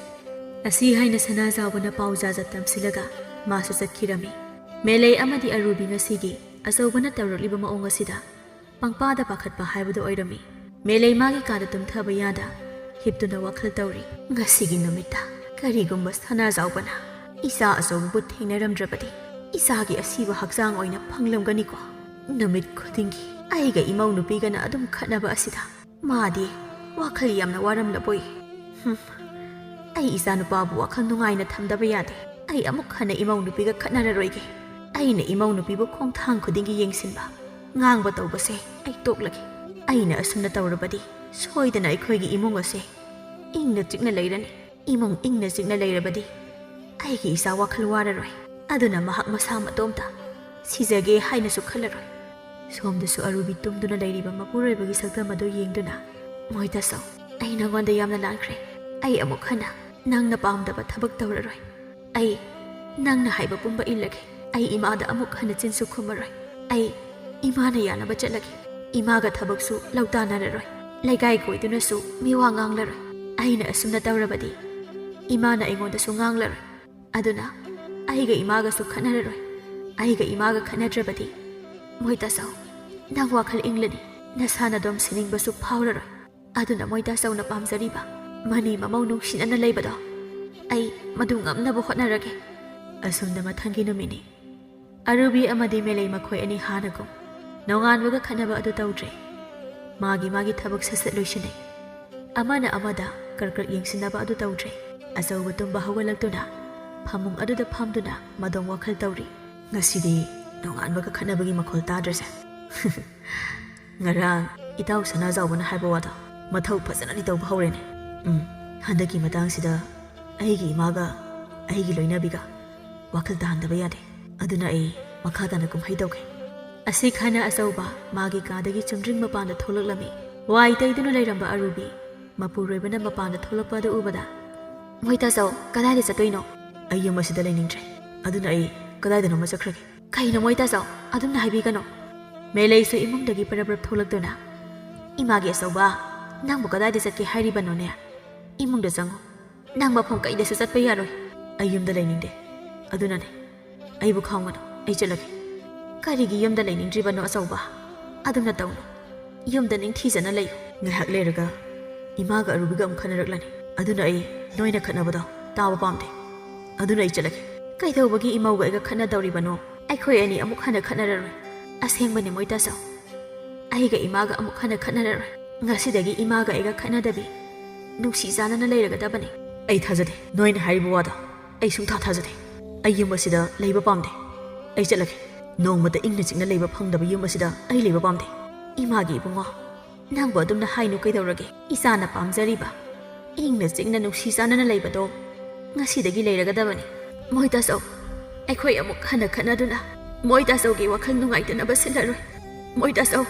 ꯑꯁꯤ ꯍꯥꯏꯅ ꯁꯅꯥꯖꯥꯎꯕꯅ ꯄꯥꯎ ꯖꯥꯖꯠ ꯇꯝꯁꯤꯜꯂꯒ ꯃꯥꯁꯨ ꯆꯠꯈꯤꯔꯝꯃꯤ꯫ ꯃꯦꯂꯩ ꯑꯃꯗꯤ ꯑꯔꯨꯕꯤ ꯉꯁꯤꯒꯤ ꯑꯆꯧꯕꯅ ꯇꯧꯔꯛꯂꯤꯕ ꯃꯑꯣꯡ ꯑꯁꯤꯗ ꯄꯪꯄꯥꯗ ꯄꯥꯈꯠꯄ ꯍꯥꯏꯕꯗꯨ ꯑꯣꯏꯔꯝꯃꯤ꯫ ꯃꯦꯂꯩ ꯃꯥꯒꯤ ꯀꯥꯗ ꯇꯨꯝꯊꯕ ꯌꯥꯗ ꯍꯤꯞꯇꯨꯅ ꯋꯥꯈꯜ ꯇꯧꯔꯤ꯫ "ꯉꯁꯤꯒꯤ ꯅꯨꯃꯤꯠꯇ ꯀꯔꯤꯒꯨꯝꯕ ꯁꯅꯥꯖꯥꯎꯕꯅ ꯏꯆꯥ ꯑꯆꯧꯕꯕꯨ ꯊꯦꯡꯅꯔꯝꯗ꯭ꯔꯕꯗꯤ ꯏꯆꯥꯒꯤ ꯑꯁꯤꯕ ꯍꯛꯆꯥꯡ ꯑꯣꯏꯅ ꯐꯪꯂꯝꯒꯅꯤꯀꯣ꯫ ꯅꯨꯃꯤꯠ ꯈꯨꯗꯤꯡꯒꯤ ꯑꯩꯒ ꯏꯃꯧ ꯅꯨꯄꯤꯒꯅ ꯑꯗꯨꯝ ꯈꯠꯅꯕ ꯑꯁꯤꯗ ꯃꯥꯗꯤ ꯋꯥꯈꯜ ꯌꯥꯝꯅ ꯋꯥꯔꯝꯂꯕꯣꯏ꯫ ꯍꯨꯝ, ꯑꯩ ꯏꯆꯥꯅꯨꯄꯥꯕꯨ ꯋꯥꯈꯜ ꯅꯨꯡꯉꯥꯏꯅ ꯊꯝꯗꯕ ꯌꯥꯗꯦ꯫ ꯑꯩ ꯑꯃꯨꯛ ꯍꯟꯅ ꯏꯃꯧ ꯅꯨꯄꯤꯒ ꯈꯠꯅꯔꯔꯣꯏꯒꯦ꯫ ꯑꯩꯅ ꯏꯃꯧ ꯅꯨꯄꯤꯕꯨ ꯈꯣꯡꯊꯥꯡ ꯈꯨꯗꯤꯡꯒꯤ ꯌꯦꯡꯁꯤꯟꯕ, ꯉꯥꯡꯕ ꯇꯧꯕꯁꯦ ꯑꯩ ꯇꯣꯛꯂꯒꯦ꯫ ꯑꯩꯅ ꯑꯁꯨꯝꯅ ꯇꯧꯔꯕꯗꯤ ꯁꯣꯏꯗꯅ ꯑꯩꯈꯣꯏꯒꯤ ꯏꯃꯨꯡ ꯑꯁꯦ ꯏꯪꯅ ꯆꯤꯛꯅ ꯂꯩꯔꯅꯤ꯫ ꯏꯃꯨꯡ ꯏꯪꯅ ꯆꯤꯛꯅ ꯂꯩꯔꯕꯗꯤ ꯑꯩꯒꯤ ꯏꯆꯥ ꯋꯥꯈꯜ ꯋꯥꯔꯔꯣꯏ꯫" ꯑꯗꯨꯅ ꯃꯍꯥꯛ ꯃꯁꯥ ꯃꯇꯣꯝꯇ ꯁꯤꯖꯒꯦ ꯍꯥꯏꯅꯁꯨ ꯈꯜꯂꯔꯣꯏ꯫ ꯁꯣꯝꯗꯁꯨ ꯑꯔꯨꯕꯤ ꯇꯨꯝꯗꯨꯅ ꯂꯩꯔꯤꯕ ꯃꯄꯨꯔꯣꯏꯕꯒꯤ ꯁꯛꯇꯝ ꯑꯗꯨ ꯌꯦꯡꯗꯨꯅ, "ꯃꯣꯏ ꯇꯥꯆꯧ, ꯑꯩ ꯅꯉꯣꯟꯗ ꯌꯥꯝꯅ ꯂꯥꯟꯈ꯭ꯔꯦ꯫ ꯑꯩ ꯑꯃꯨꯛ ꯍꯟꯅ ꯅꯪꯅ ꯄꯥꯝꯗꯕ ꯊꯕꯛ ꯇꯧꯔꯔꯣꯏ꯫ ꯑꯩ ꯅꯪꯅ ꯍꯥꯏꯕ ꯄꯨꯝꯕ ꯏꯜꯂꯒꯦ꯫ ꯑꯩ ꯏꯃꯥꯗ ꯑꯃꯨꯛ ꯍꯟꯅ ꯆꯤꯟꯁꯨ ꯈꯨꯝꯃꯔꯣꯏ꯫ ꯑꯩ ꯏꯃꯥꯅ ꯌꯥꯅꯕ ꯆꯠꯂꯒꯦ꯫ ꯏꯃꯥꯒ ꯊꯕꯛꯁꯨ ꯂꯧ ꯇꯥꯟꯅꯔꯔꯣꯏ꯫ ꯂꯩꯀꯥꯏ ꯀꯣꯏꯗꯨꯅꯁꯨ ꯃꯤꯋꯥ ꯉꯥꯡꯂꯔꯣꯏ꯫ ꯑꯩꯅ ꯑꯁꯨꯝꯅ ꯇꯧꯔꯕꯗꯤ ꯏꯃꯥꯅ ꯑꯩꯉꯣꯟꯗꯁꯨ ꯉꯥꯡꯂꯔꯣꯏ꯫ ꯑꯗꯨꯅ ꯑꯩꯒ ꯏꯃꯥꯒꯁꯨ ꯈꯠꯅꯔꯔꯣꯏ꯫ ꯑꯩꯒ ꯏꯃꯥꯒ ꯈꯠꯅꯗ꯭ꯔꯕꯗꯤ, ꯃꯣꯏꯇꯥꯆꯧ, ꯅꯪ ꯋꯥꯈꯜ ꯏꯪꯂꯅꯤ, ꯅꯁꯥꯅ ꯑꯗꯨꯝ ꯁꯤꯅꯤꯡꯕꯁꯨ ꯐꯥꯎꯔꯔꯣꯏ꯫ ꯑꯗꯨꯅ ꯃꯣꯏꯇꯥꯆꯧꯅ ꯄꯥꯝꯖꯔꯤꯕ ꯃꯅꯦ ꯃꯃꯧ ꯅꯨꯡꯁꯤꯅꯅ ꯂꯩꯕꯗꯣ, ꯑꯩ ꯃꯗꯨ ꯉꯝꯅꯕ ꯍꯣꯠꯅꯔꯒꯦ꯫ ꯑꯁꯨꯝꯅ ꯃꯊꯪꯒꯤ ꯅꯨꯃꯤꯠꯅꯤ꯫ ꯑꯔꯨꯕꯤ ꯑꯃꯗꯤ ꯃꯦꯂꯩ ꯃꯈꯣꯏ ꯑꯅꯤ ꯍꯥꯟꯅꯒꯨꯝ ꯅꯣꯡꯉꯥꯟꯕꯒ ꯈꯠꯅꯕ ꯑꯗꯨ ꯇꯧꯗ꯭ꯔꯦ꯫ ꯃꯥꯒꯤ ꯃꯥꯒꯤ ꯊꯕꯛ ꯁꯠ ꯁꯠ ꯂꯣꯏꯁꯤꯟꯅꯩ꯫ ꯑꯃꯅ ꯑꯃꯗ ꯀꯔꯛ ꯀꯔꯛ ꯌꯦꯡꯁꯤꯟꯅꯕ ꯑꯗꯨ ꯇꯧꯗ꯭ꯔꯦ꯫ ꯑꯆꯧꯕ ꯇꯨꯝꯕ ꯍꯧꯒꯠꯂꯛꯇꯨꯅ ꯐꯃꯨꯡ ꯑꯗꯨꯗ ꯐꯝꯗꯨꯅ ꯃꯗꯣꯝ ꯋꯥꯈꯜ ꯇꯧꯔꯤ꯫ "ꯉꯁꯤꯗꯤ ꯅꯣꯡꯉꯥꯟꯕꯒ ꯈꯠꯅꯕꯒꯤ ꯃꯈꯣꯜ ꯇꯥꯗ꯭ꯔꯁꯦ꯫" "ꯉꯔꯥꯡ ꯏꯇꯥꯎ ꯁꯅꯥꯖꯥꯎꯕꯅ ꯍꯥꯏꯕ ꯋꯥꯗꯣ ꯃꯊꯧ ꯐꯖꯅꯗꯤ ꯇꯧꯕ ꯍꯧꯔꯦꯅꯦ꯫ ꯎꯝ, ꯍꯟꯗꯛꯀꯤ ꯃꯇꯥꯡꯁꯤꯗ ꯑꯩꯒꯤ ꯏꯃꯥꯒ ꯑꯩꯒꯤ ꯂꯣꯏꯅꯕꯤꯒ ꯋꯥꯈꯜ ꯇꯥꯍꯟꯗꯕ ꯌꯥꯗꯦ꯫ ꯑꯗꯨꯅ ꯑꯩ ꯃꯈꯥ ꯇꯥꯅ ꯀꯨꯝꯍꯩ ꯇꯧꯒꯦ꯫" ꯑꯁꯤ ꯈꯅ ꯑꯆꯧꯕ ꯃꯥꯒꯤ ꯀꯥꯗꯒꯤ ꯆꯨꯝꯗ꯭ꯔꯤꯡ ꯃꯄꯥꯟꯗ ꯊꯣꯛꯂꯛꯂꯝꯃꯤ꯫ ꯋꯥꯏ ꯇꯩꯗꯨꯅ ꯂꯩꯔꯝꯕ ꯑꯔꯨꯕꯤ ꯃꯄꯨꯔꯣꯏꯕꯅ ꯃꯄꯥꯟꯗ ꯊꯣꯛꯂꯛꯄ ꯑꯗꯨ ꯎꯕꯗ, "ꯃꯣꯏꯇꯥꯆꯧ, ꯀꯗꯥꯏꯗ ꯆꯠꯇꯣꯏꯅꯣ?" "ꯑꯩ ꯌꯨꯝ ꯑꯁꯤꯗ ꯂꯩꯅꯤꯡꯗ꯭ꯔꯦ꯫ ꯑꯗꯨꯅ ꯑꯩ ꯀꯗꯥꯏꯗꯅꯣꯃ ꯆꯠꯈ꯭ꯔꯒꯦ꯫" "ꯀꯩꯅꯣ ꯃꯣꯏꯇꯥꯆꯧ, ꯑꯗꯨꯝꯅ ꯍꯥꯏꯕꯤꯒꯅꯣ꯫" ꯃꯦꯂꯩꯁꯨ ꯏꯃꯨꯡꯗꯒꯤ ꯄꯔꯞ ꯄꯔꯞ ꯊꯣꯛꯂꯛꯇꯨꯅ, "ꯏꯃꯥꯒꯤ ꯑꯆꯧꯕ, ꯅꯪꯕꯨ ꯀꯗꯥꯏꯗ ꯆꯠꯀꯦ ꯍꯥꯏꯔꯤꯕꯅꯣꯅꯦ? ꯏꯃꯨꯡꯗ ꯆꯪꯉꯨ꯫ ꯅꯪ ꯃꯐꯝ ꯀꯩꯗꯁꯨ ꯆꯠꯄ ꯌꯥꯔꯣꯏ꯫" "ꯑꯩ ꯌꯨꯝꯗ ꯂꯩꯅꯤꯡꯗꯦ꯫ ꯑꯗꯨꯅꯅꯦ, ꯑꯩꯕꯨ ꯈꯥꯎꯉꯅꯨ, ꯑꯩ ꯆꯠꯂꯒꯦ꯫" "ꯀꯔꯤꯒꯤ ꯌꯨꯝꯗ ꯂꯩꯅꯤꯡꯗ꯭ꯔꯤꯕꯅꯣ ꯑꯆꯧꯕ? ꯑꯗꯨꯝꯅ ꯇꯧꯅꯨ꯫ ꯌꯨꯝꯗ ꯅꯤꯡꯊꯤꯖꯅ ꯂꯩꯌꯨ꯫ ꯉꯥꯏꯍꯥꯛ ꯂꯩꯔꯒ ꯏꯃꯥꯒ ꯑꯔꯨꯕꯤꯒ ꯑꯃꯨꯛ ꯈꯠꯅꯔꯛꯂꯅꯤ꯫ ꯑꯗꯨꯅ ꯑꯩ ꯅꯣꯏꯅ ꯈꯠꯅꯕꯗꯣ ꯇꯥꯕ ꯄꯥꯝꯗꯦ꯫ ꯑꯗꯨꯅ ꯑꯩ ꯆꯠꯂꯒꯦ꯫" "ꯀꯩꯗꯧꯕꯒꯤ ꯏꯃꯧꯒ ꯑꯩꯒ ꯈꯠꯅꯗꯧꯔꯤꯕꯅꯣ? ꯑꯩꯈꯣꯏ ꯑꯅꯤ ꯑꯃꯨꯛ ꯍꯟꯅ ꯈꯠꯅꯔꯔꯣꯏ꯫ ꯑꯁꯦꯡꯕꯅꯦ ꯃꯣꯏꯇꯥꯆꯧ, ꯑꯩꯒ ꯏꯃꯥꯒ ꯑꯃꯨꯛ ꯍꯟꯅ ꯈꯠꯅꯔꯔꯣꯏ꯫ ꯉꯁꯤꯗꯒꯤ ꯏꯃꯥꯒ ꯑꯩꯒ ꯈꯠꯅꯗꯕꯤ, ꯅꯨꯡꯁꯤ ꯆꯥꯟꯅꯅ ꯂꯩꯔꯒꯗꯕꯅꯤ꯫" "ꯑꯩ ꯊꯥꯖꯗꯦ, ꯅꯣꯏꯅ ꯍꯥꯏꯔꯤꯕ ꯋꯥꯗꯣ ꯑꯩ ꯁꯨꯡꯊꯥ ꯊꯥꯖꯗꯦ꯫ ꯑꯩ ꯌꯨꯝ ꯑꯁꯤꯗ ꯂꯩꯕ ꯄꯥꯝꯗꯦ꯫ ꯑꯩ ꯆꯠꯂꯒꯦ꯫ ꯅꯣꯡꯃꯇ ꯏꯪꯅ ꯆꯤꯛꯅ ꯂꯩꯕ ꯐꯪꯗꯕ ꯌꯨꯝ ꯑꯁꯤꯗ ꯑꯩ ꯂꯩꯕ ꯄꯥꯝꯗꯦ꯫" "ꯏꯃꯥꯒꯤ ꯏꯕꯨꯡꯉꯣ, ꯅꯪꯕꯨ ꯑꯗꯨꯝꯅ ꯍꯥꯏꯅꯨ ꯀꯩꯗꯧꯔꯒꯦ? ꯏꯆꯥꯅ ꯄꯥꯝꯖꯔꯤꯕ ꯏꯪꯅ ꯆꯤꯛꯅ ꯅꯨꯡꯁꯤ ꯆꯥꯟꯅꯅ ꯂꯩꯕꯗꯣ ꯉꯁꯤꯗꯒꯤ ꯂꯩꯔꯒꯗꯕꯅꯤ꯫" "ꯃꯣꯏꯇꯥꯆꯧ, ꯑꯩꯈꯣꯏ ꯑꯃꯨꯛ ꯍꯟꯅ ꯈꯠꯅꯗꯨꯅ ꯃꯣꯏꯇꯥꯆꯧꯒꯤ ꯋꯥꯈꯜ ꯅꯨꯡꯉꯥꯏꯇꯅꯕ ꯁꯤꯜꯂꯔꯣꯏ꯫ ꯃꯣꯏꯇꯥꯆꯧ,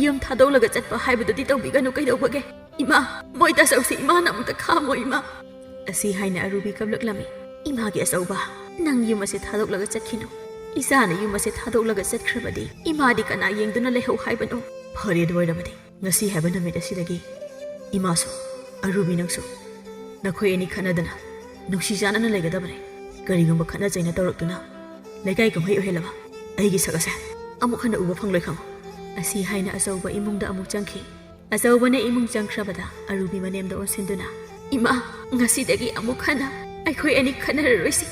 ꯌꯨꯝ ꯊꯥꯗꯣꯛꯂꯒ ꯆꯠꯄ ꯍꯥꯏꯕꯗꯨꯗꯤ ꯇꯧꯕꯤꯒꯅꯨ ꯀꯩꯗꯧꯕꯒꯦ? ꯏꯃꯥ, ꯃꯣꯏꯇꯥꯆꯧꯁꯤ ꯏꯃꯥꯅ ꯑꯃꯨꯛꯇ ꯈꯥꯝꯃꯣ ꯏꯃꯥ꯫" ꯑꯁꯤ ꯍꯥꯏꯅ ꯑꯔꯨꯕꯤ ꯀꯞꯂꯛꯂꯝꯃꯤ꯫ "ꯏꯃꯥꯒꯤ ꯑꯆꯧꯕ, ꯅꯪ ꯌꯨꯝ ꯑꯁꯦ ꯊꯥꯗꯣꯛꯂꯒ ꯆꯠꯈꯤꯅꯨ꯫ ꯏꯆꯥꯅ ꯌꯨꯝ ꯑꯁꯦ ꯊꯥꯗꯣꯛꯂꯒ ꯆꯠꯈ꯭ꯔꯕꯗꯤ ꯏꯃꯥꯗꯤ ꯀꯅꯥ ꯌꯦꯡꯗꯨꯅ ꯂꯩꯍꯧ ꯍꯥꯏꯕꯅꯣ?" "ꯐꯔꯦ, ꯑꯗꯨ ꯑꯣꯏꯔꯕꯗꯤ ꯉꯁꯤ ꯍꯥꯏꯕ ꯅꯨꯃꯤꯠ ꯑꯁꯤꯗꯒꯤ ꯏꯃꯥꯁꯨ, ꯑꯔꯨꯕꯤ ꯅꯪꯁꯨ, ꯅꯈꯣꯏ ꯑꯅꯤ ꯈꯠꯅꯗꯅ ꯅꯨꯡꯁꯤ ꯆꯥꯟꯅꯅ ꯂꯩꯒꯗꯕꯅꯤ꯫ ꯀꯔꯤꯒꯨꯝꯕ ꯈꯠꯅ ꯆꯩꯅ ꯇꯧꯔꯛꯇꯨꯅ ꯂꯩꯀꯥꯏ ꯀꯨꯝꯍꯩ ꯑꯣꯏꯍꯜꯂꯕ ꯑꯩꯒꯤ ꯁꯛ ꯑꯁꯦ ꯑꯃꯨꯛ ꯍꯟꯅ ꯎꯕ ꯐꯪꯂꯣꯏ ꯈꯪꯉꯨ꯫ ꯑꯁꯤ ꯍꯥꯏꯅ ꯑꯆꯧꯕ ꯏꯃꯨꯡꯗ ꯑꯃꯨꯛ ꯆꯪꯈꯤ꯫ ꯑꯆꯧꯕꯅ ꯏꯃꯨꯡ ꯆꯪꯈ꯭ꯔꯕꯗ ꯑꯔꯨꯕꯤ ꯃꯅꯦꯝꯗ ꯑꯣꯟꯁꯤꯟꯗꯨꯅ, "ꯏꯃꯥ, ꯉꯁꯤꯗꯒꯤ ꯑꯃꯨꯛ ꯍꯟꯅ ꯑꯩꯈꯣꯏ ꯑꯅꯤ ꯈꯠꯅꯔꯔꯣꯏꯁꯤ꯫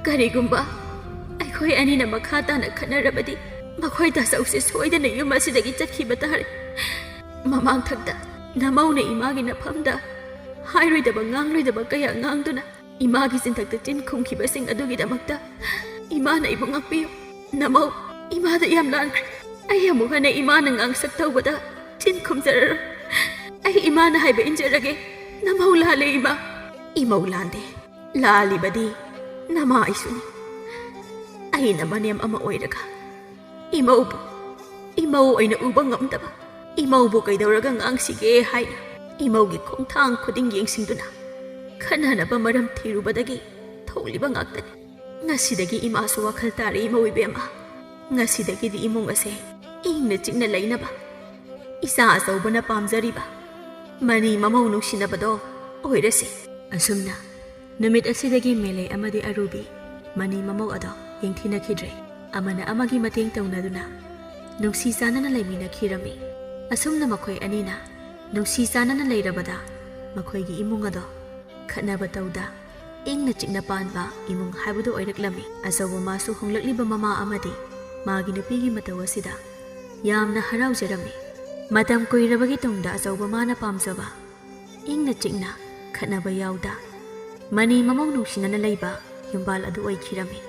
ꯀꯔꯤꯒꯨꯝꯕ ꯑꯩꯈꯣꯏ ꯑꯅꯤꯅ ꯃꯈꯥ ꯇꯥꯅ ꯈꯠꯅꯔꯕꯗꯤ ꯃꯈꯣꯏ ꯇꯥꯆꯧꯁꯦ ꯁꯣꯏꯗꯅ ꯌꯨꯝ ꯑꯁꯤꯗꯒꯤ ꯆꯠꯈꯤꯕ ꯇꯥꯔꯦ꯫ ꯃꯃꯥꯡꯊꯛꯇ ꯅꯃꯧꯅ ꯏꯃꯥꯒꯤ ꯅꯐꯝꯗ ꯍꯥꯏꯔꯣꯏꯗꯕ ꯉꯥꯡꯂꯣꯏꯗꯕ ꯀꯌꯥ ꯉꯥꯡꯗꯨꯅ ꯏꯃꯥꯒꯤ ꯆꯤꯟꯊꯛꯇ ꯆꯤꯟ ꯈꯨꯝꯈꯤꯕꯁꯤꯡ ꯑꯗꯨꯒꯤꯗꯃꯛꯇ ꯏꯃꯥꯅ ꯑꯩꯕꯨ ꯉꯥꯛꯄꯤꯌꯨ꯫ ꯅꯃꯧ, ꯏꯃꯥꯗ ꯌꯥꯝ ꯂꯥꯟꯈ꯭ꯔꯦ꯫ ꯑꯩ ꯑꯃꯨꯛ ꯍꯟꯅ ꯏꯃꯥꯅ ꯉꯥꯡꯁꯛ ꯇꯧꯕꯗ ꯆꯤꯟ ꯈꯨꯝꯖꯔꯔꯣꯏ꯫ ꯑꯩ ꯏꯃꯥꯅ ꯍꯥꯏꯕ ꯏꯟꯖꯔꯒꯦ꯫ ꯅꯃꯧ ꯂꯥꯜꯂꯦ ꯏꯃꯥ꯫" "ꯏꯃꯧ ꯂꯥꯟꯗꯦ, ꯂꯥꯜꯂꯤꯕꯗꯤ ꯅꯃꯥ ꯑꯩꯁꯨꯅꯤ꯫ ꯑꯩꯅ ꯃꯅꯦꯝ ꯑꯃ ꯑꯣꯏꯔꯒ ꯏꯃꯧꯕꯨ ꯏꯃꯧ ꯑꯣꯏꯅ ꯎꯕ ꯉꯝꯗꯕ, ꯏꯃꯧꯕꯨ ꯀꯩꯗꯧꯔꯒ ꯉꯥꯡꯁꯤꯒꯦ ꯍꯥꯏꯅ ꯏꯃꯧꯒꯤ ꯈꯣꯡꯊꯥꯡ ꯈꯨꯗꯤꯡ ꯌꯦꯡꯁꯤꯟꯗꯨꯅ ꯈꯟꯅꯅꯕ ꯃꯔꯝ ꯊꯤꯔꯨꯕꯗꯒꯤ ꯊꯣꯛꯂꯤꯕ ꯉꯥꯛꯇꯅꯤ꯫ ꯉꯁꯤꯗꯒꯤ ꯏꯃꯥꯁꯨ ꯋꯥꯈꯜ ꯇꯥꯔꯦ ꯏꯃꯧ ꯏꯕꯦꯝꯃ꯫ ꯉꯁꯤꯗꯒꯤꯗꯤ ꯏꯃꯨꯡ ꯑꯁꯦ ꯏꯪꯅ ꯆꯤꯛꯅ ꯂꯩꯅꯕ ꯏꯆꯥ ꯑꯆꯧꯕꯅ ꯄꯥꯝꯖꯔꯤꯕ ꯃꯅꯤ ꯃꯃꯧ ꯅꯨꯡꯁꯤꯅꯕꯗꯣ ꯑꯣꯏꯔꯁꯤ꯫" ꯑꯁꯨꯝꯅ ꯅꯨꯃꯤꯠ ꯑꯁꯤꯗꯒꯤ ꯃꯦꯂꯩ ꯑꯃꯗꯤ ꯑꯔꯨꯕꯤ ꯃꯅꯤ ꯃꯃꯧ ꯑꯗꯣ ꯌꯦꯡꯊꯤꯅꯈꯤꯗ꯭ꯔꯦ꯫ ꯑꯃꯅ ꯑꯃꯒꯤ ꯃꯇꯦꯡ ꯇꯧꯅꯗꯨꯅ ꯅꯨꯡꯁꯤ ꯆꯥꯟꯅꯅ ꯂꯩꯃꯤꯟꯅꯈꯤꯔꯝꯃꯤ꯫ ꯑꯁꯨꯝꯅ ꯃꯈꯣꯏ ꯑꯅꯤꯅ ꯅꯨꯡꯁꯤ ꯆꯥꯟꯅꯅ ꯂꯩꯔꯕꯗ ꯃꯈꯣꯏꯒꯤ ꯏꯃꯨꯡ ꯑꯗꯣ ꯈꯠꯅꯕ ꯇꯧꯗ ꯏꯪꯅ ꯆꯤꯛꯅ ꯄꯥꯟꯕ ꯏꯃꯨꯡ ꯍꯥꯏꯕꯗꯨ ꯑꯣꯏꯔꯛꯂꯝꯃꯤ꯫ ꯑꯆꯧꯕ ꯃꯥꯁꯨ ꯍꯣꯡꯂꯛꯂꯤꯕ ꯃꯃꯥ ꯑꯃꯗꯤ ꯃꯥꯒꯤ ꯅꯨꯄꯤꯒꯤ ꯃꯇꯧ ꯑꯁꯤꯗ ꯌꯥꯝꯅ ꯍꯔꯥꯎꯖꯔꯝꯃꯤ꯫ ꯃꯇꯝ ꯀꯨꯏꯔꯕꯒꯤ ꯇꯨꯡꯗ ꯑꯆꯧꯕ ꯃꯥꯅ ꯄꯥꯝꯖꯕ ꯏꯪꯅ ꯆꯤꯛꯅ ꯈꯠꯅꯕ ꯌꯥꯎꯗ ꯃꯅꯤ ꯃꯃꯧ ꯅꯨꯡꯁꯤꯅꯅ ꯂꯩꯕ ꯌꯨꯝꯕꯥꯜ ꯑꯗꯨ ꯑꯣꯏꯈꯤꯔꯝꯃꯤ꯫